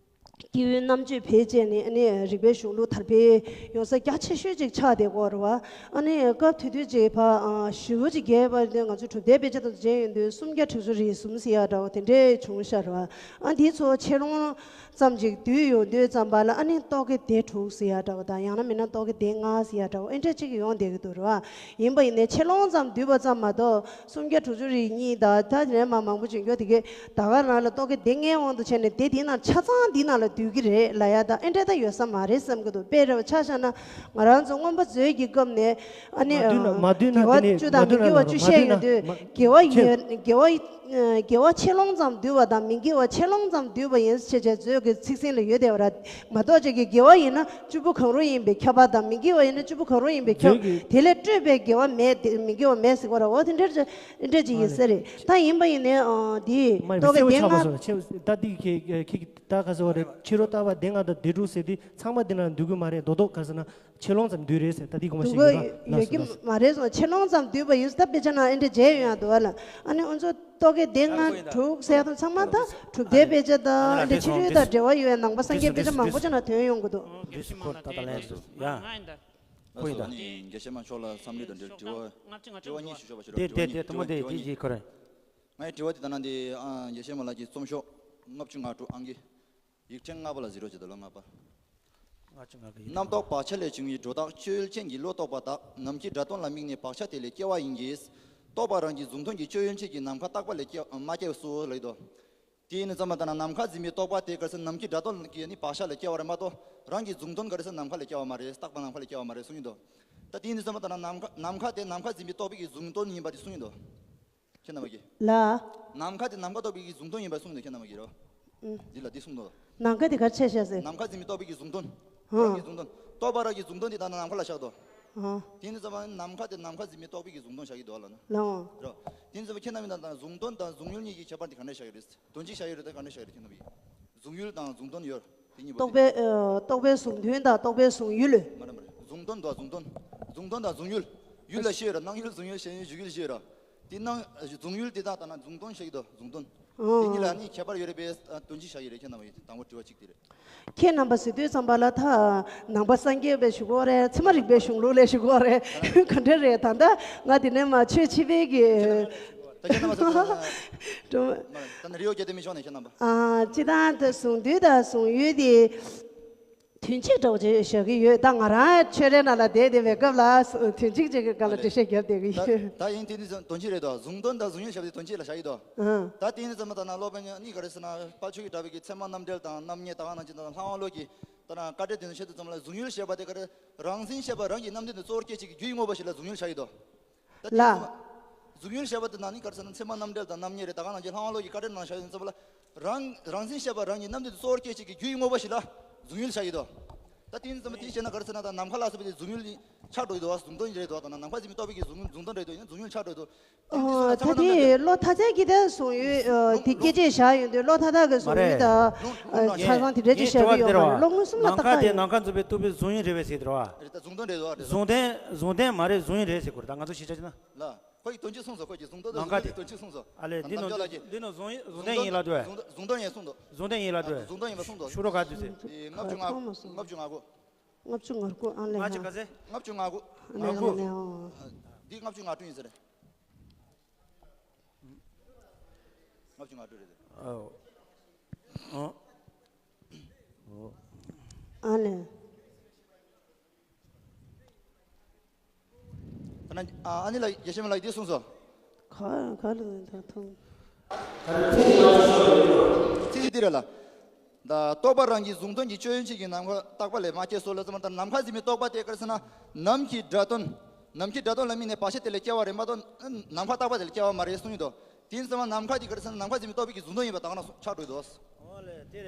སྐྱེ་བོའི་རྣམ་དཔྱོད་འཕེལ་རྒྱས་ནས་ཨ་ནི་རིག་པའི་གཞུང་ལུགས་དར་འཕེལ་ཡོང་ས་རྒྱ་ཆེ་ཤོས་ཅིག་ཆགས་བསྡད་ཀྱི་ཡོད་རེད་བ། ཨ་ནི་སྐབས་དེ་དུས་ཅིག་ཕ་ཨ་ཞེ་པོ་ཅིག་རྒྱས་པ་དེ་ང་ཚོ་གྲུབ་མཐའི་དཔེ་ཆ་དང་མཇལ་ཡོང་དུས་སུམ་བརྒྱ་དྲུག་ཅུ་རེ་གསུམ་ཟེར་ཡ་འདྲ་བ་དེ་འདྲས་བྱུང་ཤག་རེད་བ། ཨ་འདི་ཚོ་ཆེ་ལོང་ཙམ་ཅིག་བསྡུས་ཡོང་དུས་ཙམ་པ་ལ་ཨ་ནི་རྟོག་གེ་སྡེ་དྲུག་ཟེར་ཡ་འདྲ་བ་དང་ཡང་ན་མིན་ན་རྟོག་གེ་སྡེ་ལྔ་ཟེར་ཡ་འདྲ་བ་ཨེ་འདྲས་ཅིག་ཡོང་བསྡད་ཀྱི་འདུག་རེད་བ། ཡིན་པ་ཡིན་ནའི་ཆེ་ལོང་ཙམ་བསྡུས་པ་ཙམ་མ་གཏོགས་སུམ་བརྒྱ་དྲུག་ཅུ་རེ་གཉིས་དང་ད་དེ་ནས་མ་མང་པོ་བྱུང་རྒྱུ་དེ་གའི་ད་ག་རང་ལ་རྟོག་གེ་སྡེ་ལྔའི་དབང་དུ་བྱས་ནས་སྡེ་འདི་ནང་ཆ་ཚང་འདི་ནང་ལ་འདུས་ཀྱི་རེད་ལབ་ཡ་ད་ཨེ་འདྲ་ད་ཡོད་ས་མ་རེད་བསམ་གྱི་འདུག་དཔེ་རེད་བ་ཆ་བཞག་ན་ང་རང་ཚོ་མངོན་པ་མཛོད་ཀྱི་སྐབས་ནས་ཨ་ནི་མ་བསྡུས་ན་མ་བསྡུས་ན་དགེ་བ་དེ་ནི་བཅུ་དང་མ་མི་དགེ་བ་བཅུ་བཤད་ཡོང་དུས་དགེ་བ་ཡོད་དགེ་བ་དགེ་བ་ཆེ་ལོང་ཙམ་བསྡུས་པ་དང་མི་དགེ་བ་ཆེ་ལོང་ཙམ་བསྡུས་པ་ཡིན་ཟེར་བྱས་བྱས་མཛོད་ཀྱི་ཚིག་ཟིན་ལ་ཡོད་བསྡད་པ་ར། མ་གཏོགས་ཅིག་གི་དགེ་བ་ཡིན་ན་བཅུ་པོ་གང་རུང་ཡིན་པས་ཁྱབ་པ་དང་མི་དགེ་བ་ཡིན་ན་བཅུ་པོ་གང་རུང་ཡིན་པས་ཁྱབ། མཛོད་ཀྱི་དེ་ལས་སྤྲོས་པའི་དགེ་བ་མེད་དེ་མི་དགེ་བ་མེད་ཟེར་བ་ར་འོ་དེ་འདྲ་འདྲ་ཅིག་ཡིན་ས་རེད། ད་ཡིན་པ་ཡིན་ནའི་ཨ་འདི་མ་རེད་རྟོག་གེ་གསལ་པོ་སྡེ་ཆགས་པ་ལྔ་སོང་ཆེ་ད་འདི་ཁྱེད་ཁྱེད་ཀྱི་ད་ག་ཟེར་བ་རེད། ཕྱི་རོལ་ཏར་ཀ་སྡེ་ལྔ་དང་སྡེ་དྲུག་ཟེར་དུས་ཚང་མ་འདི་ནང་འདུས་ཀྱི་མ་རེད། རྡོག་རྡོག་ག་ཟེར་ན། ཆེ་ལོང་ཙམ་འདུས་རེད་ཟེར་ད་འདི་གོང་མ་འདུས་ཞིག་ཡོད་ཀྱི་ཡོད་ར། ལགས་སོ་ལགས་སོ། མ་རེད་སོང་། ཆེ་ལོང་ཙམ་འདུས་པ་ཡིན་ཟེར་ད་དཔེ་ཆ་ནང་ཨེ་འདྲ་མཇལ་ཡོང་ཡ་འདུག་བ་ལ། ཨ་ནི་ང་ཚོ་རྟོག་གེ་སྡེ་ལྔ་དྲུག་ཟེར་ཡ་དང་ཚང་མ་ད་གྲུབ་མཐའི་དཔེ་ཆ་དང་ཨ་ནི་ཕྱི་རོལ་དང་འབྲེལ་བ་ཡོད་པའི་ནང་པ་སངས་རྒྱས་དཔེ་ཆ་མང་པོ་ཅིག་ནང་ཐོན་ཡོང་གི་འདུག་དུས་སུ་ཁོ་ད་ལྟ་ལན་སོ་ཡ། ཁོ་ཡིན་ད། ལགས་སོ། ཨ་ནི་དགེ་བཤེས་མ་མཆོག་ལ་བསམ་ཚུལ་དང་འབྲེལ་དྲི་བ་དྲི་བ་གཉིས་ཞུ་ཆོག་པ་ཞུ་རོགས། དེ་དྲི་བ་དེ་གཉིས་དེ་དྲི་བ་དེ་དྲི་བ་དེ་གཉིས་ཁོ་རེད། ངའི་དྲི་བ་དེ་ད་ན་དེ་ཨ་དགེ་བཤེས་མ་ལགས་ཀྱི་རྩོམ་ཤོག་ལྔ་བཅུ་ང་དྲུག་ཨང་ཀི། ཡིག་ཕྲེང་ལྔ་པ་ལ་གཟིགས་རོགས་བྱེད་དོ་ལོ། ལྔ་པ། ལྔ་བཅུ་ང་དགུ་ཡིན། རྣམ་རྟོག་བག་ཆགས་ལས་བྱུང་བའི་སྒྲོ་བཏགས་སྤྱོད་ཡུལ་ཅན་གྱི་བློ་རྟོག་པ་དག་ནམ་མཁའི་སྒྲ་དོན་ལ་དམིགས་ནས་བག་ཆགས་དེ་ལས་སྐྱེ་བ་ཡིན་གྱི། རྟོག་པ་རང་གི་གཟུང་དོན་གྱི་སྤྱོད་ཡུལ་ཅན་གྱི་ནམ་མཁའ་རྟག་པ་ལས་སྐྱེ་མ་སྐྱེ་སོ་ལབ་ཀྱི་འདུག་དེ་ཡིན་ཙམ་པ་ལྟར་ན་ནམ་མཁའ་འཛིན་པའི་རྟོག་པ་དེ་ག་རེ་ཟེར་ནམ་མཁའི་སྒྲ་དོན་གྱི་ནི་བག་ཆགས་ལས་སྐྱེ་བ་རེད་མ་གཏོགས་རང་གི་གཟུང་དོན་ག་རེ་ཟེར་ནམ་མཁའ་ལས་སྐྱེ་བ་མ་རེད། རྟག་པ་ནམ་མཁའ་ལས་སྐྱེ་བ་མ་རེད་གསུངས་ཀྱི་འདུག་ད་དེ་ཡིན་ཙམ་པ་ལྟར་ན་ནམ་མཁའ་ནམ་མཁའ་དེ་ནམ་མཁའ་འཛིན་པའི་རྟོག་པའི་གི་གཟུང་དོན་ཡིན་པ་དེ་གསུངས་ཀྱི་འདུག་ཁྱེད་རྣམ་པ་གིས། ལ། ནམ་མཁའ་དེ་ནམ་མཁའ་རྟོག་པའི་གི་གཟུང་དོན་ཡིན་པ་གསུངས་འདུག་ཁྱེད་རྣམ་པ་གིས་རོ། ཨུ། འདི་ལ་འདི་གསུངས་འདུག་ནམ་མཁའ་དེ་ག་རེ་བྱས་བྱས་ཟེར། ནམ་མཁའ་འཛིན་པའི་རྟོག་པའི་གི་གཟུང་དོན། ཧང་། རང་གི་གཟུང་དོན། རྟོག་པ་རང་གི་གཟུང་དོན་དེ་ད་ནམ་མཁའ་ལ་བཞག་འདུག་ཧང་། དེ་ནི་ཙམ་པ་ནམ་མཁའ་དེ་ནམ་མཁའ་འཛིན་པའི་རྟོག་པའི་གི་གཟུང་དོན་བཞག་གི་འདུག་ལ་ན། ལའང་། རོ། དེ་ནི་ཙམ་པ་ཁྱེད་རྣམ་པས་ད་གཟུང་དོན་དང་གཟུང་ཡུལ་གཉིས་ཀྱི་ཁྱད་པར་དེ་ག་འདྲ་བཞག་ཡོད་རེད། དོན་གཅིག་བཞག་ཡོད་རེད་ད་ག་འདྲ་བཞག་ཡོད་རེད་ཁྱེད་རྣམ་པས། གཟུང་ཡུལ་དང་གཟུང་དོན་ཡོད། དེ་གཉིས་པོ་རྟོག་དེ། པའི་ཨ། རྟོག་པའི་གཟུང་དོན་དང་རྟོག་པའི་གཟུང་ཡུལ། མ་རེད་མ་རེད། གཟུང་དོན་དང་གཟུང་དོན། གཟུང་དོན་དང་གཟུང་ཡུལ། ཡུལ་ལ་བཤད་ར་སྣང་ཡུལ་གཟུང་ཡུལ་ཞེན་ཡུལ་འཇུག་ཡུལ་བཤད་ར། དེ་སྣང་གཟུང་ཡུལ་དེ་དག་ལྟ་ན་གཟུང་དོན་བཤད་ཀྱི་འདུག་གཟུང་དོན། ཨོ། དེ་གཉིས་ལ་ནི་ཁྱད་པར་ཡོད་རེད་པས་དོན་གཅིག་བཞག་ཡོད་རེད་ཁྱེད་རྣམ་པ་ཡིན་དང་པོ་དྲི་བ་གཅིག་དེ་རེད། ཁྱེད་རྣམ་པ་ཟེར་དུས་ཙམ་པ་ལ་ད་ནང་པ་སངས་རྒྱས་པའི་ཞུ་གོ་རེད། ཚད་མ་རིག་པའི་གཞུང་ལུགས་ལས་ཞུ་གོ་རེད། ག་འདྲ་རེད་ད་ལྟ་ང་དེ་ནས་མ་ཆོས་ཕྱི་པའི་གི། ད་ཁྱེད་རྣམ་པ་ཟེར་དུས་ཙམ་པ་ལ། ད་ནི་རི་བོ་རྒྱལ་ལྡན་མི་ཤོང་ནས་ཁྱེད་རྣམ་པ། ཨ། སྤྱི་བཏང་དུ་གཟུང་དུས་དང་གཟུང་ཡུལ་དེ། དོན་གཅིག་འདྲ་བོ་ཅིག་བཞག་གི་ཡོད། ད་ང་རང་ཆོས་རའི་ནང་ལ་བསྡད་བསྡད་པའི་སྐབས་ལ་དོན་གཅིག་ཅིག་གི་སྒང་ལ་འགྲེལ་བཤད་རྒྱབ་བསྡད་ཀྱི་ཡོད། ད་ཡིན་དེ་ནི་དོན་གཅིག་རེད་དོ། གཟུང་དོན་དང་གཟུང་ཡུལ་བཞག་པའི་དོན་གཅིག་ལ་བཞག་ཡོད་དོ། ཨང་། ད་དེ་ནི་ཙམ་པ་ད་ན་སློབ་དཔོན་གཉིས་ག་རེ་ཟེར་ན་དཔལ་ཆོས་ཀྱི་གྲགས་པའི་གི་ཚད་མ་རྣམ་འགྲེལ་དང་རྣམ་ངེས་ད་ག་ནང་བཞིན་དང་ལྷ་དབང་བློ་གི་ད་ན་བཀའ་འགྲེལ་དེ་ནི་བཤད་དུས་ཙམ་ལ་གཟུང་ཡུལ་བཞག་པ་དེ་ག་རེ་རང་མཚན་བཞག་པ་རང་གི་རྣམ་ལྡན་དུ་གཙོ་བོར་སྐྱེད་བྱེད་ཀྱི་རྒྱུའི་དངོས་པོ་ཞིག་ལ་གཟུང་ཡུལ་བཞག་ཡོད་དོ། ད་ལ། དེ་ཙམ་པ། གཟུང་ཡུལ་བཤད་པ་དེ་ནང་ནི་ག་རེ་ཟེར་ན་ཚད་མ་རྣམ་འགྲེལ་དང་རྣམ་ངེས་རེད། ད་ག་ནང་བཞིན་ལྷ་དབང་བློ་གི་བཀའ་འགྲེལ་ནང་བཞག་ཡོད་ཙམ་པ་ལ། རང་རང་མཚན་བཤད་པ་རང་གི་རྣམ་ལྡན་དུ་གཙོ་བོར་སྐྱེད་བྱེད་ཀྱི་རྒྱུའི་དངོས་པོ་ཞིག་ལ་གཟུང་ཡུལ་བྱ་ཡི་དོ། ད་དེ་ནི་ཙམ་པ་དེ་བཤད་ན་ག་རེ་ཟེར་ན་ད་ནམ་མཁའ་ལ་སོགས་པ་དེ་གཟུང་ཡུལ་ནི་ཆགས་འགྲོ་ཡི་དོ། གཟུང་དོན་རེད་དོ། ད་ནམ་མཁའ་འཛིན་པའི་རྟོག་པའི་གི་གཟུང་གཟུང་དོན་རེད་དོ། ཡང་གཟུང་ཡུལ་ཆགས་འགྲོ་ཡི་དོ། ད་འདི་ཚོ་ཨོ། ད་ཚད་མ་རྣམ་འགྲེལ་དེ་བློ་ཐ་ཚད་ཀྱི་དེ་གཟུང་ཡུལ་ཨ། དེ་སྐད་ཆ་བཞག་ཡོང་དུས་བློ་ཐ་ཚད་ཀྱི་གཟུང་ཡུལ་དང་ཨ། ཆགས་སྡང་དེ་འདྲ་ཅིག་བཞག་གི་ཡོད་མ་རེད། བློ་མངོན་སུམ་ལ་ཏག་ཏག་ཡོད། ནམ་མཁའ་དེ་ནམ་མཁའ་འཛིན་པའི་རྟོག་པའི་གཟུང་ཡུལ་རེད་པས་ཟེར་དོ། རེད་ད་གཟུང་དོན་རེད་དོ། རེད་དོ། གཟུང་དོན་གཟུང་དོན་མ་རེད་གཟུང་ཡུལ་རེད་ཟེར་དགོས་རེད། ད་ང་ཚོ་ཤེས་བྱ་ཅི་ན། ལ། ཁོ་ཡི་དོན་གཅིག་གསུངས་སོ། ཁོ་ཡི་གཟུང་དོན་དང་གཟུང་ཡུལ་གྱི་དོན་གཅིག་གསུངས་སོ། ཨ་ལས་འདི་ནང་འཇོག་ལ་ཅི། འདི་ནང་གཟུང་གཟུང་དོན་ཡིན་ལབ་འདུག་གས། གཟུང་དོན་ཡིན་གསུངས་འདུག་གཟུང་དོན་ཡིན་ལབ་འདུག་གས། གཟུང་དོན་ཡིན་པ་གསུངས་འདུག་ཤུ་རོ་ག་དུས་ཚེ། ལྔ་བཅུ་ང་དགུ། ལྔ་བཅུ་ང་དགུ། ལྔ་བཅུ་ང་དགུ། ཨ་ལས་ལྔ་བཅུ་ང་ག་ཚད། ལྔ་བཅུ་ང་དགུ། ལྔ་དགུ། འདི་ལྔ་བཅུ་ང་དྲུག་ཡིན་ས་རེད། ལྔ་བཅུ་ང་དྲུག་རེད། ཨོ། ཨོ། ཨ་ལས། ད་ནི་ཨ་ནི་ལ་ཡེ་ཤེས་མ་ལ་ཡི་དེ་གསུངས་སོ། ག་ག་ལ་ད་ཐུང་། ཚིག་འདི་རེད་ལ། ད་རྟོག་པ་རང་གི་གཟུང་དོན་གྱི་སྤྱོད་ཡུལ་ཅན་གྱི་ནམ་མཁའ་རྟག་པ་ལས་མ་སྐྱེས་སོ་ལ་ཙམ་ད་ནམ་མཁའ་འཛིན་པའི་རྟོག་པ་དེ་ག་རེ་ཟེར་ན་ནམ་མཁའི་སྒྲ་དོན། ནམ་མཁའི་སྒྲ་དོན་ལ་དམིགས་ནས་བག་ཆགས་དེ་ལས་སྐྱེ་བ་རེད་མ་གཏོགས་ནམ་མཁའ་རྟག་པ་དེ་ལས་སྐྱེ་བ་མ་རེད་གསུངས་ཡོད་དོ། དེ་ཡིན་ཙང་ནམ་མཁའ་དེ་ག་རེ་ཟེར་ན་ནམ་མཁའ་འཛིན་པའི་རྟོག་པའི་གི་གཟུང་དོན་ཡིན་པ་ད་ག་ན་ཆགས་འགྲོ་ཡོད་དོ།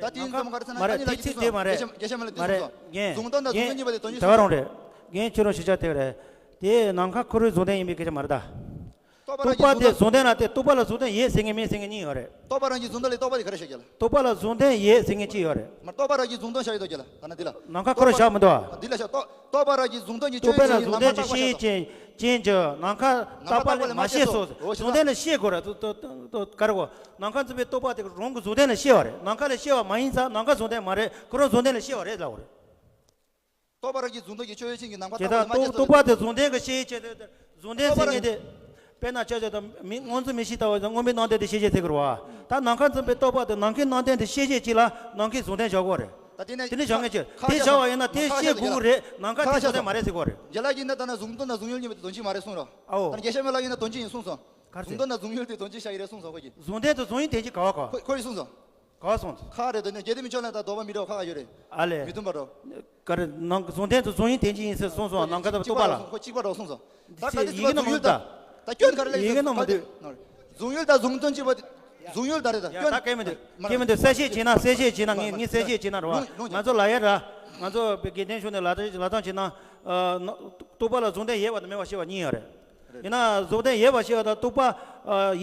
ད་དེ་ཡིན་ཙང་ག་རེ་ཟེར་ན་མ་རེད། ཨ་ནི་ལ་དེ་ཡིན་ཚིག་དེ་མ་རེད། རྒྱལ་སྲས་མ་ལ་དེ་མ་རེད། གསུངས་སོ། གཟུང་དོན་དང་གཟུང་ཡུལ་གཉིས་པ་དེ་དོན་གཅིག་གསུངས་སོ། རྒན། གཟུང་དོན་དང་གཟུང་ཡུལ་གཉིས་པ་དེ་དོན་གཅིག་ད་ག་རང་རེད། རྒན་ཁྱོད་རང་ཤེས་བྱ་དེ་རེད། དེ་ནམ་མཁའ་ཁོ་རང་གཟུང་དོན་ཡིན་པའི་སྐད་ཆ་མ་རེད་ད། རྟོག་པ་རང་གི་གཟུང་དོན། རྟོག་པ་དེ་གཟུང་དོན་ལ་དེ་རྟོག་པ་ལ་གཟུང་དོན་ཡོད་ཟེར་མཁན་མེད་ཟེར་མཁན་གཉིས་ཡོད་རེད། རྟོག་པ་རང་གི་གཟུང་དོན་ལ་རྟོག་པ་དེ་ག་རེ་བཤད་ཀྱི་ལ། རྟོག་པ་ལ་གཟུང་དོན་ཡོད་ཟེར་མཁན་གཅིག་ཡོད་རེད། མ་རྟོག་པ་རང་གི་གཟུང་དོན་བཤད་ཡོད་དོ་ཀྱི་ལ་ད་ན་འདི་ལ། ནམ་མཁའ་ཁོ་རང་བཞག་མི་འདུག་ཨ། འདི་ལ་བཤད་རྟོག་རྟོག་པ་རང་གི་གཟུང་དོན་གྱི་རྟོག་པ་ལ་གཟུང་དོན་གྱི་ཤེས་ཡུལ་ཅན་ཅན་གྱི་ནམ་མཁའ་རྟག་པ་ལས་མ་སྐྱེས་སོ། གཟུང་དོན་ལ་ཤེས་དགོས་རེད། དོ་དོ་དོ་ག་རེ་གོ། ནམ་མཁའ་འཛིན་པའི་རྟོག་པ་དེ་རང་གི་གཟུང་དོན་ལ་ཤེས་པ་རེད། ནམ་མཁའ་ལ་ཤེས་པ་མ་ཡིན་ཙང་ནམ་མཁའ་གཟུང་དོན་མ་རེད། ཁོ་རང་གཟུང་དོན་ལ་ཤེས་པ་རེད་ལབ་དགོས་རེད། རྟོག་པ་རང་གི་གཟུང་དོན་གྱི་སྤྱོད་ཡུལ་ཅན་གྱི་ནམ་མཁའ་དེ་རྟག་པ་ལས་མ་སྐྱེས་སོ། རྟོག་པ་དེ་གཟུང་དོན་གྱི་ཤེས་བྱེད་དེ་གཟུང་དོན་ཟེར་མཁན་དེ། དཔེར་ན་ཆ་བཞག་དང་མི་སྔོ་འཛིན་མིག་ཤེས་ལྟ་བུ་དང་སྔོན་པོའི་སྣང་དོན་དེ་ཤེས་བྱེད་ཟེར་དགོས་རེད་བ། ད་ནམ་མཁའ་འཛིན་པའི་རྟོག་པ་དེ་ནམ་མཁའི་སྣང་དོན་དེ་ཤེས་བྱེད་ཅིག་ལ་ནམ་མཁའི་གཟུང་དོན་བཞག་དགོས་རེད། ད་དེ་ནས་དེ་ནས་བཞག་ངེས་ཆེ། ཁ་དེ་ཁ་བཞག་པ་ཡིན་ན་དེ་ཁ་ཤེས་དགོས་ཀྱི་རེད། ནམ་མཁའ་ཁ་ཤེས་དགོས་དོན་མ་རེད་ཟེར་དགོས་རེད། རྒྱ་ལ་ཡིན་ན་ད་ན་གཟུང་དོན་དང་གཟུང་ཡུལ་གཉིས་པོ་དེ་དོན་གཅིག་མ་རེད་གསུངས་རོ། ཨའོ། ད་ན་རྒྱལ་སྲས་མ་ལ་ཡིན་ན་དོན་གཅིག་ཡིན་གསུངས་སོང་། ག་རེ་ཟེར། གཟུང་དོན་དང་གཟུང་ཡུལ་དེ་དོན་གཅིག་བཞག་ཡི་རེད་གསུངས་སོང་ཁོ་གིས། གཟུང་དོན་དང་གཟུང་ཡུལ་དོན་གཅིག་ག་བ་ག་བ། ཁོ་ཁོ་ཡིས་གསུངས་སོང་། ག་བ་གསུངས་སོང་། ཁ་རེད་དོ་ནས་རྒྱལ་སྲས་མི་ཆོག་ལ་ད་དོགས་པ་མི་འདྲ་བ་ཁ་ཁ་ཡོད་རེད། ཨ་ལས། མི་མཐུན་པ་འགྲོ། ག་རེ་ནང་གཟུང་དོན་དང་གཟུང་ཡུལ་དོན་གཅིག་ཡིན་ཟེར་གསུངས་སོང་ནམ་མཁའ་དང་རྟོག་པ་ལ། ཁོ་གཅིག་པ་འགྲོ་གསུངས་སོང་། ད་ག་དེ་ཡི་གེ་ནང་མི་འདུག་ད། ད་སྐྱོན་ག་རེ་ལས་ཡི་གེ་ནང་མི་འདུག་གཟུང་ཡུལ་དང་གཟུང་དོན་གཅིག་པ་དེ། གཟུང་ཡུལ་ད་རེད་ད་ཡ་སྐྱོན་ད་གལ་མི་འདུག་མ་རེད། གལ་མི་འདུག་གསལ་བཤད་བྱས་ན་གསལ་བཤད་བྱས་ན་ངས་ངས་གསལ་བཤད་བྱས་ན་རོ། ང་ཚོ་ལ་ཡ་ར། ང་ཚོ་དགེ་ལྡན་ཕྱོགས་ནས་ལ་ལ་ཐང་བྱས་ན། རྟོག་པ་ལ་གཟུང་དོན་ཡོད་པ་དང་མེད་པ་ཤེས་པ་གཉིས་ཡོད་རེད། ཡིན་ན་གཟུང་དོན་ཡོད་པ་ཤེས་པ་དང་རྟོག་པ།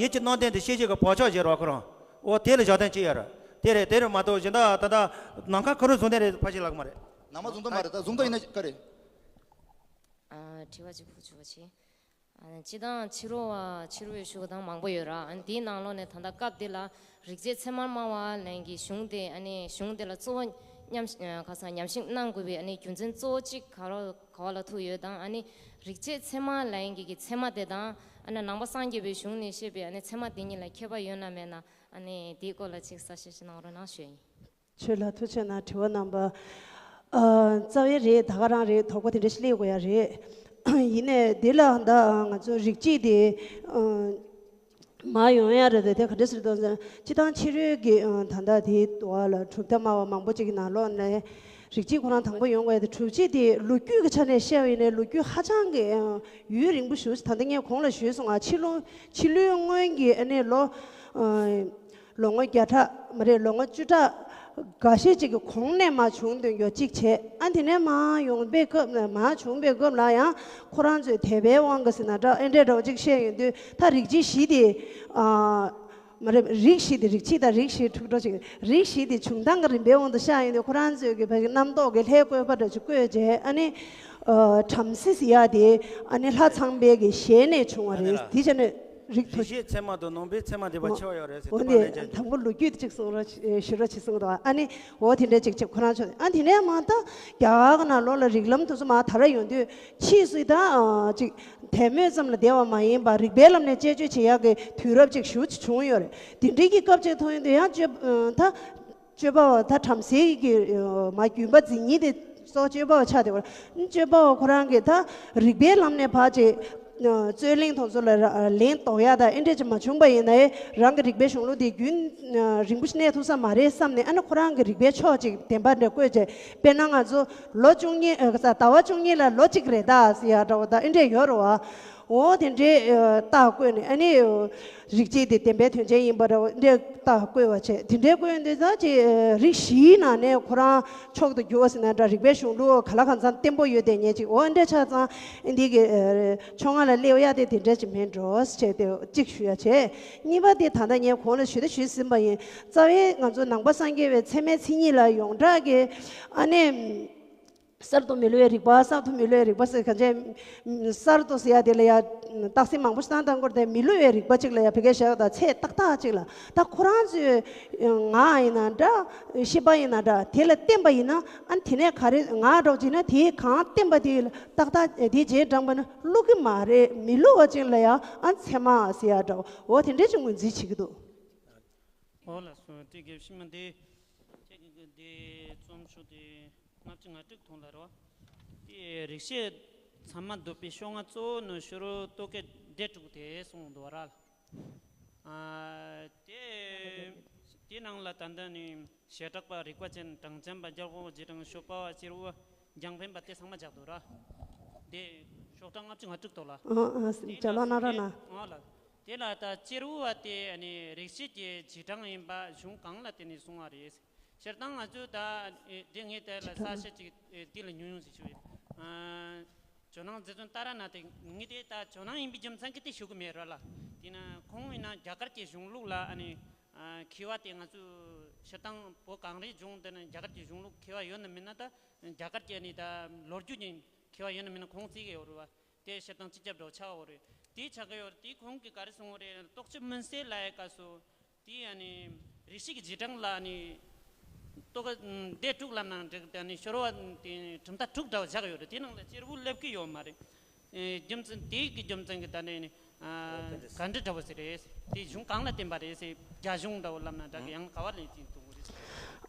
ཡིད་ཀྱི་སྣང་དོན་དེ་ཤེས་བྱེད་ཀྱི་བག་ཆགས་བཞག་རོགས་ཁོ་རང་། འོ་དེ་ལ་བཞག་དོན་ཅི་ཡོད་རེད། དེ་རེད་དེ་རེད་མ་གཏོགས་གཞན་དག་ད་ལྟ་ནམ་མཁའ་ཁོ་རང་གཟུང་དོན་རེད་ཕལ་ཆེར་ལབ་ཀྱི་མ་རེད། ནམ་མཁའ་གཟུང་དོན་མ་རེད་ད་གཟུང་དོན་ཡིན་ན་ག་རེད། ཨ། དྲི་བ་གཅིག་ཕུལ་ཆོག་པ་བྱེད། ཨ། སྤྱི་བཏང་ཕྱི་རོལ་བ་ཕྱི་རོལ་བའི་ཤུགས་དང་མང་པོ་ཡོད་ར། ཨ། འདིའི་ནང་ལོགས་ནས་ད་ལྟ་སྐབས་འདི་ལ་རིག་བྱེད་ཚད་མར་སྨྲ་བ་ལན་གྱི་གཞུང་དེ་ཨ་ནི་གཞུང་དེ་ལ་གཙོ་བོ་ཉམས་ཨ། ཁ་སང་ཉམས་ཞིབ་གནང་དགོས་པའི་ཨ་ནི་རྒྱུ་མཚན་གཙོ་བོ་གཅིག་ག་རེ་ག་བ་ལ་ཐུག་ཡོད་དང་ཨ་ནི་རིག་བྱེད་ཚད་མ་ལན་གྱི་གི་ཚད་མ་དེ་དང་ཨ་ནི་ནང་པ་སངས་རྒྱས་པའི་གཞུང་ནས་བཤད་པའི་ཨ་ནི་ཚད་མ་དེ་གཉིས་ལ་ཁྱད་པར་ཡོད་ན་མེད་ན་ཨ་ནི་དེའི་སྐོར་ལ་ཅིག་གསལ་བཤད་ཅིག་གནང་རོགས་གནང་ཞུ་ཡིན། ཁྱོད་ལ་ཐུགས་རྗེ་གནང་། དྲི་བ་རྣམ་པ། ཨ། རྩ་བའི་རེད། ད་ག་རང་རེད། དོགས་པ་དེ་འདྲ་ཞིག་སླེབས་དགོས་ཡ་རེད། ཡིན་ནའི་འདི་ལ་ད་ང་ཚོ་རིགས་གཅིག་དེ་ཨ་མར་ཡོང་ཡ་རེད་དེ། དེ་ག་འདྲ་ཟེར་དུས་ཙང་། སྤྱིར་བཏང་ཕྱི་རོལ་གྱི་ཨ་ད་ལྟ་དེའི་འོག་ལ་གྲུབ་མཐའ་སྨྲ་བ་མང་པོ་ཅིག་གི་ནང་ལོགས་ནས་རིགས་གཅིག་ཁོ་རང་དང་པོ་ཡོང་དགོས་ཡ་དེ། དྲུག་གཅིག་དེ་ལོ་རྒྱུས་ཀྱི་ཆ་ནས་བཤད་པ་ཡིན་ནའི་ལོ་རྒྱུས་ཧ་ཅང་གི་ཨ་ཡུན་རིང་པོ་ཞིག་ད་ལྟ་ངས་གོང་ལ་ཞུས་སོང་ང་། ཕྱི་ལོ་ཕྱི་ལོའི་སྔོན་གྱི་ཨ་ནི་ལོ་ཨ། ལོ་ངོ་བརྒྱ་ཕྲག་མ་རེད། ལོ་ངོ་བཅུ་ཕྲག་འགའ་ཤས་ཅིག་གི་གོང་ནས་མར་བྱུང་དོན་གྱི་གཅིག་བྱས། ཨ། དེ་ནས་མར་ཡོང་པའི་སྐབས་ལ། མར་བྱུང་པའི་སྐབས་ལ་ཡང་ཁོ་རང་ཚོས་དད་པའི་དབང་གིས་ཟེར་ན་འདྲ། ཨེ་འདྲས་འདྲ་བོ་ཅིག་བཤད་ཡོང་དུས། ད་རིགས་གཅིག་བཞི་དེ། ཨ། མ་རེད། རིགས་བཞི་དེ། རིགས་གཅིག་དང་རིགས་བཞི་འཁྲུག་འགྲོ་ཅིག་རིགས་བཞི་དེ་བྱུང་སྟངས་ཀྱི་རིམ་པའི་དབང་དུ་བཤད་ཡོང་དུས། ཁོ་རང་ཚོས་ཀྱི་ཕ་གི་རྣམ་རྟོག་གི་ལྷའི་བཀོད་པ་འདྲ་ཅིག་བཀོད་བྱས། ཨ་ནི་ཨ་བྲམ་ཟེ་ཟེར་ཡ་དེ་ཨ་ནི་ལྷ་ཚངས་པའི་གི་ཞལ་ནས་བྱུང་བ་རེད། དེ་བྱས་ནས། རིགས་མཐོ། རིགས་ཤེས་ཚད་མ་དང་རྣམ་པའི་ཚད་མ་ལྡན་པ་ཆེ་བ་ཡོད་རེད་ཟེར། འོ་ཐུབ་པ་ནས་ནས་ཀྱང་དང་པོ་ལོ་རྒྱུས་ཅིག་གསུང་རོགས་ཞུ་རོགས་བྱེད་གསུངས་འདུག་ཨ་ནི་འོ་དེ་འདྲ་ཅིག་ཅིག་ཁོ་རང་ཚོ། ཨ། དེ་ནས་མར་ད་རྒྱ་གར་གྱི་ནང་ལོགས་ལ་རིགས་ལམ་དེ་ཚོ་མར་དར་ཡོང་དུས། ཕྱིས་སུ་ད་ཨ་ཅིག་དད་མོས་ཙམ་ལ་བསྡད་པ་མ་ཡིན་པར་རིགས་པའི་ལམ་ནས་དཔྱད་བརྗོད་བྱེད་ཡག་གི་དུས་རབས་ཅིག་ཞེ་པོ་ཅིག་བྱུང་ཡོད་རེད། དེ་འདྲའི་གི་སྐབས་ཅིག་མཐོང་ཡོང་དུས། ཡང་སྤྱོད་ཨ་ད། སྤྱོད་པ་བ་ད་བྲམ་ཟེ་གི་ཨ་མ་རྒྱུད་པ་འཛིན་མཁན་དེ་སོགས་སྤྱོད་པ་བ་ཆགས་བསྡད་པ་རེད། སྤྱོད་པ་བ་ཁོ་རང་གིས་ད་རིགས་པའི་ལམ་ནས་ཕར་ཅིག་ཨ་རྩོད་གླེང་དེ་ཚོ་ལ་ལན་འདོགས་ཡ་ད་ཨེ་འདྲས་ཅིག་མ་བྱུང་པ་ཡིན་ནའི། རང་གི་རིགས་པའི་གཞུང་ལུགས་དེ་རྒྱུན་ཨ་རིང་པོ་ཞིག་གནས་ཐུབ་ས་མ་རེད་བསམ་ནས། ཨ་ནི་ཁོ་རང་གི་རིགས་པའི་ཕྱོགས་ཅིག་བདེན་པ་འདྲ་བཀོད་བྱས། དཔེར་ན་ང་ཚོ་ལོ་བཅུ་གཉིས་ཨ་ཟླ་བ་བཅུ་གཉིས་ལ་ལོ་གཅིག་རེད་ད་ཟེར་ཡ་འདྲ་བོ་ད་ཨེ་འདྲས་ཡོད་རེད་བ། འོ་དེ་འདྲའི་ཨ་རྟགས་བཀོད་ནས། ཨ་ནི་རིགས་གཅིག་དེ་བདེན་པའི་དོན་ཅན་ཡིན་པ་འདྲ་བོ་འདྲའི་རྟགས་བཀོད་པ་བྱས། དེ་འདྲའི་བཀོད་དུས་ཙང་ཅིག་ཨ་རིགས་བཞིའི་ནང་ནས་ཁོ་རང་མཆོག་ཏུ་གྱུར་པ་ཟེར་ན་འདྲ། རིགས་པའི་གཞུང་ལུགས་ག་ལ་གང་འཚམ་བརྟན་པོ་ཡོད་བསྡད་མཁན་ཅིག་འོ་འདྲ་ཆགས་ཙང་། འདི་གི་ཨ་ཕྱོགས་སྔ་ལ་སླེབས་ཡ་དེ་དེ་འདྲ་ཅིག་མིན་འགྲོ་ཟེར་བྱས་ཏེ་གཅིག་ཞུ་ཡ་བྱས། གཉིས་པ་དེ་ད་ལྟ་ངས་གོང་ལ་ཞུ་ད་ཞུས་ཟིན་པ་ཡིན། རྩ་བའི་ང་ཚོ་ནང་པ་སངས་རྒྱས་པའི་ཚད་མའི་མཚན་ཉིད་ལ་ཡོངས་གྲགས་ཀྱི་ཨ་ནི། གསར་དུ་མི་བསླུ་བའི་རིག་པ། གསར་དུ་མི་བསླུ་བའི་རིག་པ་ཟེར་ག་འདྲས། གསར་དུ་ཟེར་ཡ་དེ་ལ་ཡ་རྟགས་གསལ་མང་པོ་ཞིག་བཏང་བཏང་དགོས་རེད་དེ། མི་བསླུ་བའི་རིག་པ་ཅིག་ལ་ཡ་ཕ་གིར་བཞག་ཡོད། ད་ཚད་ཏག་ཏག་ཅིག་ལ། ད་ཁོ་རང་ཚོའི་ངག་ཡིན་ན་འདྲ། ཤེས་པ་ཡིན་ན་འདྲ། དེ་ལ་བརྟེན་པ་ཡིན་ན། ཨ་ནི་དེ་ནས་ག་རེ་ངག་འདྲ་བོ་ཅིག་ན། དེའི་གང་བརྟེན་པ་དེ་ཏག་ཏག་དེ་རྗེས་འབྲངས་པ་ན་བསླུ་གི་མ་རེད། མི་བསླུ་བ་ཅིག་ལ་ཡ་ཨ་ནི་ཚད་མ་ཟེར་ཡ་འདྲ་བོ། འོ་དེ་འདྲས་ཅིག་ངོས་འཛིན་བྱེད་ཀྱི་འདུག་འོ་ལགས་སོ། དེ་དགེ་བཤེས་མ་འདི་ཁྱེད་ཀྱི་འདི་རྩོམ་ཤོག་དེ་ལྔ་བཅུ་ང་དྲུག་ཐོག་ལ་རེད་བ། དེ་རིགས་ཤེས་ཚད་མ་འདོད་པའི་ཤོག་ལྔ་གཙོ་བོ་ནི་ཕྱི་རོལ་རྟོག་གེ་སྡེ་དྲུག་དེ་གསུངས་འདུག་ར། ཨ། དེ་དེ་ནང་ལ་ད་ལྟ་ནི་བྱེ་བྲག་པ། རིགས་པ་ཅན། གྲངས་ཅན་པ། རྒྱལ་པོ། རྗེས་འབྲང་། སྤྱོད་པ་བ། གཅེར་བུ། རྒྱང་འཕེན་པ། དེ་ཚང་མ་བཞག་འདུག་ར། དེ་ཤོག་གྲངས་ལྔ་བཅུ་ང་དྲུག་ཐོག་ལ། ཨ་ཨ། དེ་ལ་ལྗགས་ཀློག་གནང་རོགས་གནང་། ཨ་ལ། དེ་ལ་ད་གཅེར་བུ་བ་དེ་ཨ་ནི་རིགས་ཤེས་ཀྱི་རྗེས་འབྲང་ཡིན་པ་གཞུང་གང་ལ་བརྟེན་ནས་གསུངས་པ་རེད། སྤྱིར་བཏང་ང་ཚོས་ད་ཨེ་དེ་ངས་དེ་ལ་གསལ་བཤད་ཅིག་ཨེ་དེ་ལ་ཉུང་ཉུང་ཞིག་ཞུ་ཡིན། ཨ། ཇོ་ནང་རྗེ་བཙུན་ཏཱ་ར་ནཱ་ཐ་ངས་དེ་ད་ཇོ་ནང་ཡིན་པའི་རྒྱུ་མཚན་གྱིས་དེ་ཞུ་གི་མེད་ར་ལ། དེས་ན་ཁོང་ཡིན་ན་རྒྱ་གར་གྱི་གཞུང་ལུགས་ལ་ཨ་ནི་ཨ་མཁས་པ་དེ། ང་ཚོས་སྤྱིར་བཏང་བོད་གངས་རིའི་ལྗོངས་འདི་ན་རྒྱ་གར་གྱི་གཞུང་ལུགས་མཁས་པ་ཡོད་ན་མིན་ན། ད་རྒྱ་གར་གྱི་ཨ་ནི་ད་ལོ་རྒྱུས་ཀྱི་མཁས་པ་ཡོད་ན་མིན་ན་ཁོང་བརྩི་གི་ཡོད་རེད་བ། དེ་སྤྱིར་བཏང་སྤྱི་ཁྱབ་འགྲོ་ཆགས་ཡོད་རེད། དེ་ཆགས་ཀྱི་ཡོད་རེད། དེ་ཁོང་གིས་ག་རེ་གསུངས་ཡོད་རེད། རྟོགས་བརྗོད་མུན་སེལ་ལབ་ཡའི་སྐབས་སུ་དེ་ཨ་ནི་རིགས་ཤེས་ཀྱི་རྗེས་འབྲང་ལ་ཨ་ནི་རྟོག་གེ་སྡེ་དྲུག་ལབ་ན་འགྲིག། དེ་ཨ་ནི་ཤོར་བ་དེ་གྲུབ་མཐའ་དྲུག་འདྲ་བོ་བཞག་ཡོད་རེད། དེ་ནང་ལ་གཅེར་བུ་སླེབས་ཀྱི་ཡོད་མ་རེད། ཨེ་རྒྱུ་མཚན་དེ་གི་རྒྱུ་མཚན་གྱིས་ད་ནི་ཨ་ག་འདྲ་འདྲ་བོ་ཟེར་རེད། དེ་གཞུང་གང་ལ་བརྟེན་པ་རེད་ཟེར། རྒྱ་གཞུང་འདྲ་བོ་ལབ་ན་འདྲ་གི། ཡང་ག་བ་ལེན་ཅིག་འདུག་རེད།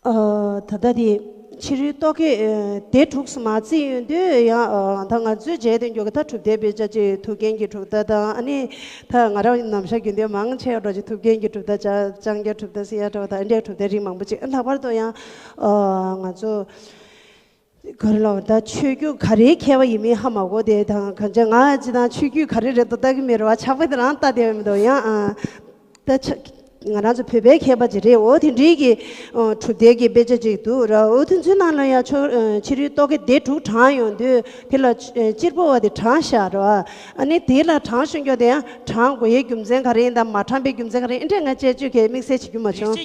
ཨ། ད་ལྟ་དེ་ཕྱི་རོལ་རྟོག་གེ་ཨ་སྡེ་དྲུག་སུ་མ་བརྩིས་ཡོང་དུས་ཡང་། ཨ། ད་ང་ཚོས་མཇལ་དུ་འགྱུར་གི་ད་གྲུབ་མཐའི་དཔེ་ཆ་ཅིག་ཐུབ་བསྟན་གྱི་གྲུབ་མཐའ་དང་། ཨ་ནི་ད་ང་རང་ནམ་ཞག་རྒྱུན་ལྡན་མང་ཆེ་བ་འགྲོ་ཅིག་ཐུབ་བསྟན་གྱི་གྲུབ་མཐའ། ལྕང་སྐྱ་གྲུབ་མཐའ་ཟེར་ཡ་འདྲ་བོ་དང་། ཨ་འདྲའི་གྲུབ་མཐའི་རིགས་མང་པོ་ཅིག་ལྷག་པར་དུ་ཡང་། ཨ། ང་ཚོ་ག་རེ་ལབ། ད་ཆོས་བརྒྱུད་ག་རེའི་མཁས་པ་ཡིན་མིན་ཧ་མ་གོ། དེ་དང་གང་ཅི་ང་ཅི་དང་ཆོས་བརྒྱུད་ག་རེ་རེད་འདུག་ལྟ་གི་མེད་རེད་བ། ཕྱག་དཔེ་དེ་རང་ལྟ་བསྡད་ཡོད་མི་འདུག་ཡང་། ཨ། ད་ཆ་ང་རང་ཚོ་བོད་པའི་མཁས་པ་ཅིག་རེད། འོ་དེ་འདྲའི་གི་ཨ་གྲུབ་མཐའི་གི་དཔེ་ཆ་ཅིག་འདུག་ར། འོ་དེ་ཚོའི་ནང་ལ་ཡང་ཕྱོགས་ཨ་ཕྱི་རོལ་རྟོག་གེ་སྡེ་དྲུག་བགྲངས་ཡོང་དུས། དེ་ལ་ཨ་གཅེར་བུ་བ་དེ་བགྲངས་བཞག་ར། ཨ་ནི་དེ་ལ་བགྲངས་ཤོང་རྒྱུ་དེ་ཡང་བགྲངས་དགོས་ཡའི་རྒྱུ་མཚན་ག་རེ་ཡིན་དང་། མ་བགྲངས་པའི་རྒྱུ་མཚན་ག་རེ་ཡིན། ཨེ་འདྲས་ང་དཔྱད་བརྗོད་གི་དམིགས་བསལ་བྱེད་རྒྱུ་མ་བྱུང་།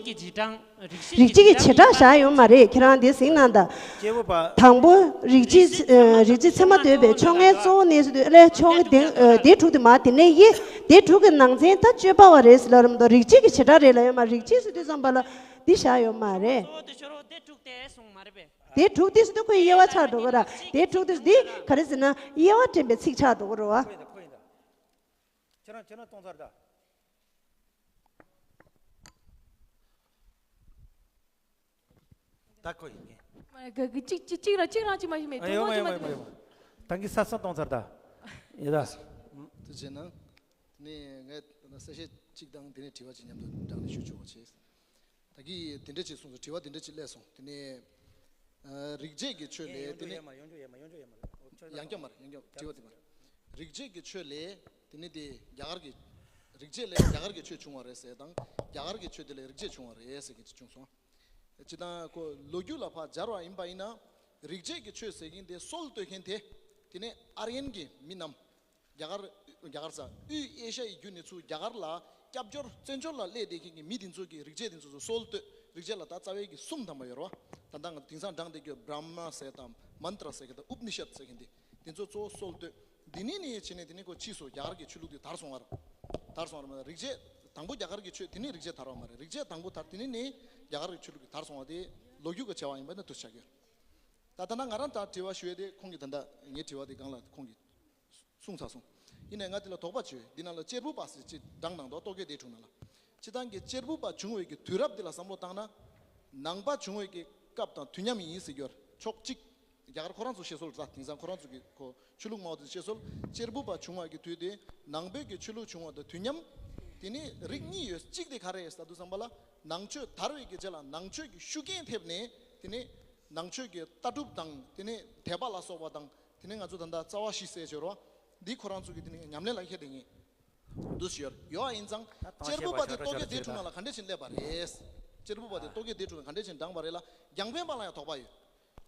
རིགས་གཅིག་གི་བྱེ་བྲག་བཞག་ཡོད་མ་རེད། ཁྱེད་རང་འདི་གཟིགས་གནང་དང་། སྐྱེ་བོ་པ། དང་པོ་རིགས་གཅིག་ཨ་རིགས་གཅིག་ཚད་མ་འདོད་པའི་ཕྱོགས་སྔའི་གཙོ་བོ་ནི་ཟེར་དུས། ཨ་ལས་ཕྱོགས་སྔའི་སྡེ་ཨ་སྡེ་དྲུག་དེ་མ། དེ་ནས་ཡེ་སྡེ་དྲུག་གི་ནང་ཚན་ད་སྤྱོད་པ་བ་རེད་ཟེར་ལབ་ར་མི་འདུག་རིགས་གཅིག་གི་བྱེ་བྲག་རེད་ལབ་ཡོད་མ། རིགས་གཅིག་ཟེར་དུས་ཙམ་པ་ལ་འདི་བཞག་ཡོད་མ་རེད། གཙོ་བོ་དེ་ཕྱོགས་སྡེ་དྲུག་དེ་གསུངས་མ་རེད་པས། སྡེ་དྲུག་དེ་ཟེར་དུས་ཁོའི་དབྱེ་བ་ཆགས་འགྲོ་གི་ར། སྡེ་དྲུག་དེ་འདི་ག་རེ་ཟེར་ན་དབྱེ་བ་འདྲེན་པའི་ཚིག་ཆགས་འགྲོ་གི་རེད་བ། ཁྱེད་རང་ཁྱེད་རང་གཏོང་ཚར་ད། ད་ཁོ་ཡིན་ངེས། གཅིག་གཅིག་གཅིག་རང་གཅིག་རང་གཅིག་མ་ཤེས་མེད། ཨ་ཡོད་མ་ཡོད་མ་ཡོད་མ་ཡོད། ད་གིན་ས་ས་གཏོང་ཚར་ད། ཡོད་ད། དུ་བྱས་ན། དེ་ནས་ངས་ད་ལྟ་གསལ་བཤད་གཅིག་དང་དེ་ནས་དྲི་བ་གཅིག་མཉམ་དུ་དྲངས་ནས་ཞུ་ཆོག་པ་བྱས། ད་གིན་དེ་འདྲ་ཅིག་གསུངས་སོང་། དྲི་བ་དེ་འདྲ་ཅིག་སླེབས་སོང་། དེ་ནས་ཨ། རིག་བྱེད་ཀྱི་ཆོས་ལས་དེ་ནས། ཡང་བསྐྱར་མ་རེད། ཡང་བསྐྱར་དྲི་བ་དེ་མ་རེད། རིག་བྱེད་ཀྱི་ཆོས་ལས་དེ་ནས་དེ་རྒྱ་གར་གྱི། རིག་བྱེད་ལས་རྒྱ་གར་གྱི་ཆོས་བྱུང་བ་རེད་ཟེར་དང་། རྒྱ་གར་གྱི་ཆོས་དེ་ལས་རིག་བྱེད་བྱུང་བ་རེད་ཟེར་མཁན་ཅིག་བྱུང་སོང་། སྤྱིར་བཏང་ཁོ་ལོ་རྒྱུས་ལ་ཕར་སྦྱར་བ་ཡིན་པ་ཡིན་ན། རིག་བྱེད་ཀྱི་ཆོས་ཟེར་མཁན་དེ་སྲོལ་གཏོད་མཁན་དེ། དེ་ནས་ཨར་ཡན་གྱི་མི་རྣམས། རྒྱ་གར། རྒྱ་གར་ས་དབུས་ཨེ་ཤ་ཡའི་རྒྱུད་ནས་ཚུར་རྒྱ་གར་ལ་སྐྱབས་བཅོལ་བཙན་བྱོལ་ལ་སླེབས་བསྡད་མཁན་གྱི་མི་དེ་ཚོ་གི་རིག་བྱེད་དེ་ཚོ་ཚོ་སྲོལ་གཏོད། རིག་བྱེད་ལ་ད་རྩ་བའི་གི་གསུམ་ཐམ་པ་ཡོད་རེད་བ། ད་ལྟ་ང་ཚོ་དེང་སང་དྲངས་བསྡད་རྒྱུ་བྲཧྨ་ཟེར་དང་མནྟྲ་ཟེར་མཁན་དང་ཨུ་པ་ནི་ཤད་ཟེར་མཁན་དེ། དེ་ཚོ་གཙོ་བོ་སྲོལ་གཏོད། འདི་ནས་ནས་བྱས་ནས་དེ་ནས་ཁོ་ཕྱིས་སུ་རྒྱ་གར་གྱི་ཆོས་ལུགས་དེ་དར་སོང་བ་རེད། དར་སོང་བ་རེད་མ་རེད། རིག་བྱེད་དང་པོ་རྒྱ་གར་གྱི་ཆོས་དེ་ནས་རིག་བྱེད་དར་བ་མ་རེད། རིག་བྱེད་དང་པོ་དར་དེ་ནས་ནས་རྒྱ་གར་གྱི་ཆོས་ལུགས་ཀྱི་དར་སོང་བ་དེ་ལོ་རྒྱུས་ཀྱི་བྱ་བ་ཡིན་པ་ནི་དུ་ཆགས་ཀྱི་ཡོད། ད་ལྟ་ན་ང་རང་ད་དྲི་བ་ཞུ་ཡས་དེ་ཁོང་གིས་ད་ལྟ་ངའི་དྲི་བ་དེ་སྒང་ལ་ཁོང་གིས་གསུངས་ཚར་སོང་། ཡིན་ནའི་ང་དེ་ལ་དོགས་པ་བྱོས། འདི་ནང་ལ་གཅེར་བུ་པ་ཟེར་ཅིག་གྲངས་ནང་དུ་རྟོག་གེ་སྡེ་དྲུག་ནང་ལ། སྤྱིར་བཏང་གི་གཅེར་བུ་པ་བྱུང་བའི་གི་དུས་རབས་འདི་ལ་བསམ་བློ་བཏང་ན། ནང་པ་བྱུང་བའི་གི་སྐབས་དང་དུས་མཉམ་ཡིན་ཟེར་རྒྱུར་ཕྱོགས་གཅིག་རྒྱ་གར་ཁོ་རང་ཚོ་བཤད་སྲོལ་རེད། དེང་སང་ཁོ་རང་ཚོ་གི་ཁོ་ཆོས་ལུགས་སྨྲ་བ་དེ་བཤད་སྲོལ། གཅེར་བུ་པ་བྱུང་བ་གི་དུས་དེ་ནང་པའི་གི་ཆོས་ལུགས་བྱུང་བ་དང་དུས་མཉམ། དེ་ནི་རིགས་གཉིས་ཡོད། གཅིག་དེ་ག་རེ་ཟེར་དུས་ཙམ་པ་ལ། ནང་ཆོས་དར་བའི་གི་རྗེས་ལ་ནང་ཆོས་ཀྱི་ཤུགས་རྐྱེན་ཐེབས་ནས་དེ་ནི་ནང་ཆོས་ཀྱི་ལྟ་གྲུབ་དང་དེ་ནི་དད་པ་ལ་སོགས་པ་དང་། དེ་ནི་ང་ཚོ་ད་ལྟ་རྩ་བ་བཞི་ཟེར་བྱས་རོ། འདི་ཁོ་རང་ཚོ་གི་དེ་ནི་ཉམས་ལེན་ལ་ཁྱེར་དེ་ངེས་འདུ་ཞིག་ཡོད་ཡོད་ཡིན་ཙང་། གཅེར་བུ་པ་དེ་རྟོག་གེ་སྡེ་དྲུག་ནང་ལ་ག་འདྲས་ཕྱིན་སླེབས་པ་རེད། གཅེར་བུ་པ་དེ་རྟོག་གེ་སྡེ་དྲུག་ནང་ག་འདྲས་ཕྱིན་དྲངས་པ་རེད་ལ། རྒྱང་འཕེན་པ་ལ་ཡང་དོགས་པ་ཡོད།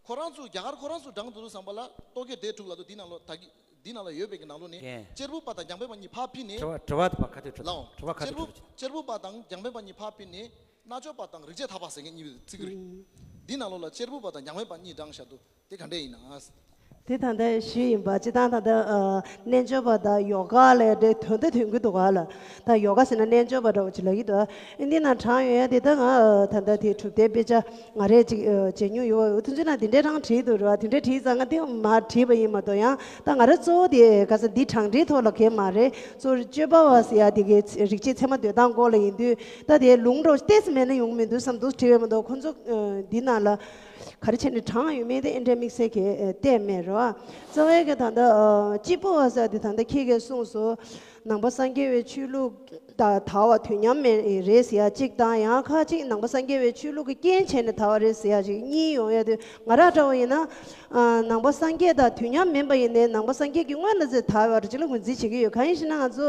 ཁོ་རང་ཚོ་རྒྱ་གར་ཁོ་རང་ཚོ་དྲངས་འདུག་བསམ་པ་ལ་རྟོག་གེ་སྡེ་དྲུག་ལ་དུ་འདི་ནང་ལོ་ད་གི་འདི་ནང་ལ་ཡོད་པའི་གི་ནང་ལོ་ནས། ཡེ། གཅེར་བུ་པ་དང་རྒྱང་འཕེན་པ་གཉིས་ཕར་ཕུད་ནས། དྲི་བ་དྲི་བ་དེ་ཕར་ཁ་ཐུག་དྲི། ལའོ། དྲི་བ་ཁ་ཐུག་གཅེར་བུ་དྲི། གཅེར་བུ་པ་དང་རྒྱང་འཕེན་པ་གཉིས་ཕར་ཕུད་ནས། རྣལ་འབྱོར་པ་དང་རིག་བྱེད་ཐར་པ་ཟེར་མཁན་གཉིས་པོ་བརྩི་གི་རེད། འདི་ནང་ལོ་ལ་གཅེར་བུ་པ་དང་རྒྱང་འཕེན་པ་གཉིས་དྲངས་བཞག་འདུག་དེ་ག་འདྲས་ཡིན་ན། དེ་ད་ལྟ་ཞུས་ཡིན་པ། སྤྱིར་བཏང་ད་ལྟ་ཨ། རྣལ་འབྱོར་པ་དང་ཡོ་ག་ལས་འདྲ་དོན་དུ་དོན་གྱི་འདུག་ག་ལ། ད་ཡོ་ག་ཟེར་ན་རྣལ་འབྱོར་པ་འདྲ་བོ་ཅིག་ལབ་ཀྱི་འདུག་ཨ་འདི་ན་དྲངས་ཡོད་ཡ་དེ། ད་ང་ཨ། ད་ལྟ་དེ་གྲུབ་མཐའི་དཔེ་ཆ་ང་རས་ཅིག་ཨ། མཇལ་མྱོང་ཡོད་པ། དེ་ཚོ་ན་དེ་འདྲས་རང་བྲིས་འདུག་ར། དེ་འདྲས་བྲིས་ཙང་ང་དེ་མར་བྲིས་པ་ཡིན་མ་གཏོགས། ཡང་ད་ང་ར་གཙོ་བོ་དེ་ག་ས་འདི་དྲང་འདྲིའི་ཐོག་ལ་གས་མ་རེད། གཙོ་བོ་སྤྱོད་པ་བ་ཟེར་ཡ་དེ་གའི་རིག་བྱེད་ཚད་མ་འདོད་སྟངས་སྐོར་ལ་ཡིན་དུས། ད་དེ་ལུང་འདྲ་བོ་ཏོག་ཙམ་མེད་ན་ཡོང་མི་འདུག་བསམ་འདུག་བྲིས་པ་མ་གཏོགས། ཁོ་ཚོ་ཨ། འདི་ནང་ལ་ག་རེ་བྱས་ནས་དྲངས་ཡོད་མེད་དེ་ཨེ་འདྲས་དམིགས་བསལ་གྱི་ཨ། བལྟས་མེད་རོ། རྩ་བའི་གི་ད་ལྟ་ཨ། གཅེར་བུ་པ་ཟེར་དེ་ད་ལྟ་ཁྱེད་ཀྱིས་གསུངས་སོང་། ནང་པ་སངས་རྒྱས་པའི་ཆོས་ལུགས་དང་དར་བ་དུས་མཉམ་མེད་རེད་ཟེར་ཡ་གཅིག་དང་། ཡང་ཁ་ཅིག་ནང་པ་སངས་རྒྱས་པའི་ཆོས་ལུགས་ཀྱི་རྐྱེན་བྱས་ནས་དར་བ་རེད་ཟེར་ཡ་གཅིག་གཉིས་ཡོང་ཡ་དུས། ང་རང་འདྲ་བོ་ཡིན་ན། ཨ། ནང་པ་སངས་རྒྱས་དང་དུས་མཉམ་མིན་པ་ཡིན་ནའི་ནང་པ་སངས་རྒྱས་ཀྱི་སྔོན་ལ་ཚེ་དར་བ་རེད་ཅེས་ལ་ངོས་འཛིན་བྱེད་ཀྱི་ཡོད། གང་ཡིན་ཞེ་ན། ང་ཚོ་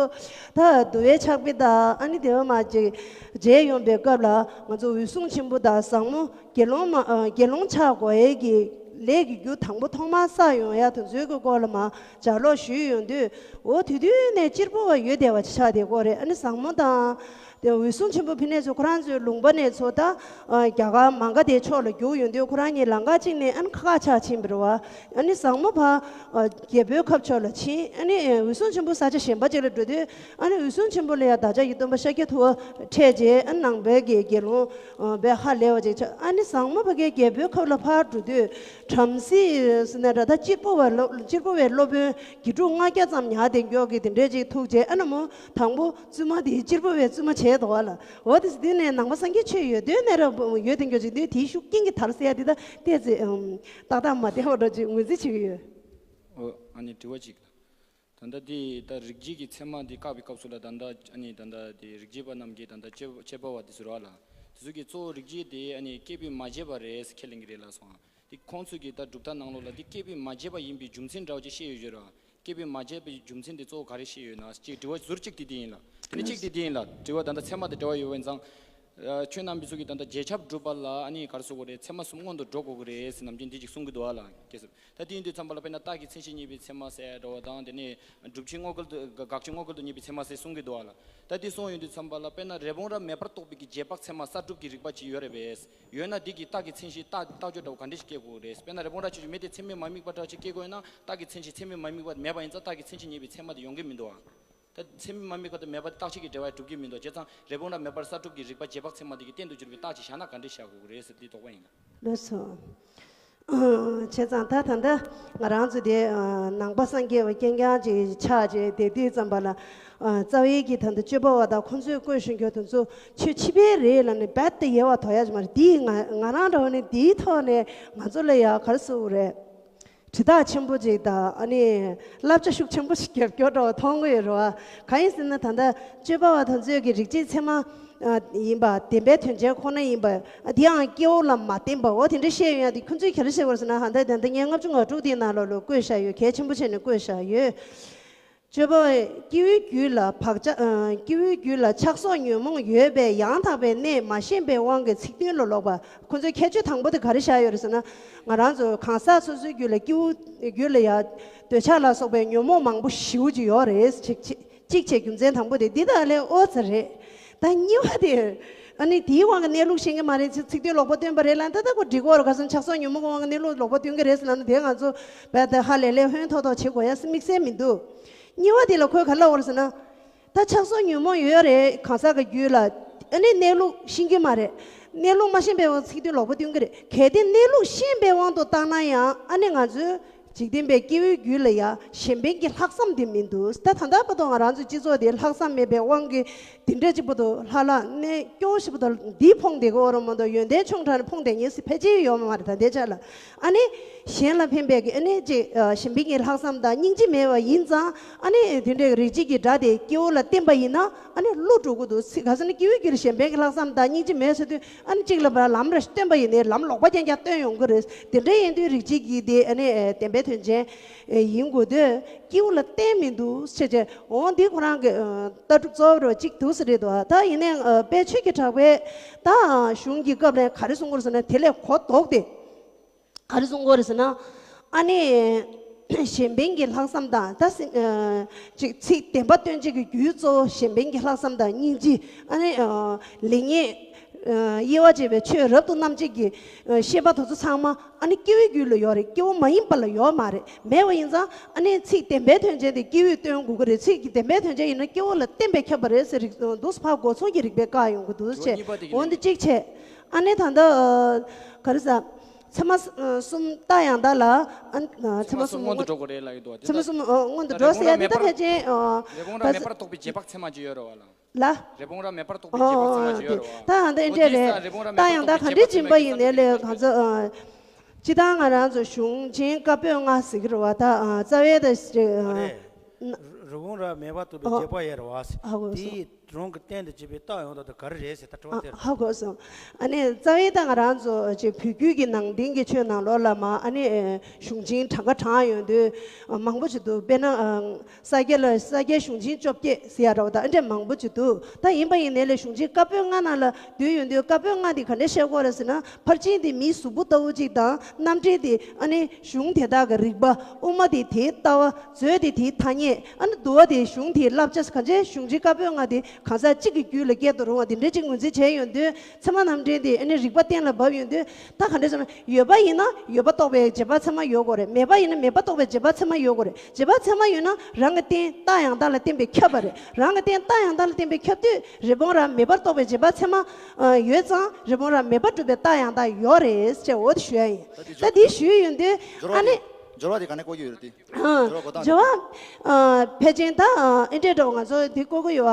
ད་འདུལ་བའི་ཕྱག་དཔེ་དང་ཨ་ནི་དེ་བ་མ་ཅིག་མཇལ་ཡོང་པའི་སྐབས་ལ། ང་ཚོ་འོད་སྲུང་ཆེན་པོ་དང་ཟབ་མོ་དགེ་སློང་མ། ཨ། དགེ་སློང་ཆགས་དགོས་ཡས་ཀྱི་ལས་ཀྱི་རྒྱུ་དང་པོ་ཐོག་མར་བསགས་ཡོང་ཡ་དེ་ཚོའི་གི་སྐོར་ལ་མར་ལྗགས་ཀློག་ཞུས་ཡོང་དུས། འོ་དེ་དུས་ནས་གཅེར་བུ་པ་ཡོད་བསྡད་པ་ཅིག་ཆགས་བསྡད་ཀྱི་ཡོད་རེད། ཨ་ནི་ཟབ་མོ་དང་དེ་འོད་སྲུང་ཆེན་པོ་ཕ་ནས་ཚོ་ཁོ་རང་ཚོའི་ལུང་པ་ནས་ཚོ་ད། ཨ། རྒྱ་གར་མ་ག་དྷའི་ཕྱོགས་ལ་རྒྱུགས་ཡོང་དུས། ཁོ་རང་གཉིས་ལམ་ཁ་གཅིག་ནས་ཨ་ནི་ཁ་ཁ་ཆགས་ཕྱིན་པ་རེད་བ། ཨ་ནི་ཟབ་མོ་ཕར། ཨ། རྒྱལ་པོའི་ཁབ་ཕྱོགས་ལ་ཕྱིན། ཨ་ནི་འོད་སྲུང་ཆེན་པོ་ས་ཆ་གཞན་པ་ཅིག་ལ་འགྲོ་དུས། ཨ་ནི་འོད་སྲུང་ཆེན་པོ་ལ་ཡང་བདག་ཅག་གི་སྟོན་པ་ཤཱཀྱ་ཐུབ་པ་འཕྲད་རྗེས། ཨ། ནང་པའི་གི་དགེ་སློང་། ཨ། པའི་ཧ་ལས་པ་ཅིག་ཆགས། ཨ་ནི་ཟབ་མོ་ཕ་གིའི་རྒྱལ་པོའི་ཁབ་ལ་ཕར་འགྲོ་དུས། བྲམ་ཟེ་ཟེར་ན་འདྲ། ད་གཅེར་བུ་པ་སློབ། གཅེར་བུ་པའི་སློབ་དཔོན་དགེ་ཕྲུག་ལྔ་བརྒྱ་ཙམ་ཉར་བསྡད་མགྱོགས་ཀྱི་དེ་འདྲས་ཅིག་ཐུག་རྗེས། ཨ་ནི་མོ་དང་པོ་བཙུན་མ་དེ་གཅེར་བུ་པའི་བཙུན་མ་བྱས་འདུག་བ་ལ། འོ་དེ་དུས་ནས་ནང་པ་སངས་རྒྱས་ཆོས་ཡོད་དུས་ནས་ར་ཡོད་དེ་འགྱོ་ཅིག་དུས་དེའི་ཤུགས་རྐྱེན་གྱིས་དར་ཟེར་ཡ་དེ་ད་ཏོག་ཙམ་ཏག་ཏག་མ་བདེ་བ་འདྲ་ཅིག་ངོས་འཛིན་བྱེད་ཀྱི་ཡོད། ཨོ། ཨ་ནི་དྲི་བ་གཅིག་ལ། ད་ལྟ་དེ་ད་རིག་བྱེད་ཀྱི་ཚད་མ་དེ་བཀག་པའི་སྐབས་སུ་ལ། ད་ལྟ་ཨ་ནི་ད་ལྟ་དེ་རིག་བྱེད་པ་རྣམས་ཀྱིས་ད་ལྟ་གཅེར་གཅེར་བུ་པ་དེ་ཚོ་རེད་བ་ལ། དེ་ཚོ་གིས་གཙོ་བོ་རིག་བྱེད་དེ་ཨ་ནི་སྐྱེས་བུས་མ་བྱས་པ་རེད་ཟེར་ཁས་ལེན་གྱི་རེད་ལབ་སོང་། དེ་ཁོང་ཚོས་ཀྱི་ད་གྲུབ་མཐའ་ནང་ལོགས་ལ་དེ་སྐྱེས་བུས་མ་བྱས་པ་ཡིན་པའི་རྒྱུ་མཚན་འདྲ་བོ་ཅིག་བཤད་ཡོད་ཡོད་རེད་བ། སྐྱེས་བུས་མ་བྱས་པའི་རྒྱུ་མཚན་དེ་གཙོ་བོ་ག་རེ་བཤད་ཡོད་ན་ཅིག་དྲི་བ་ཟུར་གཅིག་དེ་དེ་ཡིན་ལ། དེ་ནས་གཅིག་དེ་དེ་ཡིན་ལ། དྲི་བ་ད་ལྟ་ཚད་མ་དང་འབྲེལ་བ་ཡོད་པ་ཡིན་ཙང་། ཨ། ཆོས་རྣམ་པའི་ཚུལ་གྱིས་ད་ལྟ་རྗེས་ཁྱབ་སྒྲུབ་པ་ལ་ཨ་ནི་ག་རེ་ཟེར་དགོས་རེད། ཚད་མ་གསུམ་སྔོན་དུ་འགྲོ་དགོས་ཀྱི་རེད་ཟེར་ནམ་རྒྱུན་འདི་ཅིག་གསུང་གི་འདུག་བ་ལ། གལ་སྲིད་ད་དེ་ཡིན་དུས་ཙམ་པ་ལ་དཔེར་ན་རྟགས་ཀྱི་མཚན་གཞི་རྙེད་པའི་ཚད་མ་ཟེར་འདྲ་བོ་དང་། དེ་ནས་སྒྲུབ་བྱེད་དངོས་འགལ་དུ་དགག་བྱའི་དངོས་འགལ་དུ་རྙེད་པའི་ཚད་མ་ཟེར་གསུང་གི་འདུག་བ་ལ། ད་དེ་གསུངས་ཡོང་དུས་ཙམ་པ་ལ་དཔེར་ན་རི་བོང་རྭ་མེ་འབར་རྟོགས་པའི་གི་རྗེས་དཔག་ཚད་མ་གསར་སྒྲུབ་ཀྱི་རིགས་པ་ཅིག་ཡོད་རེད་པས། ཡོད་ན་འདི་གི་རྟགས་ཀྱི་མཚན་གཞི་རྟགས་རྟགས་སྦྱོར་འདྲ་བོ་ག་འདྲ་ཞིག་སྐྱེ་དགོས་རེད། དཔེར་ན་རི་བོང་རྭ་ཆུ་ཆུ་མེ་དེ་ཚད་མས་མ་དམིགས་པ་འདྲ་ཞིག་སྐྱེ་དགོས་ན། རྟགས་ཀྱི་མཚན་གཞི་ཚད་མས་མ་དམིགས་པ་མེད་པ་ཡིན་ཙང་རྟགས་ཀྱི་མཚན་གཞི་རྙེད་པའི་ཚད་མ་དེ་ཡོང་གི་མི་འདུག་ཨ། ད་ཚད་མས་མ་དམིགས་པ་དང་མེད་པ་དེ་རྟགས་ཆོས་ཀྱི་འབྲེལ་བ་གྲུབ་ཀྱི་མི་འདུག་བྱས་ཙང་རི་བོང་རྭ་མེ་འབར་གསར་སྒྲུབ་ཀྱི་རིགས་པ་རྗེས་དཔག་ཚད་མ་དེ་གི་རྟེན་དུ་གྱུར་པའི་རྟགས་ཅིག་བཞག་ན་ག་འདྲ་བཞག་དགོས་ཀྱི་རེད་ཟེར་དེའི་དོགས་པ་ཡིན། ལགས་སོ། བྱས་ཙང་ད་ད་ལྟ་ང་རང་ཚོ་དེ་ནང་པ་སངས་རྒྱས་པ་རྐྱང་རྐྱང་ཅིག་ཆགས་བྱས་བསྡད་དུས་ཙམ་པ་ལ། རྩ་བའི་གི་ད་ལྟ་སྤྱོད་པ་བ་དང་ཁོང་ཚོས་བཀོད་བཞིན་རྒྱུ་དེ་ཚོ་ཆོས་ཕྱི་པའི་རེད་ལབ་ནས་རྦད་དེ་ཡལ་བ་དོར་ཡ་ཅིག་མ་རེད། དེ་ང་ང་རང་འདྲ་བོ་ནི་དེའི་ཐོག་ནས་ང་ཚོ་ལ་ཡ་ག་རེ་ཟེར་དགོས་རེད། དྲི་རྟགས་ཆེན་པོ་ཅིག་དང་ཨ་ནི་བསླབ་བྱ་ཤུགས་ཆེན་པོ་ཞིག་རྒྱབ་སྐྱོར་འདྲ་བོ་མཐོང་གི་ཡོད་རེད་བ། གང་ཡིན་ཟེར་ན་ད་ལྟ་སྤྱོད་པ་བ་དེ་ཚོས་ཀྱི་རིག་བྱེད་ཚད་མ་ཡིན་པ་བདེན་པའི་དོན་ཅན་ཁོ་ན་ཡིན་པ་དེའང་སྐྱེ་བོ་ལ་མ་བརྟེན་པའོ། དེ་འདྲ་བཤད་ཡོང་ཡ་དེ་ཁོ་ཚོས་ག་རེ་བཤད་དགོས་ཟེར་ན། ཧ་ད་ད་ལྟ་ངས་ལྔ་བཅུ་ང་དྲུག་དེའི་ནང་ལོགས་ལ་བཀོད་བཞག་ཡོད། གལ་ཆེན་པོ་བྱས་ནས་བཀོད་བཞག་ཡོད། སྤྱོད་པ་བས་སྐྱེ་བོའི་རྒྱུད་ལ་བག་ཆགས་ཨ། སྐྱེ་བོའི་རྒྱུད་ལ་ཆགས་སོགས་ཉོན་མོངས་ཡོད་པས་ཡང་དག་པའི་གནས་མ་ཤེས་པའི་དབང་གིས་ཚིག་དོན་ལ་ལོག་པ། ཁོ་ཚོའི་ཁྱད་ཆོས་དང་པོ་དེ་ག་རེ་བཞག་ཡོད་རེད་ཟེར་ན། ང་རང་ཚོ་གང་ཟག་སོ་སོའི་རྒྱུད་ལ་སྐྱེ་བོ་རྒྱུད་ལ་ཡ་འདོད་ཆགས་ལ་སོགས་པའི་ཉོན་མོངས་མང་པོ་ཞེ་པོ་ཅིག་ཡོད་རེད། གཅིག་བྱས་རྒྱུ་མཚན་དང་པོ་དེ་འདི་དག་ལས་ཨོ་ཙི་རེད། ད་གཉིས་པ་དེ་ཨ་ནི་དེའི་དབང་གིས་གནས་ལུགས་ཤེས་ཀྱི་མ་རེད། ཚིག་དོན་ལོག་པ་སྟོན་པ་རེད་ལབ་ན་ད་ལྟ་ཁོ་འགྲིག་གི་རེད། ག་ཟེར་ན་ཆགས་སོགས་ཉོན་མོངས་ཀྱི་དབང་གིས་གནས་ལུགས་ལོག་པ་སྟོན་གྱི་རེད་ཟེར་ལབ་ན་དེ་ང་ཚོ་རྦད་དེ་ཧ་ལས་ལས་ཧོན་ཐོག་ཐོག་བྱེད་དགོས་ཡ་དམིགས་བསལ་མི་འདུག་གཉིས་པ་དེ་ལ་ཁོས་ག་རེ་ལབ་པ་རེད་ཟེར་ན། ད་ཆགས་སོགས་ཉོན་མོངས་ཡོད་རེད། གང་ཟག་གི་རྒྱུད་ལ་ཨ་ནི་གནས་ལུགས་ཤེས་ཀྱི་མ་རེད། གནས་ལུགས་མ་ཤེས་པའི་དབང་ཚིག་དོན་ལོག་པ་སྟོན་གྱི་རེད། གལ་ཏེ་གནས་ལུགས་ཤེས་པའི་དབང་དུ་བཏང་ན་ཡང་ཨ་ནི་ང་ཚོའི་འཇིག་རྟེན་པའི་སྐྱེ་བོའི་རྒྱུད་ལ་ཡང་གཞན་ཕན་གྱི་ལྷག་བསམ་དེ་མི་འདུག་ད་ད་ལྟ་བར་དུ་ང་རང་ཚོའི་སྤྱི་ཚོགས་དེ་ལྷག་བསམ་མེད་པའི་དབང་གིས་དེ་འདྲ་ཅིག་བར་དུ་ལྷ་ལྷ་གནས་སྐྱོ་ཞིག་བར་དུ་འདི་ཕོངས་བསྡད་ཀྱི་ཡོད་རེད་མ་གཏོགས་ཡོན་ཏན་ཆུང་དྲགས་ནས་ཕོངས་བསྡད་མཁན་ཞིག་ཕལ་ཆེར་ཡོད་མ་རེད། ད་ལྟའི་ཆ་ལ་ཨ་ནི་གཞན་ལ་ཕན་པའི་གི་ཨ་ནི་ཅིག་གཞན་ཕན་གྱི་ལྷག་བསམ་དང་སྙིང་རྗེ་མེད་པ་ཡིན་ཙང་ཨ་ནི་དེ་འདྲའི་རིགས་གཅིག་གི་དགྲ་དེ་སྐྱེ་བོ་ལ་བརྟེན་པ་ཡིན་ན་ཨ་ནི་བློ་འགྲོ་གི་འདུག་ག་ཟེར་ན་སྐྱེ་བོའི་རྒྱུད་ལ་གཞན་ཕན་གྱི་ལྷག་བསམ་དང་སྙིང་རྗེ་མེད་ཟེར་དུས་ཨ་ནི་གཅིག་ལ་ལམ་རེ་སྟོན་པ་ཡིན་ནའི་ལམ་ལོག་པ་རྐྱང་རྐྱང་སྟོན་ཡོང་གི་རེད། དེ་འདྲ་ཡིན་དུས་རིགས་གཅིག་གི་དེ་ཨ་ནི་བདེན་པའི་དོན་ཅན་ཡིན་དགོས་དུས་སྐྱེ་བོ་ལ་བརྟེན་མི་འདུག་ཟེར་བྱས། འོ་འདི་ཁོ་རང་གི་ལྟ་གྲུབ་གཙོ་བོ་རེད་པ་གཅིག་འདུག་ཟེར་རེད་འདུག་ད་ཡིན་ནའི་དཔལ་ཆོས་ཀྱི་གྲགས་པས་ད་གཞུང་གི་སྐབས་ལ་ག་རེ་གསུང་གི་རེད་ཟེར་ན་དེ་ལས་གོ་ལྡོག་སྟེ། ག་རེ་གསུང་གི་རེད་ཟེར་ན། ཨ་ནི་གཞན་ཕན་གྱི་ལྷག་བསམ་དང་ད་སེམས་ཅིག་ཚིག་བདེན་པ་སྟོན་བྱེད་ཀྱི་རྒྱུའི་གཙོ་བོ་གཞན་ཕན་གྱི་ལྷག་བསམ་དང་སྙིང་རྗེ། ཨ་ནི་ལེགས་ཉེས་དབྱེ་བ་འབྱེད་པའི་ཆོས་རབ་ཏུ་རྣམ་འབྱེད་ཀྱི་ཤེས་པ་དེ་ཚོ་ཚང་མ་ཨ་ནི་སྐྱེ་བོའི་རྒྱུད་ལ་ཡོད་རེད། སྐྱེ་བོ་མ་ཡིན་པ་ལ་ཡོད་མ་རེད། མེད་པ་ཡིན་ཙང་ཨ་ནི་ཚིག་བདེན་པའི་དོན་ཅན་དེ་སྐྱེ་བོས་སྟོན་དགོས་ཀྱི་རེད། ཚིག་གི་བདེན་པའི་དོན་ཅན་ཡིན་ན་སྐྱེ་བོ་ལ་བརྟེན་པས་ཁྱབ་པ་རེད་ཟེར་རིགས་འདུག་ཕར་སྒོ་མཚུངས་ཀྱི་རིགས་པས་བཀག་ཡོང་གི་འདུག་ཅེས། འོ་འདི་གཅིག་བྱས། ཨ་ནི་ད་ལྟ་ག་རེ་ཟ། ཚད་མ་གསུམ་རྟགས་ཡང་དག་ལ་ཨ་ཚད་མ་གསུམ་སྔོན་དུ་འགྲོ་དགོས་རེད་ལབ་ཡོད་འདུག་ཚད་མ་གསུམ་སྔོན་དུ་འགྲོ་ཟེར་ཡ་འདི་ད་ཕལ་ཆེར་རེད་དགོངས་ར་མེད་པར་རྟོགས་པའི་རྗེས་དཔག་ཚད་མ་ཅིག་ཡོད་རེད་བ་ལ། ལ། རེད་དགོངས་ར་མེད་པར་རྟོགས་པའི་རྗེས་དཔག་ཚད་མ་ཅིག་ཡོད་རེད་བ། ད་ཨ་འདི་འདྲས་རེད། རྟགས་ཡང་དག་ག་འདྲས་སྦྱིན་པ་ཡིན་ནའི་ལས་གང་ཚོད། སྤྱི་བཏང་ང་རང་ཚོ་གཞུང་ཆེན་བཀའ་པོད་ལྔ་ཟེར་གྱི་རེད་བ། ད་རྩ་བའི་ད་རེད། རེད་དགོངས་ར་མེད་པར་རྟོགས་པའི་རྗེས་དཔག་ཡོད་རེད་བ། དེའི་རང་གི་རྟེན་དུ་བྱེད་པའི་རྟགས་ཡང་དག་དེ་ག་རེ་རེད་ཟེར་ད་དྲི་བ་དེ་རེད། ཧ་གོ་སོང་། ཨ་ནི་རྩ་བའི་ད་ང་རང་ཚོ་ཅིག་བོད་བརྒྱུད་ཀྱི་ནང་བསྟན་གྱི་ཆོས་ནང་ལོགས་ལ་མ་ཨ་ནི་གཞུང་ཆེན་གྲངས་ཀ་གྲངས་ཡོང་དུས་མང་པོ་ཅིག་འདུག་དཔེར་ན་ས་སྐྱ་ལ་ས་སྐྱའི་གཞུང་ཆེན་བཅོ་བརྒྱད་ཟེར་ཡ་འདྲ་བོ་ད་ཨ་འདྲས་མང་པོ་ཅིག་འདུག་ད་ཡིན་པ་ཡིན་ནའི་ལས་གཞུང་ཆེན་བཀའ་པོད་ལྔ་ནང་ལ་བསྡུས་ཡོང་དུས་བཀའ་པོད་ལྔ་འདི་ག་འདྲས་བཤད་ཀྱི་ཡོད་རེད་ཟེར་ན། ཕར་ཕྱིན་དེ་མིའི་གཟུགས་པོ་ལྟ་བུ་ཅིག་དང་རྣམ་འགྲེལ་དེ་ཨ་ནི་གཞུང་དེ་དག་གི་རིགས་པ། དབུ་མ་དེ་དེའི་ལྟ་བ། མཛོད་དེ་དེའི་ཐ་སྙད། ཨ་ནི་བསྡུ་བ་དེ་གཞུང་དེའི་བསླབ་བྱ། གང་ཅིའི་གཞུང་ཆེན་བཀའ་པོད་ལྔ་དེ་གང་ཟག་གཅིག་གི་རྒྱུད་ལ་སྐྱེ་དུ་རུང་བ་དེ་འདྲ་ཅིག་ངོས་འཛིན་བྱས་ཡོང་དུས་ཚད་མ་རྣམ་འགྲེལ་དེ་ཨ་ནི་རིགས་པ་གཏན་ལ་དབབ་ཡོང་དུས་ད་ག་འདྲ་ཟེར་ན་ཡོད་པ་ཡིན་ན་ཡོད་པ་རྟོགས་པའི་རྗེས་དཔག་ཚད་མ་ཡོད་དགོས་རེད། མེད་པ་ཡིན་ན་མེད་པ་རྟོགས་པའི་རྗེས་དཔག་ཚད་མ་ཡོད་དགོས་རེད། རྗེས་དཔག་ཚད་མ་ཡོད་ན་རང་གི་རྟེན་རྟགས་ཡང་དག་ལ་བརྟེན་པས་ཁྱབ་པ་རེད། རང་གི་རྟེན་རྟགས་ཡང་དག་ལ་བརྟེན་པས་ཁྱབ་དུས་རེད་དགོངས་ར་མེད་པར་རྟོགས་པའི་རྗེས་དཔག་ཚད་མ་ཡོད་ཙང་རེད་དགོངས་ར་མེད་པར་གྲུབ་པའི་རྟགས་ཡང་དག་ཡོད་རེད་ཅེས་འོ་དེ་ཞུ་ཡ་ཡིན། ད་དེ་ཞུས་ཡོང་དུས་ཨ་ནི། སྦྱོར་བ་དེ་ག་ནས་གོ་རྒྱུ་ཡོད་རེད་དེ། སྦྱོར་བ་གོ་སྟངས་སྦྱོར་བ་ཕལ་ཆེར་ད་ཨེ་འདྲས་འདྲ་བོ་ང་ཚོ་འདི་གོ་གི་ཡོད་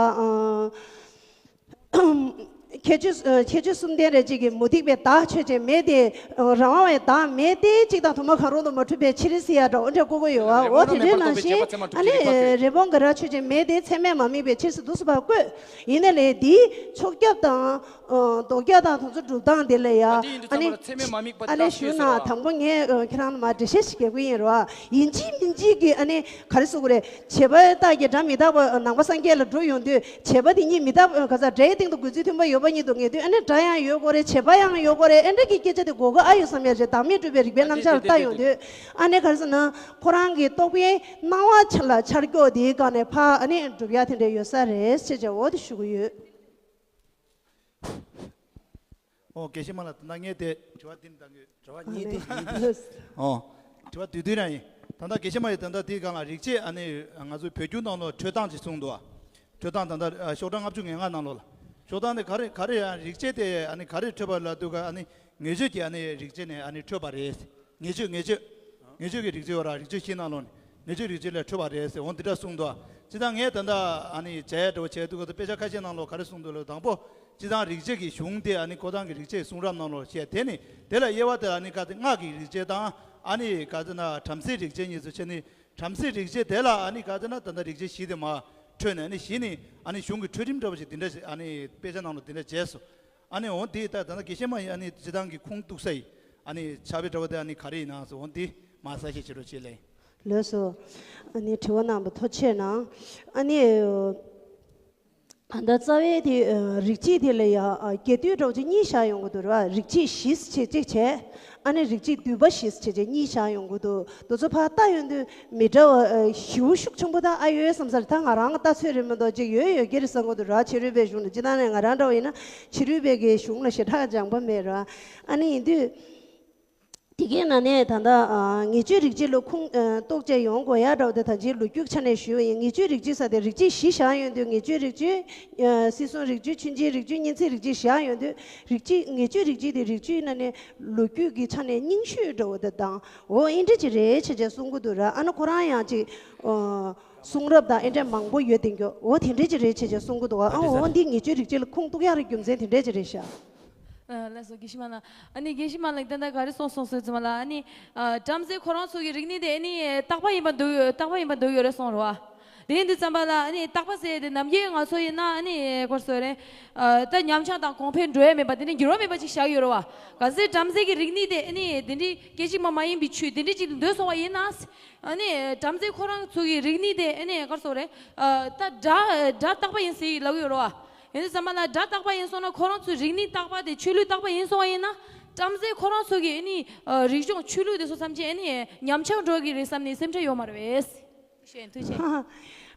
ཨ། ཁྱད་ཆོས་ཁྱད་ཆོས་གསུམ་ལྡན་རེ་གཅིག་གིས་མུ་སྟེགས་པའི་བདག་ཆོས་ཅན་མེད་དེ། རང་དབང་བའི་བདག་མེད་དེ། གཅིག་དང་དུ་མ་གང་རུང་དུ་མ་གྲུབ་པའི་ཕྱིར་ཟེར་ཡ་འདྲ་བོ་འདྲ་གོ་གི་ཡོད་ཨ། འོ་དེ་འདྲའི་ནང་བཞིན་ཨ་ནི་རེད་དགོངས་ག་ར་ཆོས་ཅན་མེད་དེ། ཚད་མས་མ་དམིགས་པའི་ཕྱིར་ཟེར་འདུག་སེ་ཕར་བཀོད། ཡིན་ནའི་ལས་འདིའི་ཕྱོགས་རྒྱབ་དང་། ཨ། ལྡོག་རྒྱག་དང་དེ་ཚོ་སྒྲུབ་སྟངས་དེ་ལ་ཡ། ཨ་ནི། ཨ་ནི་ཞུ་ན་དང་པོ་ངས་ཁྱེད་རང་ལ་མར་འགྲེལ་བཤད་ཞིག་རྒྱག་གི་ཡིན་རོ། ཡིན་གཅིག་མིན་གཅིག་གི་ཨ་ནི་ག་རེ་ཟེར་དགོས་རེད། བྱས་པ་རྟགས་ཀྱི་སྒྲ་མི་རྟག་པ་ནང་པ་སངས་རྒྱས་ལ་འགྲོ་ཡོང་དུས་བྱས་པ་དེ་གཉིས་མི་རྟག་པ་ག་ས་སྒྲའི་སྟེང་དུ་འགོད་ཚུལ་མཐུན་པ་ཡོད་པ་ཉིད་དུ་ངེས་དུས་ཨ་ནི་སྒྲ་ཡང་ཡོད་དགོས་རེད། བྱས་པ་ཡང་ཡོད་དགོས་རེད། ཨེ་འདྲ་གི་སྐད་ཆ་དེ་གོ་གི་ཨ་ཡོད་བསམ་ཡ་རེད། བདག་མེད་སྒྲུབ་པའི་རིགས་པའི་རྣམ་གཞག་ལ་ལྟ་ཡོང་དུས་ཨ་ནི་ག་རེ་ཟེར་ན་ཁོ་རང་གི་རྟོག་པའི་སྣང་བ་ལ་འཆར་སྐྱོ་དེའི་སྒང་ནས་ཕར་ཨ་ནི་སྒྲུབ་ཡ་དེ་འདྲ་ཡོད་ས་རེད་ཅེས་བྱ་འོ་དེ་ཞུ་གི་ཡོད། ཨོ་དགེ་བཤེས་མ་ལགས། ད་ལྟ་ངས་དེ་དྲི་བ་འདི་ནི་ད་ངས་དྲི་བ་གཉིས་དེ་ཡིན་དེ། ཨོ་དྲི་བ་བསྡུས་བསྡུས་རང་ཡིན། ད་ལྟ་དགེ་བཤེས་མ་ཡིས་ད་ལྟ་དེའི་སྒང་ལ་རིག་བྱེད་ཨ་ནི་ང་ཚོའི་བོད་བརྒྱུད་ནང་ལོགས་འཕྲོས་སྟངས་ཅིག་གསུངས་འདུག་ཨ། འཕྲོས་སྟངས་ད་ལྟ་ཤོག་གྲངས་ལྔ་བཅུ་ང་ལྔ་ནང་ལོགས་ལ། ཤོག་གྲངས་དེ་ག་རེ་ག་རེ་ཡང་རིག་བྱེད་དེ་ཨ་ནི་ག་རེ་འཕྲོས་པ་ལབ་འདུག་ག་ཨ་ནི་ངེས་བྱེད་ཀྱི་ཨ་ནི་རིག་བྱེད་ནས་ཨ་ནི་འཕྲོས་པ་རེད། ངེས་བྱོས་ངེས་བྱོས། ངེས་བྱོས་ཀྱི་རིག་བྱེད་ཡོད་ར། རིག་བྱེད་བཞི་ནང་ལོགས་ནས་ངེས་བྱོས་རིག་བྱེད་ལས་འཕྲོས་པ་རེད་ཟེར་འོ་འདི་འདྲ་གསུངས་འདུག་སྤྱིར་བཏང་ངས་ད་ལྟ་ཨ་ནི་མཇལ་ཡ་འདྲ་བོ་བྱས་འདུག་ག་དཔེ་ཆ་ཁ་ཤས་ནང་ལོགས་ག་རེ་གསུངས་འདུག་ལབ་དང་པོ། སྤྱིར་བཏང་རིག་བྱེད་ཀྱི་གཞུང་དེ་ཨ་ནི་ཁོ་རང་གི་རིག་བྱེད་གསུང་རབ་ནང་ལོགས་བཤད། དེ་ནི་དེ་ལ་དབྱེ་བ་དེ་ཨ་ནི་ག་ཚོད་སྔགས་ཀྱི་རིག་བྱེད་དང་ཨ་ནི་ག་ཚོད་ན་བྲམ་ཟེའི་རིག་བྱེད་གཉིས་སུ་ཕྱེ་ནི། བྲམ་ཟེའི་རིག་བྱེད་དེ་ལ་ཨ་ནི་ག་ཚོད་ན་ད་ལྟ་རིག་བྱེད་བཞི་དེ་མར་འཕྲོས་ནས་ཨ་ནི་བཞི་ནི་ཨ་ནི་གཞུང་གི་འཕྲོས་རིམ་འདྲ་བོ་ཞིག་འདི་འདྲ་ཞིག་ཨ་ནི་དཔེ་ཆ་ནང་ལོགས་འདི་འདྲ་བྱས་སོང་། ཨ་ནི་འོ་འདི་ད་ད་ལྟ་དགེ་བཤེས་མ་ཡིས་ཨ་ནི་སྤྱིར་བཏང་གི་ཁུངས་གཏུགས་ས་ཡི་ཨ་ནི་ཕྱག་དཔེ་འདྲ་བོ་དེ་ཨ་ནི་ག་རེ་ཡིན་ནམ་ཟེར་འོ་འདི་མར་གསལ་བཤད་བྱེད་རོགས་བྱེད་ལེ། ལགས་སོ། ཨ་ནི་དྲི་བ་གནང་བ་ཐུགས་རྗེ་ཆེ་གནང་། ཨ་ནི་ད་ལྟ་རྩ་བའི་དེ་རིག་བྱེད་དེ་ལ་ཡ་རྒྱས་བསྡུས་འདྲ་བོ་ཅིག་གཉིས་བཞག་ཡོང་གི་འདུག་ར། རིག་བྱེད་བཞི་ཟེར་བྱས་གཅིག་བྱས། ཨ་ནི་རིག་བྱེད་བསྡུས་པ་བཞི་ཟེར་བྱས་གཉིས་བཞག་ཡོང་གི་འདུག་དེ་ཚོ་ཕར་ལྟ་ཡོང་དུས་མི་འདྲ་བ་ཞེ་པོ་ཤུགས་ཆེན་པོ་ད་ཨ་ཡོད་བསམ་ས་རེད། ད་ང་རང་ལྟ་ཚོད་རེད་མ་གཏོགས་ཅིག་ཡོད་ཡོད་ཀྱི་རེད་བསམ་གི་འདུག་ར། ཕྱི་རོལ་པའི་གཞུང་ལ་སྤྱིར་བཏང་ནས་ང་རང་འདྲ་བ་ཡིན་ན་ཕྱི་རོལ་པའི་གི་གཞུང་ལ་ཞེ་དྲག་སྦྱངས་པ་མེད་ར། ཨ་ནི་ཡིན་དུས། དེ་གའི་ནང་ནས་ད་ལྟ་ངེས་བྱོས་རིག་བྱེད་ལ་ཁུངས་གཏུགས་བྱས་ཡོང་དགོས་ཡ་འདྲ་བ་དེ་ད་ཅིའི་ལོ་རྒྱུས་ཆ་ནས་ཞུས་པ་ཡིན། ངེས་བྱོས་རིག་བྱེད་ཟེར་དེ་རིག་བྱེད་བཞི་བཞག་ཡོང་དུས་ངེས་བྱོས་རིག་བྱེད། སྲིད་གསུམ་རིག་བྱེད། མཆོག་སྦྱིན་རིག་བྱེད། མཉེན་ཆས་རིག་བྱེད་བཞག་ཡོང་དུས་རིག་བྱེད་ངེས་བྱོས་རིག་བྱེད་དེ་རིག་བྱེད་ནང་ནས་ལོ་རྒྱུས་ཀྱི་ཆ་ནས་རྙིང་ཤོས་འདྲ་བོ་དེ་དང་འོ་ཨེ་འདྲ་ཅིག་རེད་བྱས་བྱས་གསུང་གི་འདུག་ར། ཨ་ནི་ཁོ་རང་ཡང་ཅིག་གསུང་རབ་དང་ཨེ་འདྲ་མང་པོ་ཡོད་དེ་འགྱོ་འོ་དེ་འདྲ་ཅིག་རེད་བྱས་བྱས་གསུང་གི་འདུག་ཨ་འོ་འདི་ངེས་བྱོས་རིག་བྱེད་ལ་ཁུངས་གཏུགས་ཡག་རེད་རྒྱུ་མཚན་དེ་འདྲ་ཅིག་རེད་ཤག་ལགས་སོ་དགེ་བཤེས་མ་ལགས། ཨ་ནི་དགེ་བཤེས་མ་ལགས་ད་ལྟ་ག་རེ་གསུངས་སོང་ཟེར་ཙམ་ལ་ཨ་ནི་བྲམ་ཟེ་ཁོ་རང་ཚོ་གི་རིག་གནས་དེ་ཨ་ནི་རྟག་པ་ཡིན་པ་འདུག་རྟག་པ་ཡིན་པ་འདུག་ཡོད་རེད་གསུངས་རེད་བ། དེ་ཡིན་དུས་ཙམ་པ་ལ་ཨ་ནི་རྟག་པ་ཟེར་དེ་ནམ་རྒྱུན་ང་ཚོ་ཡིན་ན་ཨ་ནི་ག་རེ་ཟེར་རེད། ད་ཉམས་ཆག་དང་གོང་འཕེལ་འགྲོ་ཡ་མེད་པ་དེ་ནི་འགྱུར་བ་མེད་པ་ཅིག་བཞག་ཡོད་རེད་བ། གལ་སྲིད་བྲམ་ཟེ་གི་རིག་གནས་དེ་ཨ་ནི་དེ་འདྲའི་སྐད་ཅིག་མ་མ་ཡིན་པའི་ཆོས་དེ་འདྲའི་ཅིག་ལ་འདོད་སོང་བ་ཡིན་ན། ཨ་ནི་བྲམ་ཟེ་ཁོ་རང་ཚོ་གི་རིག་གནས་དེ་ཨ་ནི་ག་རེ་ཟེར་རེད། ད་སྒྲ་སྒྲ་རྟག་པ་ཡིན་ཟེར་ལབ་ཡོད་རེད་བ། ཡིན་དུས་ཙམ་པ་ལ་སྒྲ་རྟག་པ་ཡིན་སོང་ན་ཁོ་རང་ཚོའི་རིག་གནས་རྟག་པ་དེ་ཆོས་ལུགས་རྟག་པ་ཡིན་སོང་བ་ཡིན་ན། བྲམ་ཟེ་ཁོ་རང་ཚོ་གི་ཨ་ནི་རིག་གཞུང་ཆོས་ལུགས་དེ་ཚོ་ཐམས་ཅད་ཨ་ནི་ཉམས་ཆག་འགྲོ་གི་རེད་བསམ་ནས་སེམས་ཁྲལ་ཡོད་མ་རེད་པས། ཐུགས་རྗེ་ཆེ།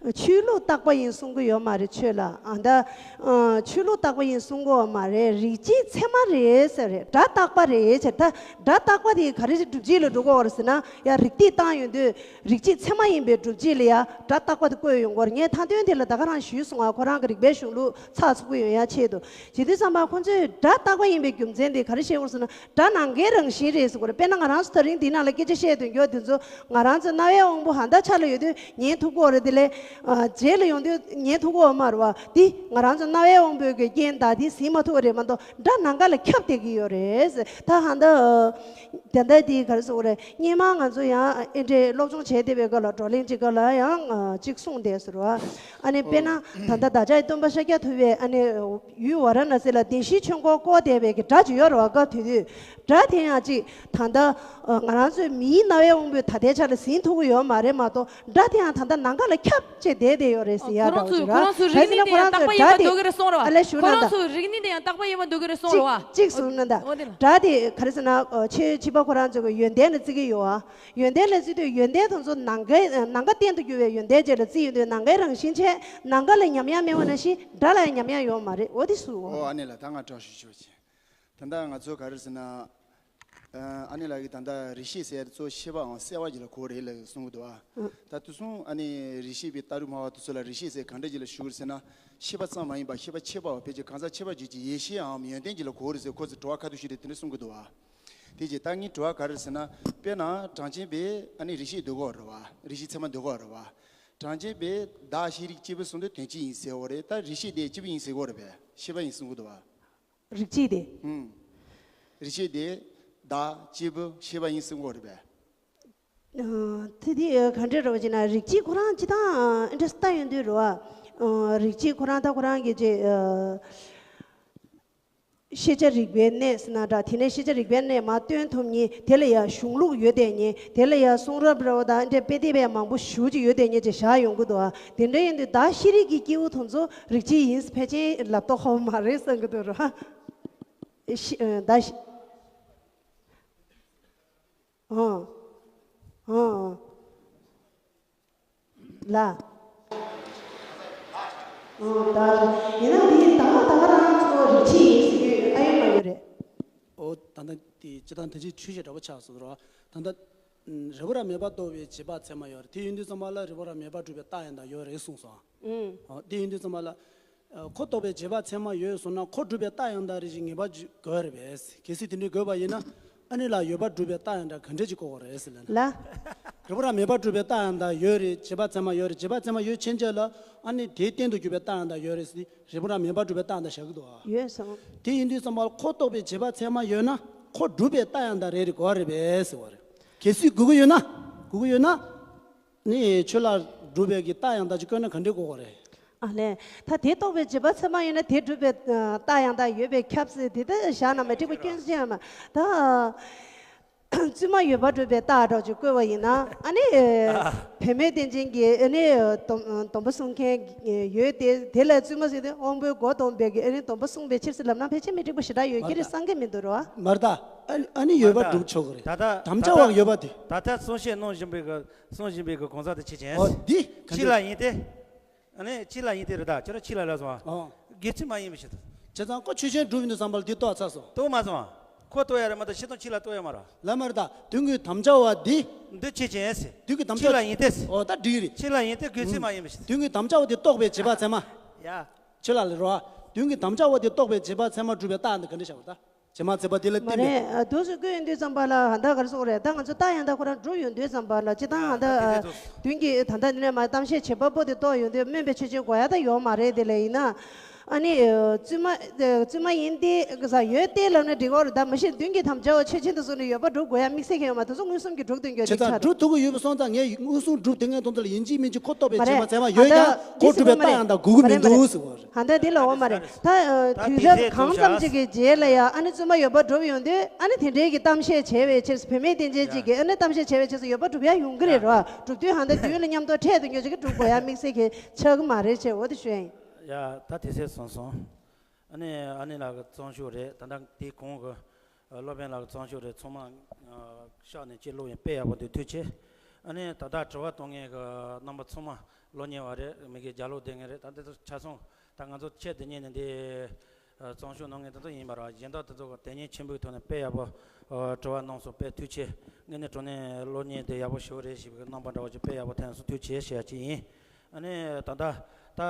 ཆོས་ལུགས་རྟག་པ་ཡིན་གསུང་གི་ཡོད་མ་རེད་ཆོས་ལ། ཨ་ད་ཆོས་ལུགས་རྟག་པ་ཡིན་གསུང་གི་ཡོད་མ་རེད། རིག་བྱེད་ཚད་མ་རེད་ཟེར་རེད། སྒྲ་རྟག་པ་རེད་ཟེར། ད་སྒྲ་རྟག་པ་དེ་ག་རེ་སྒྲུབ་བྱེད་ལ་འགྲོ་གི་ཡོད་རེད་ཟེར་ན་ཡ་རིགས་གཏད་བཏང་ཡོང་དུས། རིག་བྱེད་ཚད་མ་ཡིན་པའི་སྒྲུབ་བྱེད་ལ་ཡང་སྒྲ་རྟག་པ་དེ་བཀོད་ཡོང་གི་ཡོད་རེད། ངས་མཐའ་དོན་དེ་ལ་ད་ག་རང་ཞུས་སོང་ང་། ཁོ་རང་གི་རིག་པའི་གཞུང་ལུགས་ཚགས་ཚུད་པོ་ཡོང་ཡ་ཆེད་དུ། བྱེད་དུས་ཙམ་པ་ཁོ་ཚོས་སྒྲ་རྟག་པ་ཡིན་པའི་རྒྱུ་མཚན་དེ་ག་རེ་བཤད་ཡོང་ཟེར་ན་སྒྲ་ནམ་མཁའི་རང་བཞིན་རེད་ཟེར་གི་རེད། དཔེར་ན་ང་རང་ཚོ་ད་རིང་འདི་ནང་ལ་སྐད་ཆ་བཤད་དོན་འགྱོ་དེ་ཚོ་ང་རང་ཚོ་རྣ་བའི་དབང་པོ་ཧ་ད་ཆ་ལ་ཡོད་དུས་ཉན་ཐུབ་ཀྱི་ཡོད་རེད། དེ་ལས་རྗེས་ལ་ཡོང་དུས་ཉན་ཐུབ་ཀྱི་ཡོད་མ་རེད་བ། འདི་ང་རང་ཚོ་རྣ་བའི་དབང་པོའི་གི་རྐྱེན་དང་དེ་ཟིན་མ་ཐུབ་པ་རེད་མ་གཏོགས་སྒྲ་ནམ་མཁའ་ལ་ཁྱབ་བསྡད་ཀྱི་ཡོད་རེད། ད་ཧ་ད། དེ་འདྲ་དེ་ག་རེ་ཟེར་དགོས་རེད། སྔོན་མ་ང་ཚོ་ཡང་ཨེ་འདྲའི་སློབ་སྦྱོང་བྱས་བསྡད་པའི་སྐབས་ལ་བགྲོ་གླེང་གཅིག་སྐབས་ལ་ཡང་གཅིག་གསུངས་བསྡད་ཟེར་བ། ཨ་ནི་དཔེར་ན་ད་ལྟ་བདག་ཅག་གི་སྟོན་པ་ཤཱཀྱ་ཐུབ་པས་ཨ་ནི་ཡུལ་ཝཱ་ར་ཎ་སི་ལ་བདེན་བཞིའི་ཆོས་འཁོར་བསྐོར་བསྡད་པའི་གི་སྒྲ་ཅིག་ཡོད་རེད་བ། སྐབས་དེ་དུས་སྒྲ་དེ་ཡང་གཅིག་ད་ལྟ་ང་རང་ཚོའི་མིའི་རྣ་བའི་དབང་པོས་ད་ལྟའི་ཆ་ལ་ཟིན་ཐུབ་ཀྱི་ཡོད་མ་རེད་མ་གཏོགས་སྒྲ་དེ་ཡང་ད་ལྟ་ནམ་མཁའ་ལ་ཁྱབ་ཅེས་བསྡད་བསྡད་ཡོད་རེད་ཟེར་ཡ་ཁོ་རང་འདྲ་བོ་ཅིག་ར། ཁོ་རང་ཚོའི་རིག་གནས་དེ་ཡང་རྟག་པ་ཡིན་པ་འདོད་ཀྱི་རེད་གསུངས་ར་བ། ཨ་ལས་ཞུ་ན་ད། ཁོ་རང་ཚོའི་རིག་གནས་དེ་ཡང་རྟག་པ་ཡིན་པ་འདོད་ཀྱི་རེད་གསུངས་ར་བ། གཅིག་གསུངས་ན་ད། འོ་དེ་ལ། སྒྲ་དེ་ག་རེ་ཟེར་ན་ཆོས་བྱེད་པ་ཁོ་རང་ཚོ་གི་ཡོན་ཏན་ལ་བརྩི་གི་ཡོད་ཨ། ཡོན་ཏན་ལ་བརྩི་དུས་ཡོན་ཏན་དེ་ཚོ་ནམ་མཁའི་ནམ་མཁའ་སྟེང་དུ་གྱུར་བའི་ཡོན་ཏན་ཅིག་ལ་བརྩི་ཡོང་དུས་ནམ་མཁའི་རང་བཞིན་བྱས་ནམ་མཁའ་ལ་ཉམས་ཡག་མེད་པ་ནང་བཞིན་སྒྲ་ལ་ཡང་ཉམས་ཡག་ཡོད་མ་རེད། འོ་དེ་སུ་འོ། ཨ་ནི་ལ་ད་ང་དྲང་ཞུ་ཞུ་བ་བྱེད། ད་ལྟ་ང་ཚོ་ག་རེ་ཟེར་ན། ཨ་ནི་ལགས་ཀྱིས་ད་ལྟ་རིག་བྱེད་ཟེར་གཙོ་ཤེས་པའམ་གསལ་བ་ཅིག་ལ་གོ་རེད་ལ་གསུང་གི་འདུག་ཨ། ད་དེ་སོང་ཨ་ནི་རིག་བྱེད་པའི་ལྟ་གྲུབ་སྨྲ་བ་དེ་ཚོ་ལ་རིག་བྱེད་ཟེར་གང་འདྲ་ཅིག་ལ་ཞུ་གི་རེད་ཟེར་ན། ཤེས་པ་ཙམ་མ་ཡིན་པར་ཤེས་པ་ཁྱད་པར་བ་ཕལ་ཆེར་གང་ཟག་ཁྱད་པར་ཅིག་གི་ཡེ་ཤེས་འམ་ཡོན་ཏན་ཅིག་ལ་གོ་རེད་ཟེར་ཁོ་ཚོས་དྲི་བ་ཁ་ཐུག་ཞུས་ཏེ་དེ་འདྲ་གསུང་གི་འདུག་ཨ། དེ་རྗེས་ད་ངའི་དྲི་བ་ག་རེ་ཟེར་ན། དཔེར་ན་གྲངས་ཅན་པས་ཨ་ནི་རིག་བྱེད་འདོད་ཀྱི་ཡོད་རེད་བ། རིག་བྱེད་ཚད་མ་འདོད་ཀྱི་ཡོད་རེད་བ། གྲངས་ཅན་པས་བདག་ཤེས་རིག་སྐྱེས་བུ་གསུམ་དེ་དོན་སྤྱི་ཡིན་ཟེར་བ་རེད། ད་རིག་བྱེད་དེ་སྐྱེས་བུ་ཡིན་ཟེར་གྱི་ཡོད་རེད་པས། ཤེས་པ་ཡིན་གསུང་གི་འདུག་བ། རིག་བྱེད་དེ། ཨུམ། རིག་བྱེད་དེ་བདག་སྐྱེས་བུ་ཤེས་པ་ཡིན་གསུང་གི་ཡོད་རེད་པས། ཨ། དེ་དེ་ག་འདྲ་རེད་བ་ཅེ་ན་རིག་བྱེད་ཁོ་རང་སྤྱིར་བཏང་ཨེ་འདྲ་ལྟ་ཡོང་དུས་རེད་བ། ཨ། རིག་བྱེད་ཁོ་རང་ད་ཁོ་རང་གི་ཅེ། ཨ། ཤེས་བྱ་རིག་པའི་གནས་ཟེར་ན་འདྲ། དེ་ནས་ཤེས་བྱ་རིག་པའི་གནས་མར་སྟོན་ཐུབ་མཁན་དེ་ལ་ཡང་གཞུང་ལུགས་ཡོད་བསྡད་མཁན་དེ་ལ་ཡང་གསུང་རབ་རེད་བ་དང་ཨེ་འདྲ་དཔེ་དེབ་ཡང་མང་པོ་ཞེ་པོ་ཅིག་ཡོད་བསྡད་མཁན་ཅིག་བཞག་ཡོང་གི་འདུག་བ། དེ་འདྲ་ཡིན་དུས་བདག་ཤེས་རིག་གི་སྐྱེས་བུ་དེ་ཚོ་རིག་བྱེད་ཡིན་ཕལ་ཆེར་ལབ་ཐུབ་ཀྱི་མ་རེད་བསམ་གི་འདུག་ར། ཤེས་ཨ། བདག་ཤེས། ཨོ། ཨོ། ལ། ཨོ། ད་ཡིན་ན་འདི་ད་ད་ག་རང་ཚོ་རིག་བྱེད་ཡིན་ཟེར་དུས་ཨ་ཡོད་མ་ཡོད་རེད། ཨོ། ད་ལྟ་དེ་སྤྱིར་བཏང་ད་ཅི་ཆོས་བཤད་འདྲ་པོ་ཆགས་སོང་རོ། ད་ལྟ་རིགས་པ་ར་མེད་པ་རྟོགས་པའི་བྱེད་པ་ཚད་མ་ཡོད་རེད། དེ་ཡིན་དུས་ཙམ་པ་ལ་རིགས་པ་ར་མེད་པ་སྒྲུབ་པའི་རྟགས་ཡང་དག་ཡོད་རེད་གསུངས་སོང་། ཨོ། དེ་ཡིན་དུས་ཙམ་པ་ལ། ཁོ་རྟོགས་པའི་བྱེད་པ་ཚད་མ་ཡོད་སོང་ན་ཁོ་སྒྲུབ་པའི་རྟགས་ཡང་དག་རེ་ཞིག་ངེས་པར་དགོས་རེད་པས། གལ་སྲིད་དེ་འདྲའི་དགོས་པ་ཡིན་ན། ཨ་ནི་ལ་ཡོད་པར་སྒྲུབ་པའི་རྟགས་ཡང་དག་ག་འདྲས་ཅིག་བཀོད་དགོས་རེད་ཟེར་ལབ་ན། ལ། རིགས་པ་རང་མེད་པར་སྒྲུབ་པའི་རྟགས་ཡང་དག་ཡོད་རེད། བྱེད་པ་ཚད་མ་ཡོད་རེད། བྱེད་པ་ཚད་མ་ཡོད་ཕྱིན་ཆད་ལ་ཨ་ནི་དེའི་རྟེན་དུ་གྱུར་པའི་རྟགས་ཡང་དག་ཡོད་རེད་ཟེར། རིགས་པ་རང་མེད་པར་སྒྲུབ་པའི་རྟགས་ཡང་དག་བཞག་གི་འདུག་ཨ། ཡོད་སོང་། དེ་ཡིན་དུས་ཙམ་པ་ལ་ཁོ་རྟོགས་པའི་བྱེད་པ་ཚད་མ་ཡོད་ན་ཁོ་སྒྲུབ་པའི་རྟགས་ཡང་དག་རེད་རེད་དགོས་རེད་པས་ཟེར་བ་རེད། གལ་སྲིད་དགོས་ཀྱི་ཡོད་ན། དགོས་ཀྱི་ཡོད་ན། ནི་ཆོས་ལ་སྒྲུབ་པའི་གི་རྟགས་ཡང་དག་ཅིག་བཀོད་ན་ག་འདྲས་བཀོད་དགོས་རེད། ཨ་ལས། ད་དེ་རྟོགས་པའི་བྱེད་པ་ཚད་མ་ཡོད་ན་དེ་སྒྲུབ་པའི་ཨ་རྟགས་ཡང་དག་ཡོད་པའི་ཁྱབ་ཚེ་དེ་ལྟར་བཞག་ན་མི་འགྲིག་པ་སྐྱོན་ཅི་ཡང་མ། ད་བཙུན་མ་ཡོད་པར་སྒྲུབ་པའི་རྟགས་འདྲ་ཅིག་བཀོད་པ་ཡིན་ན་ཨ་ནི་བུད་མེད་རྟེན་ཅན་གྱི་ཨ་ནི་སྡོམ་སྡོམ་པ་སྲུང་མཁན་ཡོད་དེ་དེ་ལ་བཙུན་མ་ཟེར་དུས་དབང་པོའི་སྒོ་སྡོམ་པའི་གི་ཨ་ནི་སྡོམ་པ་སྲུང་བའི་ཕྱིར་ཟེར་ལབ་ན་ཕལ་ཆེར་མི་འགྲིག་པ་ཞེ་དྲག་ཡོད་ཀྱི་རེད་བསམ་གྱི་མི་འདུག་རོ། མ་རེད་ད། ཨ་ནི་ཨ་ནི་ཡོད་པར་སྒྲུབ་ཆོག་གི་རེད། ད་ལྟ་དམ་བཅའ་བ་ཡོད་པ་དེ། ད་ལྟ་གསུང་བཤད་གནང་བཞིན་པའི་གི་གསུང་བཞིན་པའི་གི་གང་ཟག་དེ་ཕྱི་ཆེན། ཨོ་འདི་ག་ཕྱི་འདྲ། ལ་ཡིན་ཏེ། ཨ་ནི་ཕྱི་ལ་ཡིན་ཏེ་རེད་ད་ཁྱོད་རང་ཕྱི་ལ་ལ་སོང་ཨ། ཨོ། སྒེར་ཚུལ་མ་ཡིན་པའི་ཕྱིར་དུ། བྱས་ཙང་ཁོ་ཆོས་ཅན་སྒྲུབ་ཡིན་དུ་བསམ་པ་ལ་འདི་རྟོགས་ཚར་སོང་། རྟོགས་མ་སོང་ཨ། ཁོ་རྟོགས་ཡ་རེད་མ་གཏོགས་ཕྱི་དང་ཕྱི་ལ་རྟོགས་ཡ་མ་རེད། ལ་མ་རེད་ད། དོན་གྱི་དམ་བཅའ་བ་འདི། འདི་ཕྱི་ཆེན་ཟེར། དོན་གྱི་དམ་བཅའ། ཕྱི་ལ་ཡིན་ཏེ་ཟེར། ཨོ་ད་འགྲིག་རེད། ཕྱི་ལ་ཡིན་ཏེ་སྒེར་ཚུལ་མ་ཡིན་པའི་ཕྱིར་དུ། དོན་གྱི་དམ་བཅའ་བ་འདི་རྟོགས་པའི་བྱེད་པ་ཚད་མ། ཡ། ཕྱི་ལ་ལ་རོ། དོན་གྱི་དམ་བཅའ་བ་འདི་རྟོགས་པའི་བྱེད་པ་ཚད་མ་སྒྲུབ་པའི་རྟགས་འདི་ག་འདྲ་བྱ་བ་ད། བྱེ་མ་ཚེ་པ་དེ་ལ་མ་བརྟེན་པས། རེད། དུས་སུ་བཀོད་ཡོང་དུས་ཙམ་པ་ལ་ཧ་ད་ག་རེ་གསུངས་རེད། ད་ང་ཚོ་རྟགས་ཡང་དག་ཁོ་རང་སྒྲུབ་ཡོང་དུས་ཙམ་པ་ལ་སྤྱིར་བཏང་ཧ་ད་ཨ་མདུན་གྱི་ད་ལྟ་འདི་ནས་མ་གཏམ་བཤད་བྱེད་པ་པོ་དེ་རྟོགས་ཡོང་དུས་སྨོན་པའི་ཆོས་ཅན་དགོས་ཡ་ད་ཡོད་མ་རེད། དེ་ལས་ཡིན་ན་ཨ་ནི་བཙུན་མ་བཙུན་མ་ཡིན་ཏེ་ག་ས་ཡོད་ཏེ་ལབ་ན་འགྲིག་གི་རེད། ད་མ་གཞི་མདུན་གྱི་དམ་བཅའ་བ་ཆོས་ཅན་དུ་སོང་ནས་ཡོད་པ་སྒྲུབ་དགོས་ཡ་དམིགས་བསལ་གང་ཡོད་མ། དེ་ཚོ་མངོན་སུམ་གྱིས་སྒྲུབ་ཐུབ་རྒྱུ་ཅིག་ཆགས་འགྲོ། སྒྲུབ་ཐུབ་ཀྱི་ཡོད་པ་སོང་ཙང་ངས་མངོན་སུམ་སྒྲུབ་དེ་ངས་དོན་དུ་ལ་ཡིན་གཅིག་མིན་གཅིག་ཁོ་རྟོགས་པའི་བྱེ་མ་ཚད་མ་ཡོད་ཀྱང་ཁོ་སྒྲུབ་པའི་རྟགས་ཡང་དག་དགོས་ཀྱི་མི་འདུག་ཟེར་བ་རེད། ཧ་ད་དེ་ལ་འོ་མ་རེད། ད་དུས་རབས་གང་ཙམ་ཅིག་གི་རྗེས་ལ་ཡང་ཨ་ནི་བཙུན་མ་ཡོད་པ་སྒྲུབ་ཡོང་དུས་ཨ་ནི་དེ་འདྲའི་གི་གཏམ་བཤད་བྱས་པའི་ཕྱིར་བུད་མེད་སྟེང་ཅན་ཅིག་གིས་ཨ་ནི་གཏམ་བཤད་བྱས་པའི་ཕྱིར་ཡོད་པ་སྒྲུབ་ཡ་ཡོང་གི་རེད་རོ། སྒྲུབ་དུས་ཧ་ད་དུས་ལ་མཉམ་དུ་འཕྲད་དུ་ཉོ་ཅིག་གི་སྒྲུབ་དགོས་ཡ་དམིགས་བསལ་གི་ཆགས་ཀྱི་མ་རེད་ཅེས་འོ་དེ་ཞུ་ཡ་ཡིན། ཡ་ད་དེ་སེ་སོང་སོང་། ཨ་ནི་ཨ་ནི་ལགས་ཀྱི་བརྩམས་ཆོས་རེད། ད་ལྟ་དེའི་གོང་གི་སློབ་དཔོན་ལགས་ཀྱི་བརྩམས་ཆོས་རེད། ཚང་མ་ཤག་ནས་ཅི་ཀློག་ཡིན། དཔེ་ཡག་པོ་འདུག་ཐུགས་རྗེ་ཆེ། ཨ་ནི་ད་ལྟ་དྲི་བ་གཏོང་མཁན་གྱི་རྣམ་པ་ཚང་མ་སློབ་གཉེར་བ་རེད། མི་གི་རྒྱ་ལོ་བསྡད་མཁན་རེད། ད་འདི་ཚོ་ཆ་ཚང་ད་ང་ཚོ་ཆེད་དུ་གཉེར་ནས་འདི་བརྩམས་ཆོས་གནང་མཁན་དེ་ཚོ་ཡིན་པ་རེད། གཞན་དག་དེ་ཚོ་གི་དོན་གཉེར་ཆེན་པོའི་ཐོག་ནས་དཔེ་ཡག་པོ་དྲི་བ་གནང་སོང་། དཔེ་ཐུགས་རྗེ་ཆེ། དངོས་གནས་དྲང་གནས་སློབ་གཉེར་དེ་ཡག་པོ་ཞིག་རེད་ཞེས་པའི་རྣམ་པ་འདྲ་བོ་ཅིག་དཔེ་ཡག་པོ་ཐོན་སོང་། ཐུགས་རྗེ་ཆེ་ཞེས་པ་ཅིག་ཡིན། ཨ་ནི་ད་ལྟ་ད་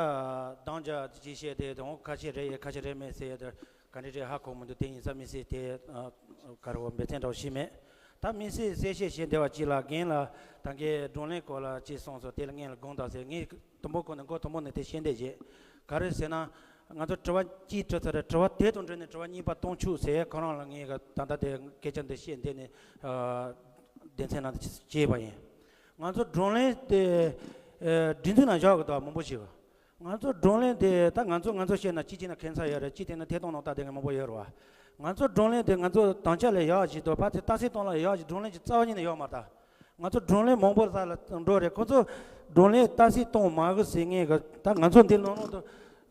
གདངས་རྒྱག་ཅིག་བཤད་དེ་དེ་འོང་ཁ་ཤས་རེད་ཡེ་ཁ་ཤས་རེད་མེད་ཟེར་ཡ་དེ་ག་འདྲ་རེད་ཧ་གོ་མི་འདུག་དེ་ཡིན་ས་མི་སྲིད་དེ་ཨ་ག་རེ་བ་འབད་བརྩོན་འདྲ་བོ་ཞིག་མེད། ད་མི་སྲིད་གསལ་བཤད་བྱེད་བདེ་བ་ཅིག་ལ་རྒན་ལ་ད་གིན་བགྲོ་གླེང་སྐོར་ལ་ཅིག་གསུངས་སོང་། དེ་ལ་ངས་ལ་དགོངས་དག་ཟེར། ངས་དུམ་བུ་ཁོ་ནས་མགོ་དུམ་བུ་ནས་དེ་བཤད་འདོད་བྱེད། ག་རེ་ཟེར་ན་ང་ཚོ་དྲི་བ་གཅིག་དྲི་ཚར་རེད། དྲི་བ་དེ་དང་འབྲེལ་ནས་དྲི་བ་གཉིས་པ་གཏོང་ཆོག་ཟེར་ཁོ་རང་ལ་ངས་ད་ལྟ་དེ་སྐད་ཆ་འདི་བཤད་འདི་ནས་ཨ་སྡེ་ཚན་ནང་དུ་སྐྱེས་པ་ཡིན། ང་ཚོ་བགྲོ་གླེང་དེ་ཨ་སྒྲིག་འཛུགས་ནང་བཞག་གི་འདུག་མང་པོ་ཞིག་ང་ཚོ་བགྲོ་གླེང་དེ་ད་ང་ཚོ་ང་ཚོ་བཤད་ན་གཅིག་བྱས་ན་ཁྱད་མཚར་ཡོད་རེད། གཅིག་བལྟས་ན་ཐད་གཏོང་ནང་ལྟ་བསྡད་མཁན་མང་པོ་ཡོད་རེད་བ། ང་ཚོ་བགྲོ་གླེང་དེ་ང་ཚོ་དམ་བཅའ་ལས་ཡག་ཞིག་འདུག་ཕ་དེ་རྟགས་གསལ་གཏོང་ལ་ཡག་ཞིག་བགྲོ་གླེང་ཅིག་རྩ་བ་ཉིད་ནས་ཡོད་མ་རེད་ད། ང་ཚོ་བགྲོ་གླེང་མང་པོ་ས་ལ་འགྲོ་རེད། ཁོ་ཚོ་བགྲོ་གླེང་རྟགས་གསལ་གཏོང་མ་དགོས་ཟེར་མཁན་གི་ད་ང་ཚོ་འདི་ནང་ལོགས་དུ་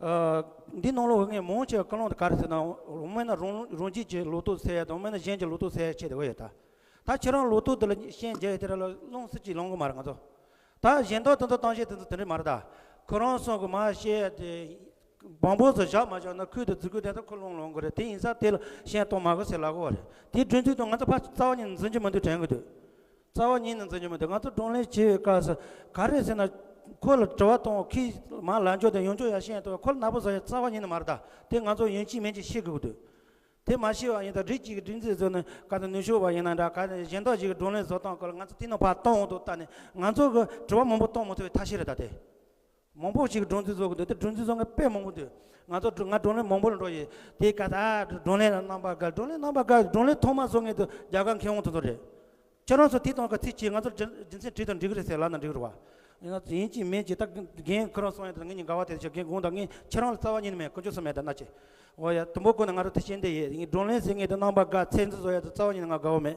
ཨ་འདི་ནང་ལོགས་ངས་མང་ཆེ་བ་ཀུན་སློང་དུ་ག་རེ་ཟེར་ན་འོ་མེད་ན་རང་རང་རྒྱུད་ཀྱི་ལོ་ཏོག་ཟེར་ཡ་དང་འོ་མེད་ན་གཞན་གྱི་ལོ་ཏོག་ཟེར་ཡ་ཆེད་དུ་འོ་ཡོད་ད། ད་ཁྱེད་རང་ལོ་ཏོག་དེ་ལ་ཤན་རྒྱག་ཡ་དེ་ར་ལ་རླུང་སྲིད་ཀྱིས་ལང་གི་མ་རེད་ང་ཚོ། ད་གཞན་དག་དེ་ཚོ་གཏམ་བཤད་དེ་ཚོ་དེ་འདྲ་མ་རེད་ད། ཁོ་རང་ཚོ་གི་མ་བཤད་དེ། བང་པོ་ཚོ་བཞག་མ་བཞག་ན་ཁུལ་དུ་འཛུལ་དགོས་དེ་ཚོ་ཁོ་ལོང་ལོང་གི་རེད། དེ་ཡིན་ཙང་དེ་ལ་ཤན་གཏོང་མ་དགོས་ཟེར་ལབ་དགོས་པ་རེད། དེའི་སྒྲིག་འཛུགས་དང་ང་ཚོ་ཕར་རྩ་བ་ཉིད་ནས་འཛིན་རྒྱུ་མི་འདུག་དྲན་གི་འདུག་རྩ་བ་ཉིད་ནས་འཛིན་རྒྱུ་མི་འདུག་ང་ཚོ་བགྲོ་གླེང་བྱེད་པའི་སྐབས་སུ་ག་རེ་ཟེར་ན། ཁོ་ལ་དྲི་བ་གཏོང་ཁོས་མ་ལབ་འཇོག་དེ་ཡོང་འཇོག་ཡ་ཤན་གཏོང་ཁོ་ལ་ནག་པོ་བཟོ་ཡ་རྩ་བ་ཉིད་ནས་མ་རེད་ད། དེ་ང་ཚོ་ཡིན་གཅིག་མིན་གཅིག་ཤེས་དགོས་ཀྱི་འདུག་དེ་མ་ཤེས་པ་ཡིན་ད་རིགས་གཅིག་གི་སྒྲིག་འཛུགས་བཟོས་ནས་ག་ཚོད་ནུས་ཤུགས་པ་ཡིན་ན་འདྲ་ག་ཚོད་གཞན་དག་ཅིག་གི་བགྲོ་གླེང་བཟོ་སྟངས་སྐོར་ལ་ང་ཚོ་དེ་ནང་ཕར་གཏོང་འོང་དུ་ལྟ་ནས་ང་ཚོ་གི་དྲི་བ་མང་པོ་གཏོང་མ་ཐུབ་པའི་ཐབས་ཤེས་རེད་ད་དེ། མང་པོ་ཞིག་སྒྲིག་འཛུགས་བཟོ་གི་འདུག་དེ་སྒྲིག་འཛུགས་བཟོ་མཁན་དཔེ་མང་པོ་འདུག་ང་ཚོ་ང་བགྲོ་གླེང་མང་པོ་ལ་འགྲོ་ཡི་དེ་ག་ད་བགྲོ་གླེང་ལ་རྣམ་པ་དགའ་བགྲོ་གླེང་རྣམ་པ་དགའ་བགྲོ་གླེང་ཐོག་མ་བཟོ་མཁན་དེ་རྒྱ་གར་མཁས་དབང་དེ་ཚོ་རེད། ཁྱེད་རང་ཚོ་དེ་དང་ག་ཚིག་གཅིག་ང་ཚོ་རྒྱུ་རྒྱུ་མཚན་བྲིས་དང་འགྲིག་གི་རེད་ཟེར་ལབ་ན་འགྲིག་གི་རེད་བ། ཡིན་ན་ཡིན་གཅིག་མིན་གཅིག་ད་རྒན་ཁོ་རང་གསུང་ཡ་དེ་ངས་ཉིན་དགའ་བ་དེ་ཆ་རྒན་དགོངས་དག་ངས་ཁྱེད་རང་ལ་རྩ་བ་ཉིད་ནས་མེད་ཀུན་སྤྱོད་སུ་མེད་ད་ན་ཅི། འོ་ཡ་དུམ་བུ་ཀུན་ནས་ང་རང་དེ་ཤེས་འདོད་ཡོད་ཡིན་བགྲོ་གླེང་ཟེར་མཁན་དེ་རྣམ་པ་དགའ་ཚད་འཛིན་བཟོ་ཡ་དེ་རྩ་བ་ཉིད་ནས་ང་དགའ་བོ་མེད།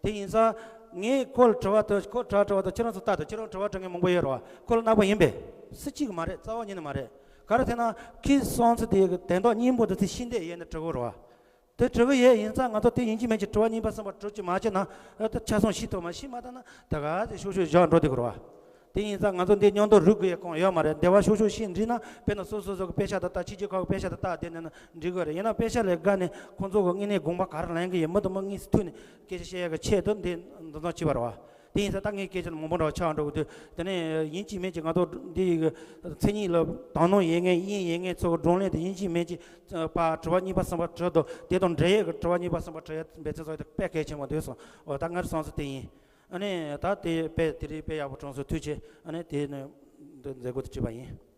དེ་ཡིན་ཙང་ངས་ཁོ་ལ་དྲི་བ་དང་ཁོ་དྲི་བ་དྲི་བ་དང་ཁྱེད་རང་ཚོ་ལྟ་དང་ཁྱེད་རང་དྲི་བ་དྲི་མཁན་མང་པོ་ཡོད་རེད་བ། ཁོ་ལ་རྣ་པ་ཡིན་པས་སུ་གཅིག་མ་རེད། རྩ་བ་ཉིད་ནས་མ་རེད། ག་རེ་ཟེར་ན་ཁོའི་བསམ་ཚུལ་དེ་གི་དོན་དག་སྙིང་པོ་དེ་ཚོ་ཤེས་འདོད་ཡོད་ནས་དྲི་དགོས་རེད་བ། དེ་དྲི་གི་ཡོད་ཡིན་ཙང་ང་ཚོ་དེ་ཡིན་གཅིག་མིན་གཅིག་དྲི་བ་གཉིས་པ་གསུམ་པ་དྲི་གཅིག་མ་བྱས་ན་ཨ་ད་ཆ་ཚང་ཤེས་ཐུབ་མ་ཤེས་མ་ཐུབ་ན་ད་ག་དེ་ཤོག་ཤོག་བཞག་འགྲོ་བསྡད་དགོས་རེད་བ། དེ་ཡིན་ཙང་ང་ཚོ་འདི་མཉམ་དུ་རུག་དགོས་ཡ་གང་ཡོད་མ་རེད། འདི་བ་ཤོག་ཤོག་ཤེས་འགྲིག་ན་དཔེར་ན་སོ་སོ་སོ་གི་དཔེ་ཆ་དང་ལྟ་ཕྱི་རྒྱལ་ཁག་གི་དཔེ་ཆ་དང་ལྟ་བསྡད་ན་འགྲིག་གི་རེད། ཡིན་ན་དཔེ་ཆ་ལས་དགའ་ནས་ཁོང་ཚོ་གི་དངོས་གནས་དགོངས་པ་ག་རེ་ལེན་གི་ཡོད་མི་དང་མི་དངོས་སུ་ཐུག་ནས་སྐད་ཆ་བཤད་ཡ་གི་ཆེད་དུ་འདི་འདི་ཚོ་བྱས་པ་རེད་བ། དེ་ཡིན་ཙང་ད་ངས་སྐད་ཆ་མང་པོ་འདྲ་ཆགས་འགྲོ་གི་འདུག་དེ་ནས་ཡིན་གཅིག་མིན་གཅིག་ང་ཚོ་འདི་ཡི་མཚན་ཉིད་ལ་དང་ནོ་ཡེ་ངེས་དབྱིངས་ཡེ་ངེས་ཚོ་བགྲོ་གླེང་དེ་ཡིན་གཅིག་མིན་གཅིག་པ་དྲི་བ་གཉིས་པ་གསུམ་པ་དྲི་དང་དེ་དང་འབྲེལ་ཡོད་ཀྱི་དྲི་བ་གཉིས་པ་གསུམ་པ་དྲི་ཡ་འབད་བརྩོན་བྱས་ཏེ་དཔེ་གལ་ཆེན་པོ་འདུག་སོང་། འོ་ད་ངའི་བསམ་ཚུལ་དེ་ཡིན། ཨ་ནི་ད་དེ་དཔེ་དེ་རིང་དཔེ་ཡག་པོ་བྱུང་སོང་། ཐུགས་རྗེ་ཆེ། ཨ་ནི་དེ་ནི་མཛད་སྒོ་དེ་བྱས་པ་ཡིན།